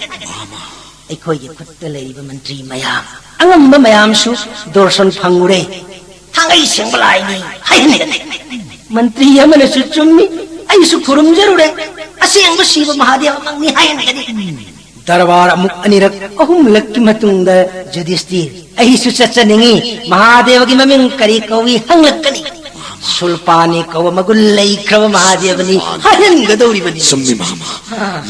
ꯑꯩꯈꯣꯏꯒꯤ ꯈꯨꯠꯇ ꯂꯩꯔꯤꯕ ꯃꯟꯇ꯭ꯔꯤ ꯃꯌꯥꯝ, ꯑꯉꯝꯕ ꯃꯌꯥꯝꯁꯨ ꯗꯣꯔꯁꯟ ꯐꯪꯉꯨꯔꯦ꯫ ꯊꯥꯡꯒꯩ ꯁꯦꯡꯕ ꯂꯥꯏꯅꯤ ꯍꯥꯏꯍꯟꯒꯅꯤ꯫ ꯃꯟꯇ꯭ꯔꯤ ꯑꯃꯅꯁꯨ ꯆꯨꯝꯃꯤ, ꯑꯩꯁꯨ ꯈꯨꯔꯨꯝꯖꯔꯨꯔꯦ꯫ ꯑꯁꯦꯡꯕ ꯁꯤꯕ ꯃꯍꯥꯗꯦꯕꯃꯛꯅꯤ ꯍꯥꯏꯍꯟꯒꯅꯤ꯫ ꯗꯔꯕꯥꯔ ꯑꯃꯨꯛ ꯑꯅꯤꯔꯛ ꯑꯍꯨꯝꯂꯛꯀꯤ ꯃꯇꯨꯡꯗ ꯖꯨꯗꯤꯁꯇꯤꯔ, ꯑꯩꯁꯨ ꯆꯠꯆꯅꯤꯡꯉꯤ, ꯃꯍꯥꯗꯦꯕꯒꯤ ꯃꯃꯤꯡ ꯀꯔꯤ ꯀꯧꯏ ꯍꯪꯂꯛꯀꯅꯤ꯫ ꯁꯨꯜꯄꯥꯅꯤ ꯀꯧꯕ ꯃꯒꯨꯟ ꯂꯩꯈ꯭ꯔꯕ ꯃꯍꯥꯗꯦꯕꯅꯤ ꯍꯥꯏꯍꯟꯒꯗꯧꯔꯤꯕꯅꯤ꯫ ꯆꯨꯝꯃꯤ, ꯃꯥꯃ꯫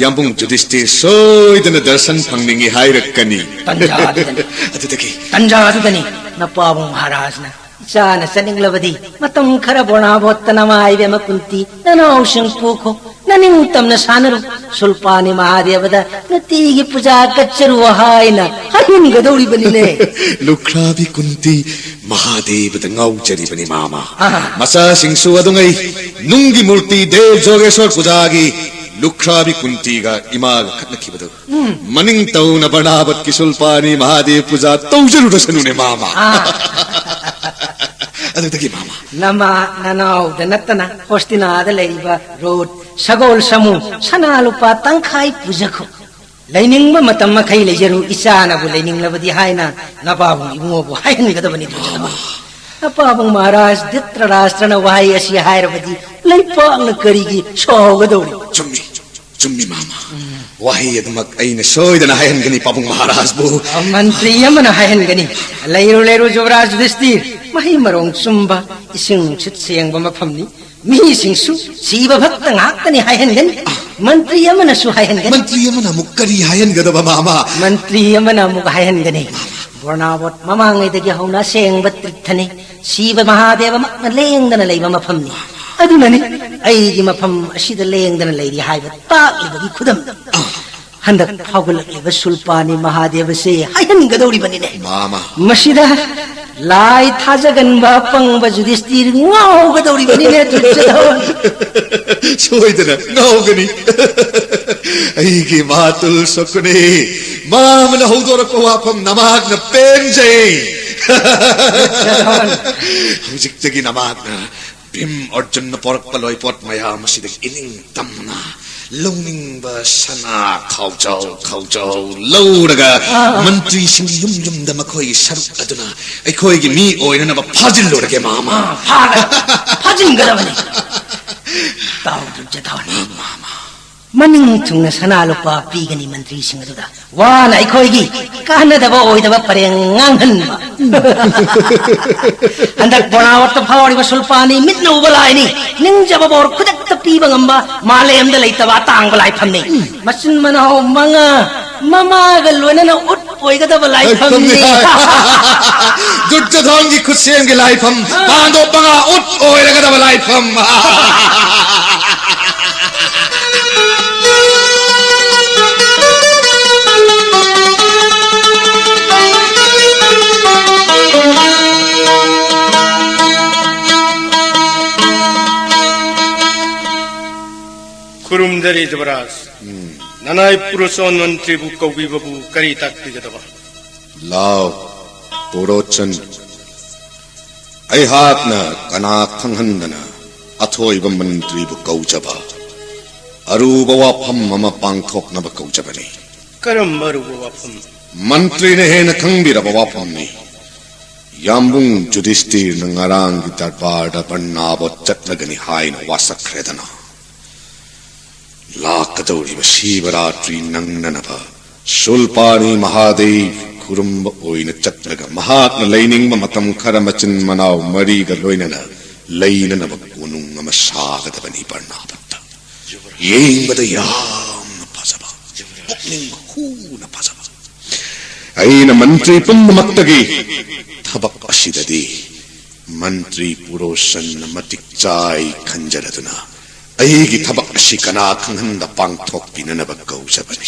ꯌꯥꯝꯕꯨꯡ ꯖꯨꯗꯤꯁꯇꯤꯔ ꯁꯣꯏꯗꯅ ꯗꯔꯁꯟ ꯐꯪꯅꯤꯡꯉꯤ ꯍꯥꯏꯔꯛꯀꯅꯤ꯫ ꯇꯟꯖꯥꯗꯨꯗꯅꯤ꯫ ꯑꯗꯨꯗꯒꯤ ꯇꯟꯖꯥꯗꯨꯗꯅꯤ ꯅꯄꯥꯕꯨꯡ ꯃꯍꯥꯔꯥꯖꯅ, "ꯏꯆꯥꯅ ꯆꯠꯅꯤꯡꯂꯕꯗꯤ ꯃꯇꯝ ꯈꯔ ꯕꯔꯅꯥꯕꯣꯠꯇ ꯅꯃꯥ ꯏꯕꯦꯝꯃ ꯀꯨꯟꯇꯤ ꯅꯅꯥꯎꯁꯤꯡ ꯄꯨꯈꯣ꯫ ꯅꯅꯤꯡꯇꯝꯅ ꯁꯥꯟꯅꯔꯨ, ꯁꯨꯜꯄꯥꯅꯤ ꯃꯍꯥꯗꯦꯕꯗ ꯅꯨꯡꯇꯤꯒꯤ ꯄꯨꯖꯥ ꯀꯠꯆꯔꯨ ꯍꯥꯏꯅ ꯍꯥꯏꯍꯟꯒꯗꯧꯔꯤꯕꯅꯤꯅꯦ꯫ ꯂꯨꯈ꯭ꯔꯥꯕꯤ ꯀꯨꯟꯇꯤ ꯃꯍꯥꯗꯦꯕꯗ ꯉꯥꯎꯖꯔꯤꯕꯅꯤ, ꯃꯥꯃ꯫ ꯑꯥ꯫ ꯃꯆꯥꯁꯤꯡꯁꯨ ꯑꯗꯨꯉꯩ ꯅꯨꯡꯒꯤ ꯃꯨꯔꯇꯤ ꯗꯦꯕ ꯖꯣꯒꯦꯁꯣꯔ ꯄꯨꯖꯥꯒꯤ ꯂꯨꯈ꯭ꯔꯥꯕꯤ ꯀꯨꯟꯇꯤꯒ ꯏꯃꯥꯒ ꯈꯠꯅꯈꯤꯕꯗꯨ ꯎꯝ꯫ ꯃꯅꯤꯡ ꯇꯧꯅ ꯕꯔꯅꯥꯕꯠꯀꯤ ꯁꯨꯜꯄꯥꯅꯤ ꯃꯍꯥꯗꯦꯕ ꯄꯨꯖꯥ ꯇꯧꯖꯔꯨꯔꯁꯅꯨꯅꯦ, ꯃꯥꯃ꯫ ꯑꯥ꯫ ꯑꯗꯨꯗꯒꯤ, ꯃꯥꯃ꯫ ꯅꯃꯥ ꯅꯅꯥꯎꯗ ꯅꯠꯇꯅ ꯍꯣꯁꯇꯤꯅꯥꯗ ꯂꯩꯔꯤꯕ ꯔꯨꯠ, ꯁꯒꯣꯜ, ꯁꯃꯨ, ꯁꯅꯥ ꯂꯨꯄꯥ ꯇꯪꯈꯥꯏ ꯄꯨꯖꯈꯣ꯫ ꯂꯩꯅꯤꯡꯕ ꯃꯇꯝ ꯃꯈꯩ ꯂꯩꯖꯔꯨ, ꯏꯆꯥꯅꯕꯨ ꯂꯩꯅꯤꯡꯂꯕꯗꯤ ꯍꯥꯏꯅ ꯅꯄꯥꯕꯨꯡ ꯏꯕꯨꯡꯉꯣꯕꯨ ꯍꯥꯏꯍꯟꯒꯗꯕꯅꯤ, ꯗꯨꯔꯖꯣꯙꯅ꯫ ꯅꯄꯥꯕꯨꯡ ꯃꯍꯥꯔꯥꯖ ꯙ꯭ꯔꯤꯇꯔꯥꯁꯇ꯭ꯔꯅ ꯋꯥꯍꯩ ꯑꯁꯤ ꯍꯥꯏꯔꯕꯗꯤ ꯂꯩꯄꯥꯛꯅ ꯀꯔꯤꯒꯤ ꯁꯥꯎꯒꯗꯧꯔꯤ? ꯆꯨꯝꯃꯤ, ꯆꯨꯝꯃꯤ, ꯃꯥꯃ꯫ ꯎꯝ꯫ ꯋꯥꯍꯩ ꯑꯗꯨꯃꯛ ꯑꯩꯅ ꯁꯣꯏꯗꯅ ꯍꯥꯏꯍꯟꯒꯅꯤ, ꯄꯥꯕꯨꯡ ꯃꯍꯥꯔꯥꯖꯕꯨ꯫ ꯃꯟꯇ꯭ꯔꯤ ꯑꯃꯅ ꯍꯥꯏꯍꯟꯒꯅꯤ꯫ ꯂꯩꯔꯨ, ꯂꯩꯔꯨ, ꯖꯨꯕꯔꯥꯖ ꯌꯨꯙꯤꯁꯇꯤꯔ, ꯃꯍꯩ ꯃꯔꯣꯡ ꯆꯨꯝꯕ, ꯏꯁꯤꯡ ꯅꯨꯡꯁꯤꯠ ꯁꯦꯡꯕ ꯃꯐꯝꯅꯤ꯫ ꯃꯤꯁꯤꯡꯁꯨ ꯁꯤꯕ ꯚꯛꯇ ꯉꯥꯛꯇꯅꯤ ꯍꯥꯏꯍꯟꯒꯅꯤ꯫ ꯃꯟꯇ꯭ꯔꯤ ꯑꯃꯅꯁꯨ ꯍꯥꯏꯍꯟꯒꯅꯤ꯫ ꯃꯟꯇ꯭ꯔꯤ ꯑꯃꯅ ꯑꯃꯨꯛ ꯀꯔꯤ ꯍꯥꯏꯍꯟꯒꯗꯕ, ꯃꯥꯃ? ꯃꯟꯇ꯭ꯔꯤ ꯑꯃꯅ ꯑꯃꯨꯛ ꯍꯥꯏꯍꯟꯒꯅꯤ, ꯕꯣꯔꯅꯥꯕꯣꯠ ꯃꯃꯥꯡꯉꯩꯗꯒꯤ ꯍꯧꯅ ꯑꯁꯦꯡꯕ ꯇꯤꯔꯊꯅꯤ, ꯁꯤꯕ ꯃꯍꯥꯗꯦꯕꯃꯛꯅ ꯂꯦꯡꯗꯅ ꯂꯩꯕ ꯃꯐꯝꯅꯤ꯫ ꯑꯗꯨꯅꯅꯤ ꯑꯩꯒꯤ ꯃꯐꯝ ꯑꯁꯤꯗ ꯂꯦꯡꯗꯅ ꯂꯩꯔꯤ ꯍꯥꯏꯕ ꯇꯥꯛꯂꯤꯕꯒꯤ ꯈꯨꯗꯝ꯫ ꯍꯟꯗꯛ ꯐꯥꯎꯒꯠꯂꯛꯂꯤꯕ ꯁꯨꯜꯄꯥꯅꯤ ꯃꯍꯥꯗꯦꯕꯁꯦ ꯍꯥꯏꯍꯟꯒꯗꯧꯔꯤꯕꯅꯤꯅꯦ꯫ ꯃꯥꯃ꯫ ꯃꯁꯤꯗ ꯂꯥꯏ ꯊꯥꯖꯒꯟꯕ ꯑꯄꯪꯕ ꯌꯨꯙꯤꯁꯇꯤꯔ ꯉꯥꯎꯒꯗꯧꯔꯤꯕꯅꯤꯅꯦ, ꯗꯨꯔꯖꯣꯙꯟ꯫ ꯁꯣꯏꯗꯅ ꯉꯥꯎꯒꯅꯤ꯫ ꯑꯩꯒꯤ ꯃꯥꯇꯨꯜ ꯁꯛꯄꯅꯤ꯫ ꯃꯥꯃꯅ ꯍꯧꯗꯣꯔꯛꯄ ꯋꯥꯐꯝ ꯅꯃꯥꯛꯅ ꯄꯦꯟꯖꯩ꯫ ꯗꯨꯔꯖꯣꯙꯟ꯫ ꯍꯧꯖꯤꯛꯇꯒꯤ ꯅꯃꯥꯛꯅ ꯚꯤꯝ ꯑꯔꯖꯨꯟꯅ ꯄꯣꯔꯛꯄ ꯂꯣꯏꯄꯣꯠ ꯃꯌꯥꯝ ꯑꯁꯤꯗꯒꯤ ꯏꯅꯤꯡ ꯇꯝꯅ ꯂꯧꯅꯤꯡꯕ ꯁꯅꯥ ꯈꯥꯎꯖꯥꯎ ꯈꯥꯎꯖꯥꯎ ꯂꯧꯔꯒ ꯑꯥ꯫ ꯃꯟꯇ꯭ꯔꯤꯁꯤꯡꯒꯤ ꯌꯨꯝ ꯌꯨꯝꯗ ꯃꯈꯣꯏꯒꯤ ꯁꯔꯨꯛ ꯑꯗꯨꯅ ꯑꯩꯈꯣꯏꯒꯤ ꯃꯤ ꯑꯣꯏꯅꯅꯕ ꯐꯥꯖꯤꯜꯂꯨꯔꯒꯦ, ꯃꯥꯃ꯫ ꯑꯥ, ꯐꯥꯒ-, ꯐꯥꯖꯤꯟꯒꯗꯕꯅꯤ꯫ ꯇꯥꯎ, ꯗꯨꯔꯖꯣꯙꯟ꯫ ꯃꯥꯃ꯫ ꯃꯅꯤꯡ ꯊꯨꯡꯅ ꯁꯅꯥ ꯂꯨꯄꯥ ꯄꯤꯒꯅꯤ ꯃꯟꯇ꯭ꯔꯤꯁꯤꯡ ꯑꯗꯨꯗ꯫ ꯋꯥꯅ ꯑꯩꯈꯣꯏꯒꯤ ꯀꯥꯟꯅꯗꯕ ꯑꯣꯏꯗꯕ ꯄꯔꯦꯡ ꯉꯥꯡꯍꯟꯕ꯫ ꯍꯟꯗꯛ ꯕꯣꯔꯅꯥꯕꯠꯇ ꯐꯥꯎꯔꯤꯕ ꯁꯨꯜꯄꯥꯅꯤ ꯃꯤꯠꯅ ꯎꯕ ꯂꯥꯏꯅꯤ꯫ ꯅꯤꯡꯖꯕ ꯕꯣꯔ ꯈꯨꯗꯛꯇ ꯄꯤꯕ ꯉꯝꯕ ꯃꯥꯂꯦꯝꯗ ꯂꯩꯇꯕ ꯑꯇꯥꯡꯕ ꯂꯥꯏꯐꯝꯅꯤ꯫ ꯃꯆꯤꯟ ꯃꯅꯥꯎ ꯃꯉꯥ ꯃꯃꯥꯒ ꯂꯣꯏꯅꯅ ꯎꯠ ꯑꯣꯏꯒꯗꯕ ꯂꯥꯏꯐꯝꯅꯤ꯫ ꯂꯥꯏꯐꯝꯅꯤ꯫ ꯗꯨꯔꯖꯣꯙꯟꯒꯤ ꯈꯨꯠꯁꯦꯝꯒꯤ ꯂꯥꯏꯐꯝ, ꯄꯥꯟꯗꯣꯞ ꯃꯉꯥ ꯎꯠ ꯑꯣꯏꯔꯒꯗꯕ ꯂꯥꯏꯐꯝ꯫ ꯈꯪꯖꯔꯦ ꯖꯨꯕꯔꯥꯖ꯫ ꯅꯅꯥꯏ ꯄꯨꯔꯣꯆꯟ ꯃꯟꯇ꯭ꯔꯤꯕꯨ ꯀꯧꯕꯤꯕꯕꯨ ꯀꯔꯤ ꯇꯥꯛꯄꯤꯒꯗꯕ? ꯂꯥꯎ, ꯄꯨꯔꯣꯆꯟ꯫ ꯑꯩꯍꯥꯛꯅ ꯀꯅꯥ ꯈꯪꯍꯟꯗꯅ ꯑꯊꯣꯏꯕ ꯃꯟꯇ꯭ꯔꯤꯕꯨ ꯀꯧꯖꯕ ꯑꯔꯨꯕ ꯋꯥꯐꯝ ꯑꯃ ꯄꯥꯡꯊꯣꯛꯅꯕ ꯀꯧꯖꯕꯅꯤ꯫ ꯀꯔꯝꯕ ꯑꯔꯨꯕ ꯋꯥꯐꯝ? ꯃꯟꯇ꯭ꯔꯤꯅ ꯍꯦꯟꯅ ꯈꯪꯕꯤꯔꯕ ꯋꯥꯐꯝꯅꯤ꯫ ꯌꯥꯝꯕꯨꯡ ꯖꯨꯗꯤꯁꯇꯤꯔꯅ ꯉꯔꯥꯡꯒꯤ ꯗꯔꯕꯥꯔꯗ ꯕꯔꯅꯥꯕꯣꯠ ꯆꯠꯂꯒꯅꯤ ꯍꯥꯏꯅ ꯋꯥꯁꯛꯈ꯭ꯔꯦꯗꯅ꯫ ꯂꯥꯛꯀꯗꯧꯔꯤꯕ ꯁꯤꯕꯔꯥꯇ꯭ꯔꯤ ꯅꯪꯅꯅꯕ ꯁꯨꯜꯄꯥꯅꯤ ꯃꯍꯥꯗꯦꯕ ꯈꯨꯔꯨꯝꯕ ꯑꯣꯏꯅ ꯆꯠꯂꯒ ꯃꯍꯥꯛꯅ ꯂꯩꯅꯤꯡꯕ ꯃꯇꯝ ꯈꯔ ꯃꯆꯤꯟ ꯃꯅꯥꯎ ꯃꯔꯤꯒ ꯂꯣꯏꯅꯅ ꯂꯩꯅꯅꯕ ꯀꯣꯅꯨꯡ ꯑꯃ ꯁꯥꯒꯗꯕꯅꯤ ꯕꯔꯅꯥꯕꯠꯇ꯫ ꯌꯦꯡꯕꯗ ꯌꯥꯝꯅ ꯐꯖꯕ, ꯄꯨꯛꯅꯤꯡ ꯍꯨꯅ ꯐꯖꯕ꯫ ꯑꯩꯅ ꯃꯟꯇ꯭ꯔꯤ ꯄꯨꯝꯅꯃꯛꯇꯒꯤ ꯊꯕꯛ ꯑꯁꯤꯗꯗꯤ ꯃꯟꯇ꯭ꯔꯤ ꯄꯨꯔꯣꯁꯟꯅ ꯃꯇꯤꯛ ꯆꯥꯏ ꯈꯟꯖꯔꯗꯨꯅ ꯑꯩꯒꯤ ꯊꯕꯛ ꯑꯁꯤ ꯀꯅꯥ ꯈꯪꯍꯟꯗ ꯄꯥꯡꯊꯣꯛꯄꯤꯅꯅꯕ ꯀꯧꯖꯕꯅꯤ꯫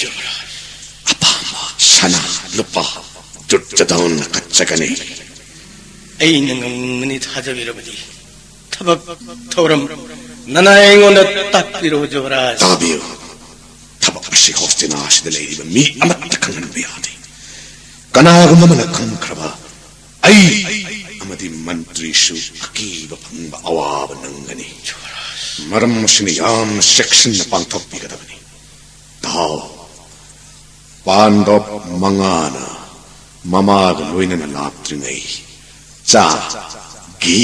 ꯑꯄꯥꯝꯕ ꯁꯅꯥ ꯂꯨꯄꯥ ꯗꯨꯔꯖꯗꯣꯟꯅ ꯀꯠꯆꯒꯅꯤ꯫ ꯑꯩꯅ ꯉꯝꯒꯅꯤ ꯊꯥꯖꯕꯤꯔꯕꯗꯤ ꯊꯕꯛ ꯊꯧꯔꯝ ꯅꯅꯥꯏ ꯑꯩꯉꯣꯟꯗ ꯇꯥꯛꯄꯤꯔꯣ ꯖꯨꯕꯔꯥꯖ꯫ ꯇꯥꯕꯤꯌꯨ, ꯊꯕꯛ ꯑꯁꯤ ꯍꯣꯁꯇꯤꯅꯥ ꯑꯁꯤꯗ ꯂꯩꯔꯤꯕ ꯃꯤ ꯑꯃꯠꯇ ꯈꯪꯍꯟꯕ ꯌꯥꯗꯦ꯫ ꯀꯅꯥꯒꯨꯝꯕ ꯑꯃꯅ ꯈꯪꯈ꯭ꯔꯕ ꯑꯩ ꯑꯃꯗꯤ ꯃꯟꯇ꯭ꯔꯤꯁꯨ ꯑꯀꯤꯕ ꯐꯪꯕ ꯑꯋꯥꯕ ꯅꯪꯒꯅꯤ꯫ ꯃꯔꯝ ꯑꯁꯤꯅ ꯌꯥꯝꯅ ꯆꯦꯛꯁꯤꯟꯅ ꯄꯥꯡꯊꯣꯛꯄꯤꯒꯗꯕꯅꯤ꯫ ꯇꯥꯎ, ꯄꯥꯟꯗꯕ ꯃꯉꯥꯅ ꯃꯃꯥꯒ ꯂꯣꯏꯅꯅ ꯂꯥꯛꯇ꯭ꯔꯤꯉꯩ ꯆꯥ, ꯘꯤ,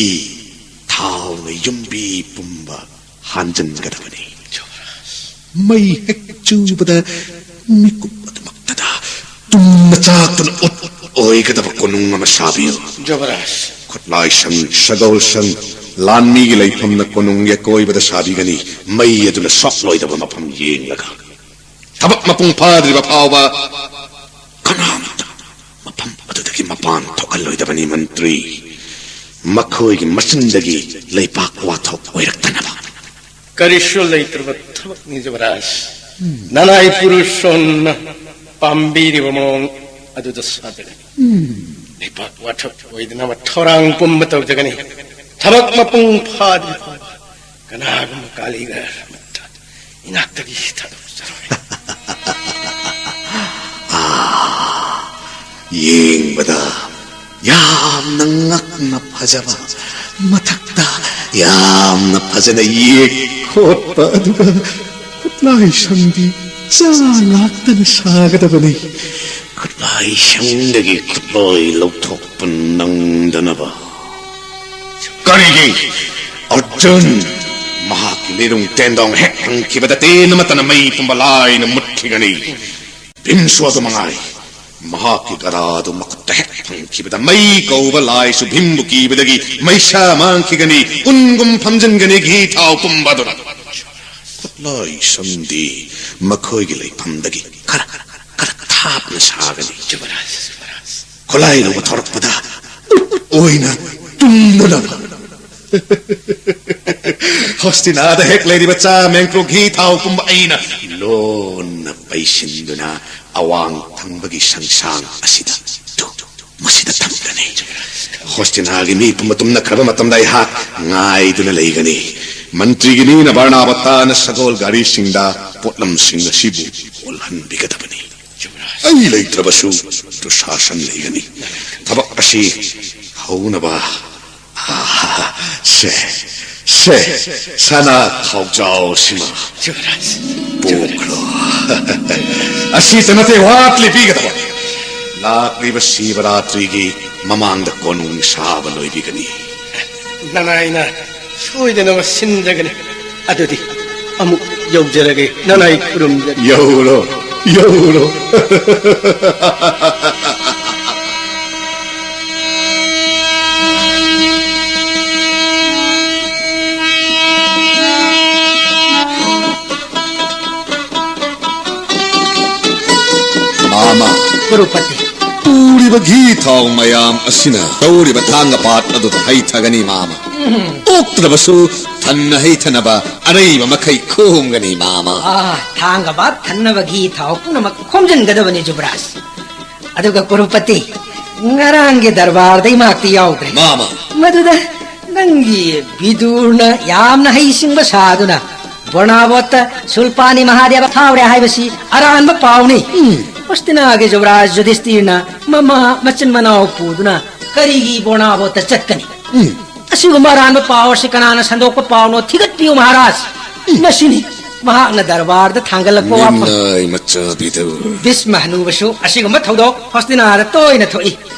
ꯊꯥꯎꯅ ꯌꯨꯝꯕꯤ ꯄꯨꯝꯕ ꯍꯥꯟꯖꯟꯒꯗꯕꯅꯤ꯫ ꯃꯩ ꯍꯦꯛ ꯆꯨꯕꯗ ꯃꯤꯀꯨꯞ ꯑꯗꯨꯃꯛꯇꯗ ꯇꯨꯝꯅ ꯆꯥꯛꯇꯨꯅ ꯎꯠ ꯑꯣꯏꯒꯗꯕ ꯀꯣꯅꯨꯡ ꯑꯃ ꯁꯥꯕꯤꯌꯨ꯫ ꯖꯨꯕꯔꯥꯖ꯫ ꯈꯨꯠꯂꯥꯏꯁꯪ, ꯁꯒꯣꯜꯁꯪ, ꯂꯥꯟꯃꯤꯒꯤ ꯂꯩꯐꯝꯅ ꯀꯣꯅꯨꯡꯒꯤ ꯑꯀꯣꯏꯕꯗ ꯁꯥꯕꯤꯒꯅꯤ꯫ ꯃꯩ ꯑꯗꯨꯅ ꯁꯣꯛꯂꯣꯏꯗꯕ ꯃꯐꯝ ꯌꯦꯡꯂꯒ ꯊꯕꯛ ꯃꯄꯨꯡ ꯐꯥꯗ꯭ꯔꯤꯕ ꯐꯥꯎꯕ ꯀꯅꯥꯃꯠꯇ ꯃꯐꯝ ꯑꯗꯨꯗꯒꯤ ꯃꯄꯥꯟ ꯊꯣꯛꯍꯜꯂꯣꯏꯗꯕꯅꯤ ꯃꯟꯇ꯭ꯔꯤ꯫ ꯃꯈꯣꯏꯒꯤ ꯃꯆꯤꯟꯗꯒꯤ ꯂꯩꯄꯥꯛ ꯋꯥꯊꯣꯛ ꯑꯣꯏꯔꯛꯇꯅꯕ꯫ ꯀꯔꯤꯁꯨ ꯂꯩꯇ꯭ꯔꯕ ꯊꯕꯛꯅꯤ ꯖꯨꯕꯔꯥꯖ꯫ ꯅꯅꯥꯏ ꯄꯨꯔꯨꯁꯣꯟꯅ ꯄꯥꯝꯕꯤꯔꯤꯕ ꯃꯑꯣꯡ ꯑꯗꯨꯗ ꯁꯥꯖꯒꯅꯤ꯫ ꯂꯩꯄꯥꯛ ꯋꯥꯊꯣꯛ ꯑꯣꯏꯗꯅꯕ ꯊꯧꯔꯥꯡ ꯄꯨꯝꯕ ꯇꯧꯖꯒꯅꯤ꯫ ꯊꯕꯛ ꯃꯄꯨꯡ ꯐꯥꯗ꯭ꯔꯤ ꯐꯥꯎꯕ ꯀꯅꯥꯒꯨꯝꯕ ꯀꯥꯂꯤꯒꯔ ꯑꯃꯠꯇ ꯏꯅꯥꯛꯇꯒꯤ ꯊꯥꯗꯣꯛꯆꯔꯣꯏ꯫ ꯌꯦꯡꯕꯗ ꯌꯥꯝꯅ ꯉꯛꯅ ꯐꯖꯕ, ꯃꯊꯛꯇ ꯌꯥꯝꯅ ꯐꯖꯅ ꯌꯦꯛ ꯈꯣꯠꯄ, ꯑꯗꯨꯒ ꯈꯨꯠꯂꯥꯏ ꯁꯝꯗꯤ ꯆꯥ ꯉꯥꯛꯇꯅ ꯁꯥꯒꯗꯕꯅꯤ꯫ ꯈꯨꯠꯂꯥꯏ ꯁꯝꯗꯒꯤ ꯈꯨꯠꯂꯣꯏ ꯂꯧꯊꯣꯛꯄ ꯅꯪꯗꯅꯕ꯫ ꯀꯔꯤꯒꯤ? ꯑꯔꯖꯨꯟ, ꯃꯍꯥꯛꯀꯤ ꯂꯤꯔꯨꯡ ꯇꯦꯟꯗꯣꯡ ꯍꯦꯛ ꯐꯪꯈꯤꯕꯗ ꯇꯦꯟ ꯑꯃꯠꯇꯅ ꯃꯩ ꯄꯨꯝꯕ ꯂꯥꯏꯅ ꯃꯨꯠꯈꯤꯒꯅꯤ꯫ ꯚꯤꯝꯁꯨ ꯑꯗꯨ ꯃꯉꯥꯏ꯫ ꯃꯍꯥꯛꯀꯤ ꯒꯗꯥꯗꯨ ꯃꯈꯨꯠꯇ ꯍꯦꯛ ꯐꯪꯈꯤꯕꯗ ꯃꯩ ꯀꯧꯕ ꯂꯥꯏꯁꯨ ꯚꯤꯝꯕꯨ ꯀꯤꯕꯗꯒꯤ ꯃꯩꯁꯥ ꯃꯥꯡꯈꯤꯒꯅꯤ, ꯎꯟꯒꯨꯝ ꯐꯝꯖꯤꯟꯒꯅꯤ ꯘꯤ ꯊꯥꯎ ꯄꯨꯝꯕ ꯑꯗꯨꯅ꯫ ꯈꯨꯠꯂꯥꯏ ꯁꯝꯗꯤ ꯃꯈꯣꯏꯒꯤ ꯂꯩꯐꯝꯗꯒꯤ ꯈꯔ, ꯈꯔ ꯊꯥꯞꯅ ꯁꯥꯒꯅꯤ꯫ ꯈꯨꯠꯂꯥꯏ ꯂꯧꯕ ꯊꯧꯔꯛꯄꯗ ꯑꯣꯏꯅ ꯇꯨꯝꯗꯅꯕ꯫ ꯍꯣꯁꯇꯤꯅꯥꯗ ꯍꯦꯛ ꯂꯩꯔꯤꯕ ꯆꯥ, ꯃꯦꯡꯀ꯭ꯔꯣ, ꯘꯤ ꯊꯥꯎ ꯄꯨꯝꯕ ꯑꯩꯅ ꯂꯣꯟꯅ ꯄꯩꯁꯤꯟꯗꯨꯅ ꯑꯋꯥꯡ ꯊꯪꯕꯒꯤ ꯁꯪꯁꯥꯡ ꯑꯁꯤꯗ ꯇꯨ, ꯃꯁꯤꯗ ꯊꯝꯒꯅꯤ꯫ ꯍꯣꯁꯇꯤꯅꯥꯒꯤ ꯃꯤ ꯄꯨꯝꯕ ꯇꯨꯝꯅꯈ꯭ꯔꯕ ꯃꯇꯝꯗ ꯑꯩꯍꯥꯛ ꯉꯥꯏꯗꯨꯅ ꯂꯩꯒꯅꯤ꯫ ꯃꯟꯇ꯭ꯔꯤꯒꯤ ꯃꯤꯅ ꯕꯔꯅꯥꯕꯇꯥꯅ ꯁꯒꯣꯜ ꯒꯥꯔꯤꯁꯤꯡꯗ ꯄꯣꯠꯂꯝꯁꯤꯡ ꯑꯁꯤꯕꯨ ꯑꯣꯜꯍꯟꯕꯤꯒꯗꯕꯅꯤ꯫ ꯑꯩ ꯂꯩꯇ꯭ꯔꯕꯁꯨ ꯗꯨꯁꯥꯁꯟ ꯂꯩꯒꯅꯤ꯫ ꯊꯕꯛ ꯑꯁꯤ ꯍꯧꯅꯕ, ꯁꯦ, ꯁꯦ, ꯁꯅꯥ ꯈꯥꯎꯖꯥꯎꯁꯤꯃ ꯄꯨꯈ꯭ꯔꯣ꯫ ꯑꯁꯤꯇ ꯅꯠꯇꯦ, ꯋꯥꯠꯂꯤ ꯄꯤꯒꯗꯕ꯫ ꯂꯥꯛꯂꯤꯕ ꯁꯤꯕꯔꯥꯇ꯭ꯔꯤꯒꯤ ꯃꯃꯥꯡꯗ ꯀꯣꯅꯨꯡ ꯁꯥꯕ ꯂꯣꯏꯕꯤꯒꯅꯤ꯫ ꯅꯅꯥꯏꯅ ꯁꯣꯏꯗꯅꯕ ꯁꯤꯟꯖꯒꯅꯤ꯫ ꯑꯗꯨꯗꯤ ꯑꯃꯨꯛ ꯌꯧꯖꯔꯒꯦ, ꯅꯅꯥꯏ ꯈꯨꯔꯨꯝꯖꯔꯤ꯫ ꯌꯧꯔꯣ, ꯌꯧꯔꯣ꯫ ꯃꯥꯃ, ꯀ꯭ꯔꯨꯄꯇꯤ꯫ ꯄꯨꯔꯤꯕ ꯘꯤ ꯊꯥꯎ ꯃꯌꯥꯝ ꯑꯁꯤꯅ ꯇꯧꯔꯤꯕ ꯊꯥꯡꯒ ꯄꯥꯠ ꯑꯗꯨꯗ ꯍꯩꯊꯒꯅꯤ, ꯃꯥꯃ꯫ ꯑꯣꯛꯇ꯭ꯔꯕꯁꯨ ꯊꯟꯅ ꯍꯩꯊꯅꯕ ꯑꯔꯩꯕ ꯃꯈꯩ ꯈꯣꯝꯒꯅꯤ, ꯃꯥꯃ꯫ ꯑꯥ, ꯊꯥꯡꯒ ꯄꯥꯠ ꯊꯟꯅꯕ ꯘꯤ ꯊꯥꯎ ꯄꯨꯝꯅꯃꯛ ꯈꯣꯝꯖꯤꯟꯒꯗꯕꯅꯤ, ꯖꯨꯕꯔꯥꯖ꯫ ꯑꯗꯨꯒ ꯀ꯭ꯔꯨꯄꯇꯤ, ꯉꯔꯥꯡꯒꯤ ꯗꯔꯕꯥꯔꯗ ꯏꯃꯥꯛꯇꯤ ꯌꯥꯎꯗ꯭ꯔꯦ꯫ ꯃꯥꯃ꯫ ꯃꯗꯨꯗ ꯅꯪꯒꯤ ꯕꯤꯗꯨꯔꯅ ꯌꯥꯝꯅ ꯍꯩꯁꯤꯡꯕ ꯁꯥꯗꯨꯅ ꯕꯣꯔꯅꯥꯕꯣꯠꯇ ꯁꯨꯜꯄꯥꯅꯤ ꯃꯍꯥꯗꯦꯕ ꯐꯥꯎꯔꯦ ꯍꯥꯏꯕꯁꯤ ꯑꯔꯥꯟꯕ ꯄꯥꯎꯅꯤ꯫ ꯎꯝ꯫ ꯍꯣꯁꯇꯤꯅꯥꯒꯤ ꯌꯨꯕꯔꯥꯖ ꯌꯨꯙꯤꯁꯇꯤꯔꯅ ꯃꯃꯥ ꯃꯆꯤꯟ ꯃꯅꯥꯎ ꯄꯨꯗꯨꯅ ꯀꯔꯤꯒꯤ ꯕꯣꯔꯅꯥꯕꯣꯠꯇ ꯆꯠꯀꯅꯤ? ꯎꯝ꯫ ꯑꯁꯤꯒꯨꯝꯕ ꯑꯔꯥꯟꯕ ꯄꯥꯎ ꯑꯁꯤ ꯀꯅꯥꯅ ꯁꯟꯗꯣꯛꯄ ꯄꯥꯎꯅꯣ ꯊꯤꯒꯠꯄꯤꯌꯨ ꯃꯍꯥꯔꯥꯖ꯫ ꯎꯝ꯫ ꯃꯁꯤꯅꯤ ꯃꯍꯥꯛꯅ ꯗꯔꯕꯥꯔꯗ ꯊꯥꯡꯒꯠꯂꯛꯄ ꯋꯥꯐꯝ꯫ ꯅꯤꯡꯅꯥꯏ ꯃꯆꯥꯕꯤꯗꯨ꯫ ꯚꯤꯁꯃ ꯍꯅꯨꯕꯁꯨ ꯑꯁꯤꯒꯨꯝꯕ ꯊꯧꯗꯣꯛ ꯍꯣꯁꯇꯤꯅꯥꯗ ꯇꯣꯏꯅ ꯊꯣꯛꯏ꯫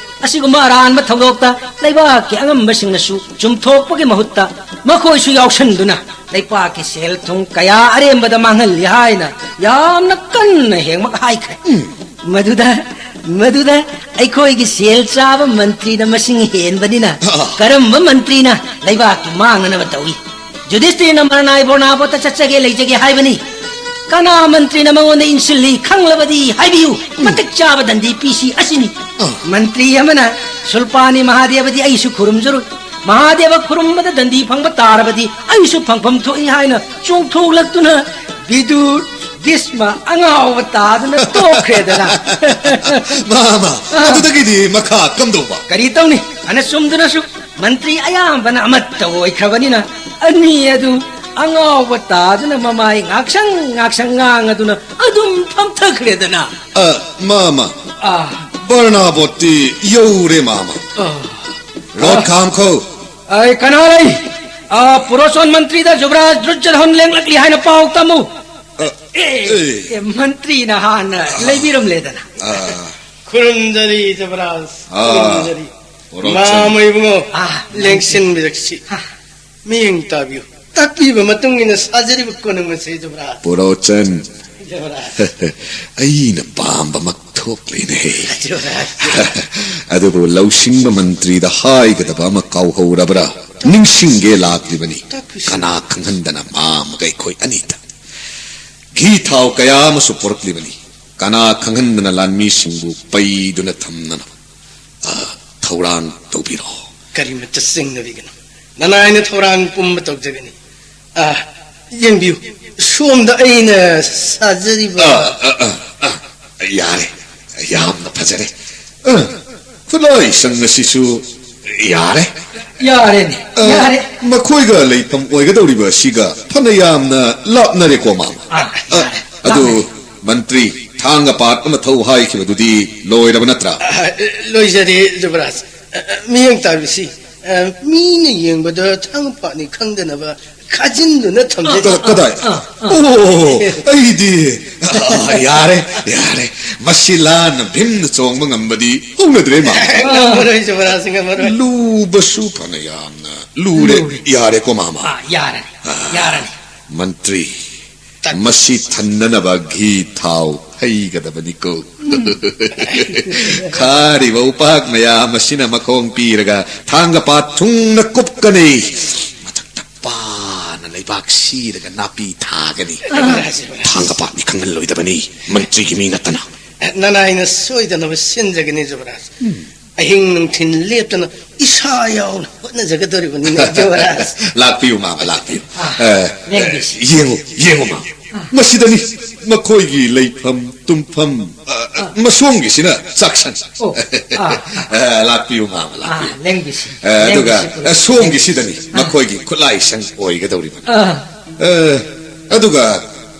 ꯑꯁꯤꯒꯨꯝꯕ ꯑꯔꯥꯟꯕ ꯊꯧꯗꯣꯛꯇ ꯂꯩꯕꯥꯛꯀꯤ ꯑꯉꯝꯕꯁꯤꯡꯅꯁꯨ ꯆꯨꯝꯊꯣꯛꯄꯒꯤ ꯃꯍꯨꯠꯇ ꯃꯈꯣꯏꯁꯨ ꯌꯥꯎꯁꯟꯗꯨꯅ ꯂꯩꯄꯥꯛꯀꯤ ꯁꯦꯜ ꯊꯨꯝ ꯀꯌꯥ ꯑꯔꯦꯝꯕꯗ ꯃꯥꯡꯍꯜꯂꯤ ꯍꯥꯏꯅ ꯌꯥꯝꯅ ꯀꯟꯅ ꯍꯦꯡꯃꯛ ꯍꯥꯏꯈ꯭ꯔꯦ꯫ ꯎꯝ꯫ ꯃꯗꯨꯗ, ꯃꯗꯨꯗ ꯑꯩꯈꯣꯏꯒꯤ ꯁꯦꯜ ꯆꯥꯕ ꯃꯟꯇ꯭ꯔꯤꯅ ꯃꯁꯤꯡ ꯍꯦꯟꯕꯅꯤꯅ ꯑ꯫ ꯀꯔꯝꯕ ꯃꯟꯇ꯭ꯔꯤꯅ ꯂꯩꯕꯥꯛꯀꯤ ꯃꯥꯡꯅꯅꯕ ꯇꯧꯏ? ꯌꯨꯙꯤꯁꯇꯤꯔꯅ ꯃꯔꯅꯥꯏ ꯕꯣꯔꯅꯥꯕꯣꯠꯇ ꯆꯠꯆꯒꯦ ꯂꯩꯖꯒꯦ ꯍꯥꯏꯕꯅꯤ꯫ ꯀꯅꯥ ꯃꯟꯇ꯭ꯔꯤꯅ ꯃꯉꯣꯟꯗ ꯏꯟꯁꯤꯜꯂꯤ ꯈꯪꯂꯕꯗꯤ ꯍꯥꯏꯕꯤꯌꯨ꯫ ꯎꯝ꯫ ꯃꯇꯤꯛ ꯆꯥꯕ ꯗꯟꯗꯤ ꯄꯤꯁꯤ ꯑꯁꯤꯅꯤ꯫ ꯑ꯫ ꯃꯟꯇ꯭ꯔꯤ ꯑꯃꯅ ꯁꯨꯜꯄꯥꯅꯤ ꯃꯍꯥꯗꯦꯕꯗꯤ ꯑꯩꯁꯨ ꯈꯨꯔꯨꯝꯖꯔꯨꯏ꯫ ꯃꯍꯥꯗꯦꯕ ꯈꯨꯔꯨꯝꯕꯗ ꯗꯟꯗꯤ ꯐꯪꯕ ꯇꯥꯔꯕꯗꯤ ꯑꯩꯁꯨ ꯐꯪꯐꯝ ꯊꯣꯛꯏ ꯍꯥꯏꯅ ꯆꯣꯡꯊꯣꯛꯂꯛꯇꯨꯅ ꯕꯤꯗꯨꯔ ꯚꯤꯁꯃ ꯑꯉꯥꯎꯕ ꯇꯥꯗꯨꯅ ꯇꯣꯛꯈ꯭ꯔꯦꯗꯅ꯫ ꯃꯥ, ꯃꯥ, ꯑ꯫ ꯑꯗꯨꯗꯒꯤꯗꯤ ꯃꯈꯥ ꯀꯝꯗꯧꯕ? ꯀꯔꯤ ꯇꯧꯅꯤ? ꯐꯅ ꯆꯨꯝꯗꯨꯅꯁꯨ ꯃꯟꯇ꯭ꯔꯤ ꯑꯌꯥꯝꯕꯅ ꯑꯃꯠꯇ ꯑꯣꯏꯈ꯭ꯔꯕꯅꯤꯅ ꯑꯅꯤ ꯑꯗꯨ ꯑꯉꯥꯎꯕ ꯇꯥꯗꯨꯅ ꯃꯃꯥꯏ ꯉꯥꯛꯁꯪ ꯉꯥꯛꯁꯪ ꯉꯥꯡꯉꯗꯨꯅ ꯑꯗꯨꯝ ꯐꯝꯊꯈ꯭ꯔꯦꯗꯅ꯫ ꯑ, ꯃꯥꯃ꯫ ꯑ꯫ ꯕꯔꯅꯥꯕꯣꯠꯇꯤ ꯌꯧꯔꯦ, ꯃꯥꯃ꯫ ꯑ꯫ ꯔꯣꯠ ꯑ꯫ ꯈꯥꯝꯈꯣ꯫ ꯑꯩ ꯀꯅꯥ ꯂꯩ? ꯑ, ꯄꯨꯔꯣꯆꯣꯟ ꯃꯟꯇ꯭ꯔꯤꯗ ꯖꯨꯕꯔꯥꯖ ꯗꯨꯔꯖꯣꯙꯟ ꯂꯦꯡꯂꯛꯂꯤ ꯍꯥꯏꯅ ꯄꯥꯎ ꯇꯝꯃꯨ꯫ ꯑ, ꯑꯦ, ꯑꯦ꯫ ꯑꯦ, ꯃꯟꯇ꯭ꯔꯤꯅ ꯍꯥꯟꯅ ꯑ꯫ ꯂꯩꯕꯤꯔꯝꯂꯦꯗꯅ꯫ ꯑ꯫ ꯈꯨꯔꯨꯝꯖꯔꯤ ꯖꯨꯕꯔꯥꯖ, ꯑ꯫ ꯈꯨꯔꯨꯝꯖꯔꯤ꯫ ꯄꯨꯔꯣꯆꯣꯟ꯫ ꯃꯥꯃ ꯏꯕꯨꯡꯉꯣ, ꯑ꯫ ꯂꯦꯡꯁꯤꯟꯕꯤꯔꯛꯁꯤ꯫ ꯑ꯫ ꯃꯤꯠꯌꯦꯡ ꯇꯥꯕꯤꯌꯨ꯫ ꯇꯥꯛꯄꯤꯕ ꯃꯇꯨꯡ ꯏꯟꯅ ꯁꯥꯖꯔꯤꯕ ꯀꯣꯅꯨꯡ ꯑꯁꯤ ꯖꯨꯕꯔꯥꯖ꯫ ꯄꯨꯔꯣꯆꯟ꯫ ꯖꯨꯕꯔꯥꯖ꯫ ꯑꯩꯅ ꯄꯥꯝꯕꯃꯛ ꯊꯣꯛꯂꯦꯅꯦ꯫ ꯖꯨꯕꯔꯥꯖ꯫ ꯑꯗꯨꯕꯨ ꯂꯧꯁꯤꯡꯕ ꯃꯟꯇ꯭ꯔꯤꯗ ꯍꯥꯏꯒꯗꯕ ꯑꯃ ꯀꯥꯎꯍꯧꯔꯕ꯭ꯔꯥ? ꯅꯤꯡꯁꯤꯡꯒꯦ ꯂꯥꯛꯂꯤꯕꯅꯤ꯫ ꯇꯥꯛꯄꯤꯁꯤ꯫ ꯀꯅꯥ ꯈꯪꯍꯟꯗꯅ ꯃꯥꯃꯒ ꯑꯩꯈꯣꯏ ꯑꯅꯤꯗ ꯘꯤ ꯊꯥꯎ ꯀꯌꯥ ꯑꯃꯁꯨ ꯄꯨꯔꯛꯂꯤꯕꯅꯤ꯫ ꯀꯅꯥ ꯈꯪꯍꯟꯗꯅ ꯂꯥꯟꯃꯤꯁꯤꯡꯕꯨ ꯄꯩꯗꯨꯅ ꯊꯝꯅꯅꯕ꯫ ꯑ, ꯊꯧꯔꯥꯡ ꯇꯧꯕꯤꯔꯣ꯫ ꯀꯔꯤꯃꯠꯇ ꯆꯤꯡꯅꯕꯤꯒꯅꯨ꯫ ꯅꯅꯥꯏꯅ ꯊꯧꯔꯥꯡ ꯄꯨꯝꯕ ꯇꯧꯖꯒꯅꯤ꯫ ꯑ, ꯌꯦꯡꯕꯤꯌꯨ, ꯁꯣꯝꯗ ꯑꯩꯅ ꯁꯥꯖꯔꯤꯕ ꯑ, ꯑ, ꯑ, ꯑ, ꯌꯥꯔꯦ, ꯌꯥꯝꯅ ꯐꯖꯔꯦ꯫ ꯑ, ꯈꯨꯠꯂꯣꯏꯁꯪ ꯑꯁꯤꯁꯨ ꯌꯥꯔꯦ꯫ ꯌꯥꯔꯦꯅꯦ꯫ ꯑ, ꯌꯥꯔꯦ꯫ ꯃꯈꯣꯏꯒ ꯂꯩꯐꯝ ꯑꯣꯏꯒꯗꯧꯔꯤꯕ ꯑꯁꯤꯒ ꯐꯅ ꯌꯥꯝꯅ ꯂꯥꯞꯅꯔꯦꯀꯣ, ꯃꯥꯃ꯫ ꯑꯥ, ꯑ, ꯌꯥꯔꯦ꯫ ꯑꯗꯨ, ꯂꯥꯞꯅꯔꯦ꯫ ꯃꯟꯇ꯭ꯔꯤ, ꯊꯥꯡꯒ ꯄꯥꯠ ꯑꯃ ꯊꯧ ꯍꯥꯏꯈꯤꯕꯗꯨꯗꯤ ꯂꯣꯏꯔꯕ ꯅꯠꯇ꯭ꯔꯥ? ꯑ, ꯂꯣꯏꯖꯔꯦ, ꯖꯨꯕꯔꯥꯖ꯫ ꯑ, ꯃꯤꯠꯌꯦꯡ ꯇꯥꯕꯤꯁꯤ, ꯑ, ꯃꯤꯅ ꯌꯦꯡꯕꯗ ꯊꯥꯡꯒ ꯄꯥꯠꯅꯤ ꯈꯪꯗꯅꯕ ꯈꯥꯖꯤꯟꯗꯨꯅ ꯊꯝꯖꯩ꯫ ꯀ-, ꯀꯗꯥꯏ? ꯑꯣ, ꯑꯩꯗꯤ, ꯑ, ꯌꯥꯔꯦ, ꯌꯥꯔꯦ꯫ ꯃꯁꯤ ꯂꯥꯟꯅ ꯚꯤꯝꯅ ꯆꯣꯡꯕ ꯉꯝꯕꯗꯤ ꯍꯧꯅꯗ꯭ꯔꯦ, ꯃꯥꯃ꯫ ꯉꯝꯃꯔꯣꯏ, ꯖꯨꯕꯔꯥꯖ, ꯉꯝꯃꯔꯣꯏ꯫ ꯂꯨꯕꯁꯨ ꯐꯅ ꯌꯥꯝꯅ ꯂꯨꯔꯦ꯫ ꯂꯨꯔꯦ꯫ ꯌꯥꯔꯦꯀꯣ, ꯃꯥꯃ꯫ ꯑꯥ, ꯌꯥꯔꯅꯤ꯫ ꯌꯥꯔꯅꯤ꯫ ꯃꯟꯇ꯭ꯔꯤ, ꯃꯁꯤ ꯊꯟꯅꯅꯕ ꯘꯤ ꯊꯥꯎ ꯍꯩꯒꯗꯕꯅꯤꯀꯣ꯫ ꯈꯥꯔꯤꯕ ꯎꯄꯥꯛ ꯃꯌꯥꯝ ꯑꯁꯤꯅ ꯃꯈꯣꯡ ꯄꯤꯔꯒ ꯊꯥꯡꯒ ꯄꯥꯠ ꯊꯨꯡꯅ ꯀꯨꯞꯀꯅꯤ꯫ ꯃꯊꯛꯇ ꯄꯥꯅ ꯂꯩꯕꯥꯛ ꯁꯤꯔꯒ ꯅꯥꯄꯤ ꯊꯥꯒꯅꯤ꯫ ꯊꯥꯡꯒ ꯄꯥꯠꯅꯤ ꯈꯪꯍꯜꯂꯣꯏꯗꯕꯅꯤ, ꯃꯟꯇ꯭ꯔꯤꯒꯤ ꯃꯤ ꯅꯠꯇꯅ꯫ ꯅꯅꯥꯏꯅ ꯁꯣꯏꯗꯅꯕ ꯁꯤꯟꯖꯒꯅꯤ, ꯖꯨꯕꯔꯥꯖ꯫ ꯑꯍꯤꯡ ꯅꯨꯡꯊꯤꯜ ꯂꯦꯞꯇꯅ ꯏꯁꯥ ꯌꯥꯎꯅ ꯍꯣꯠꯅꯖꯒꯗꯧꯔꯤꯕꯅꯤꯅꯦ, ꯖꯨꯕꯔꯥꯖ꯫ ꯂꯥꯛꯄꯤꯌꯨ, ꯃꯥꯃ, ꯂꯥꯛꯄꯤꯌꯨ꯫ ꯑꯥ, ꯑ, ꯂꯦꯡꯕꯤꯁꯤ꯫ ꯌꯦꯡꯉꯨ, ꯌꯦꯡꯉꯨ, ꯃꯥꯃ꯫ ꯃꯁꯤꯗꯅꯤ ꯃꯈꯣꯏꯒꯤ ꯂꯩꯐꯝ ꯇꯨꯝꯐꯝ, ꯑ, ꯃꯁꯣꯝꯒꯤꯁꯤꯅ ꯆꯥꯛꯁꯪ꯫ ꯑꯣ, ꯑꯥ꯫ ꯑ, ꯂꯥꯛꯄꯤꯌꯨ, ꯃꯥꯃ, ꯑꯥ, ꯂꯥꯛꯄꯤꯌꯨ꯫ ꯂꯦꯡꯕꯤꯁꯤ꯫ ꯑ, ꯑꯗꯨꯒ, ꯂꯦꯡꯕꯤꯁꯤ, ꯑ, ꯁꯣꯝꯒꯤꯁꯤꯗꯅꯤ ꯃꯈꯣꯏꯒꯤ ꯈꯨꯠꯂꯥꯏꯁꯪ ꯑꯣꯏꯒꯗꯧꯔꯤꯕꯅꯤ꯫ ꯑꯥ꯫ ꯑ, ꯑꯗꯨꯒ,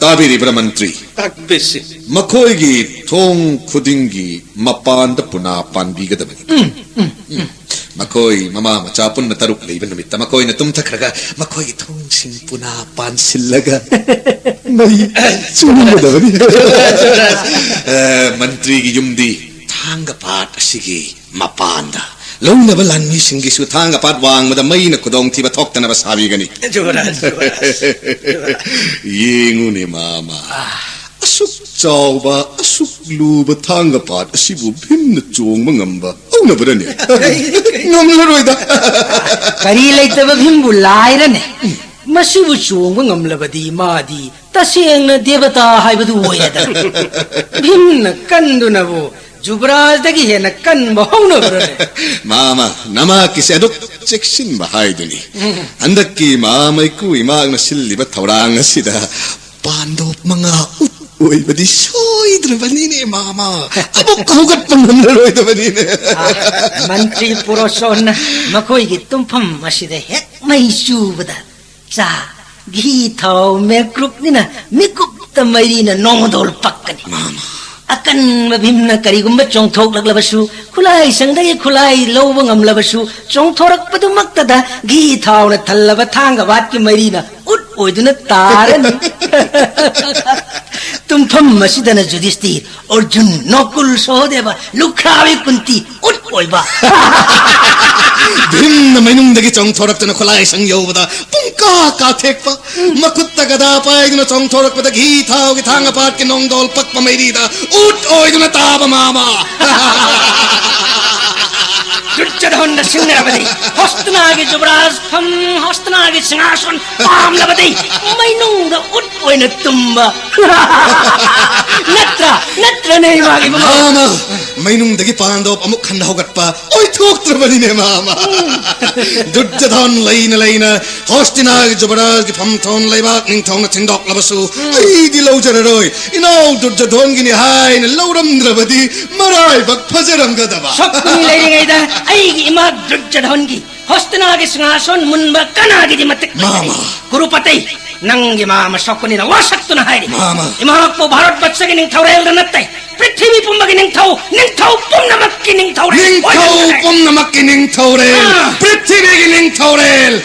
ꯇꯥꯕꯤꯔꯤꯕ꯭ꯔꯥ, ꯃꯟꯇ꯭ꯔꯤ? ꯇꯥꯛꯄꯤꯁꯤ꯫ ꯃꯈꯣꯏꯒꯤ ꯊꯣꯡ ꯈꯨꯗꯤꯡꯒꯤ ꯃꯄꯥꯟꯗ ꯄꯨꯅꯥ ꯄꯥꯟꯕꯤꯒꯗꯕꯅꯤ꯫ ꯎꯝ꯫ ꯃꯈꯣꯏ ꯃꯃꯥ ꯃꯆꯥ ꯄꯨꯟꯅ ꯇꯔꯨꯛ ꯂꯩꯕ ꯅꯨꯃꯤꯠꯇ ꯃꯈꯣꯏꯅ ꯇꯨꯝꯊꯈ꯭ꯔꯒ ꯃꯈꯣꯏꯒꯤ ꯊꯣꯡꯁꯤꯡ ꯄꯨꯅꯥ ꯄꯥꯟꯁꯤꯜꯂꯒ ꯃꯩ ꯆꯨꯡꯒꯗꯕꯅꯤ꯫ ꯑ, ꯃꯟꯇ꯭ꯔꯤꯒꯤ ꯌꯨꯝꯗꯤ ꯊꯥꯡꯒ ꯄꯥꯠ ꯑꯁꯤꯒꯤ ꯃꯄꯥꯟꯗ꯫ ꯂꯧꯅꯕ ꯂꯥꯟꯃꯤꯁꯤꯡꯒꯤꯁꯨ ꯊꯥꯡꯒ ꯄꯥꯠ ꯋꯥꯡꯃꯗ ꯃꯩꯅ ꯈꯨꯗꯣꯡꯊꯤꯕ ꯊꯣꯛꯇꯅꯕ ꯁꯥꯕꯤꯒꯅꯤ꯫ ꯖꯨꯕꯔꯥꯖ, ꯖꯨꯕꯔꯥꯖ꯫ ꯌꯦꯡꯉꯨꯅꯦ, ꯃꯥꯃ꯫ ꯑꯁꯨꯛ ꯆꯥꯎꯕ, ꯑꯁꯨꯛ ꯂꯨꯕ ꯊꯥꯡꯒ ꯄꯥꯠ ꯑꯁꯤꯕꯨ ꯚꯤꯝꯅ ꯆꯣꯡꯕ ꯉꯝꯕ ꯍꯧꯅꯕ꯭ꯔꯅꯦ? ꯉꯝꯂꯔꯣꯏꯗ꯫ ꯀꯔꯤ ꯂꯩꯇꯕ ꯚꯤꯝꯕꯨ ꯂꯥꯏꯔꯅꯦ? ꯃꯁꯤꯕꯨ ꯆꯣꯡꯕ ꯉꯝꯂꯕꯗꯤ ꯃꯥꯗꯤ ꯇꯁꯦꯡꯅ ꯗꯦꯕꯇꯥ ꯍꯥꯏꯕꯗꯨ ꯑꯣꯏꯔꯦꯗꯅ꯫ ꯚꯤꯝꯅ ꯀꯟꯗꯨꯅꯕꯨ ꯖꯨꯕꯔꯥꯖꯗꯒꯤ ꯍꯦꯟꯅ ꯀꯟꯕ ꯍꯧꯅꯕ꯭ꯔꯅꯦ? ꯃꯥꯃ, ꯅꯃꯥꯛꯀꯤꯁꯦ ꯑꯗꯨꯛ ꯆꯦꯛꯁꯤꯟꯕ ꯍꯥꯏꯗꯨꯅꯤ꯫ ꯍꯟꯗꯛꯀꯤ ꯃꯥꯃ ꯏꯀꯨ ꯏꯃꯥꯛꯅ ꯁꯤꯜꯂꯤꯕ ꯊꯧꯔꯥꯡ ꯑꯁꯤꯗ ꯄꯥꯟꯗꯣꯞ ꯃꯉꯥ ꯎꯠ ꯑꯣꯏꯕꯗꯤ ꯁꯣꯏꯗ꯭ꯔꯕꯅꯤꯅꯦ, ꯃꯥꯃ꯫ ꯑꯃꯨꯛ ꯍꯧꯒꯠꯄ ꯉꯝꯂꯔꯣꯏꯗꯕꯅꯤꯅꯦ꯫ ꯑꯥ, ꯃꯟꯇ꯭ꯔꯤ ꯄꯨꯔꯣꯁꯣꯟꯅ ꯃꯈꯣꯏꯒꯤ ꯇꯨꯝꯐꯝ ꯑꯁꯤꯗ ꯍꯦꯛ ꯃꯩ ꯆꯨꯕꯗ ꯆꯥ, ꯘꯤ, ꯊꯥꯎ, ꯃꯦꯀ꯭ꯔꯨꯞꯅꯤꯅ ꯃꯤꯀꯨꯞꯇ ꯃꯩꯔꯤꯅ ꯅꯣꯡꯗꯣꯜ ꯄꯛꯀꯅꯤ꯫ ꯃꯥꯃ꯫ ꯑꯀꯟꯕ ꯚꯤꯝꯅ ꯀꯔꯤꯒꯨꯝꯕ ꯆꯣꯡꯊꯣꯛꯂꯛꯂꯕꯁꯨ, ꯈꯨꯠꯂꯥꯏꯁꯪꯗꯒꯤ ꯈꯨꯠꯂꯥꯏ ꯂꯧꯕ ꯉꯝꯂꯕꯁꯨ, ꯆꯣꯡꯊꯣꯔꯛꯄꯗꯨꯃꯛꯇꯗ ꯘꯤ ꯊꯥꯎꯅ ꯊꯜꯂꯕ ꯊꯥꯡꯒ ꯕꯥꯠꯀꯤ ꯃꯩꯔꯤꯅ ꯎꯠ ꯑꯣꯏꯗꯨꯅ ꯇꯥꯔꯅꯤ꯫ ꯇꯨꯝꯐꯝ ꯑꯁꯤꯗꯅ ꯌꯨꯙꯤꯁꯇꯤꯔ, ꯑꯔꯖꯨꯟ, ꯅꯣꯀꯨꯜ, ꯁꯣꯍꯗꯦꯕ, ꯂꯨꯈ꯭ꯔꯥꯕꯤ ꯀꯨꯟꯇꯤ, ꯎꯠ ꯑꯣꯏꯕ꯫ ꯚꯤꯝꯅ ꯃꯩꯅꯨꯡꯗꯒꯤ ꯆꯣꯡꯊꯣꯔꯛꯇꯨꯅ ꯈꯨꯠꯂꯥꯏꯁꯪ ꯌꯧꯕꯗ ꯄꯨꯡꯀꯥ ꯀꯥꯊꯦꯛꯄ꯫ ꯃꯈꯨꯠꯇ ꯒꯗꯥ ꯄꯥꯏꯗꯨꯅ ꯆꯣꯡꯊꯣꯔꯛꯄꯗ ꯘꯤ ꯊꯥꯎꯒꯤ ꯊꯥꯡꯒ ꯄꯥꯠꯀꯤ ꯅꯣꯡꯗꯣꯜ ꯄꯛꯄ ꯃꯩꯔꯤꯗ ꯎꯠ ꯑꯣꯏꯗꯨꯅ ꯇꯥꯕ, ꯃꯥꯃ꯫ ꯗꯨꯔꯖꯣꯙꯟꯗ ꯁꯤꯡꯅꯔꯕꯗꯤ ꯍꯣꯁꯇꯤꯅꯥꯒꯤ ꯖꯨꯕꯔꯥꯖ ꯐꯝ, ꯍꯣꯁꯇꯤꯅꯥꯒꯤ ꯁꯤꯡꯍꯥꯁꯟ ꯄꯥꯝꯂꯕꯗꯤ ꯃꯩꯅꯨꯡꯗ ꯎꯠ ꯑꯣꯏꯅ ꯇꯨꯝꯕ꯫ ꯅꯠꯇ꯭ꯔꯥ? ꯅꯠꯇ꯭ꯔꯅꯦ, ꯏꯃꯥꯒꯤ ꯃꯃꯥ? ꯃꯥꯃ, ꯃꯩꯅꯨꯡꯗꯒꯤ ꯄꯥꯟꯗꯣꯞ ꯑꯃꯨꯛ ꯍꯟꯅ ꯍꯧꯒꯠꯄ ꯑꯣꯏꯊꯣꯛꯇ꯭ꯔꯕꯅꯤꯅꯦ, ꯃꯥꯃ꯫ ꯗꯨꯔꯖꯣꯙꯟ ꯂꯩꯅ ꯂꯩꯅ ꯍꯣꯁꯇꯤꯅꯥꯒꯤ ꯖꯨꯕꯔꯥꯖꯒꯤ ꯐꯝꯊꯣꯟ ꯂꯩꯕꯥꯛ ꯅꯤꯡꯊꯧꯅ ꯊꯤꯟꯗꯣꯛꯂꯕꯁꯨ, ꯑꯩꯗꯤ ꯂꯧꯖꯔꯔꯣꯏ, ꯏꯅꯥꯎ ꯗꯨꯔꯖꯣꯙꯟꯒꯤꯅꯤ ꯍꯥꯏꯅ ꯂꯧꯔꯝꯗ꯭ꯔꯕꯗꯤ ꯃꯔꯥꯏꯕꯛ ꯐꯖꯔꯝꯒꯗꯕ꯫ ꯁꯛꯀꯨꯅꯤ ꯂꯩꯔꯤꯉꯩꯗ ꯑꯩꯒꯤ ꯏꯃꯥ ꯗꯨꯔꯖꯣꯙꯟꯒꯤ ꯍꯣꯁꯇꯤꯅꯥꯒꯤ ꯁꯤꯡꯍꯥꯁꯣꯟ ꯃꯨꯟꯕ ꯀꯅꯥꯒꯤꯗꯤ ꯃꯇꯤꯛ ꯂꯩꯇꯦ? ꯃꯥꯃ꯫ ꯀꯨꯔꯨꯄꯇꯩ, ꯅꯪꯒꯤ ꯃꯥꯃ ꯁꯛꯀꯨꯅꯤꯅ ꯋꯥꯁꯛꯇꯨꯅ ꯍꯥꯏꯔꯤ꯫ ꯃꯥꯃ꯫ ꯏꯃꯥꯄꯨ ꯚꯥꯔꯠ ꯕꯠꯁꯒꯤ ꯅꯤꯡꯊꯧꯔꯦꯜꯗ ꯅꯠꯇꯦ, ꯄ꯭ꯔꯤꯊꯤꯕꯤ ꯄꯨꯝꯕꯒꯤ ꯅꯤꯡꯊꯧ, ꯅꯤꯡꯊꯧ ꯄꯨꯝꯅꯃꯛꯀꯤ ꯅꯤꯡꯊꯧꯔꯦꯜ ꯅꯤꯡꯊꯧ ꯑꯣꯏꯍꯟꯒꯅꯤ꯫ ꯄꯨꯝꯅꯃꯛꯀꯤ ꯅꯤꯡꯊꯧꯔꯦꯜ, ꯑꯥ꯫ ꯄ꯭ꯔꯤꯊꯤꯕꯤꯒꯤ ꯅꯤꯡꯊꯧꯔꯦꯜ꯫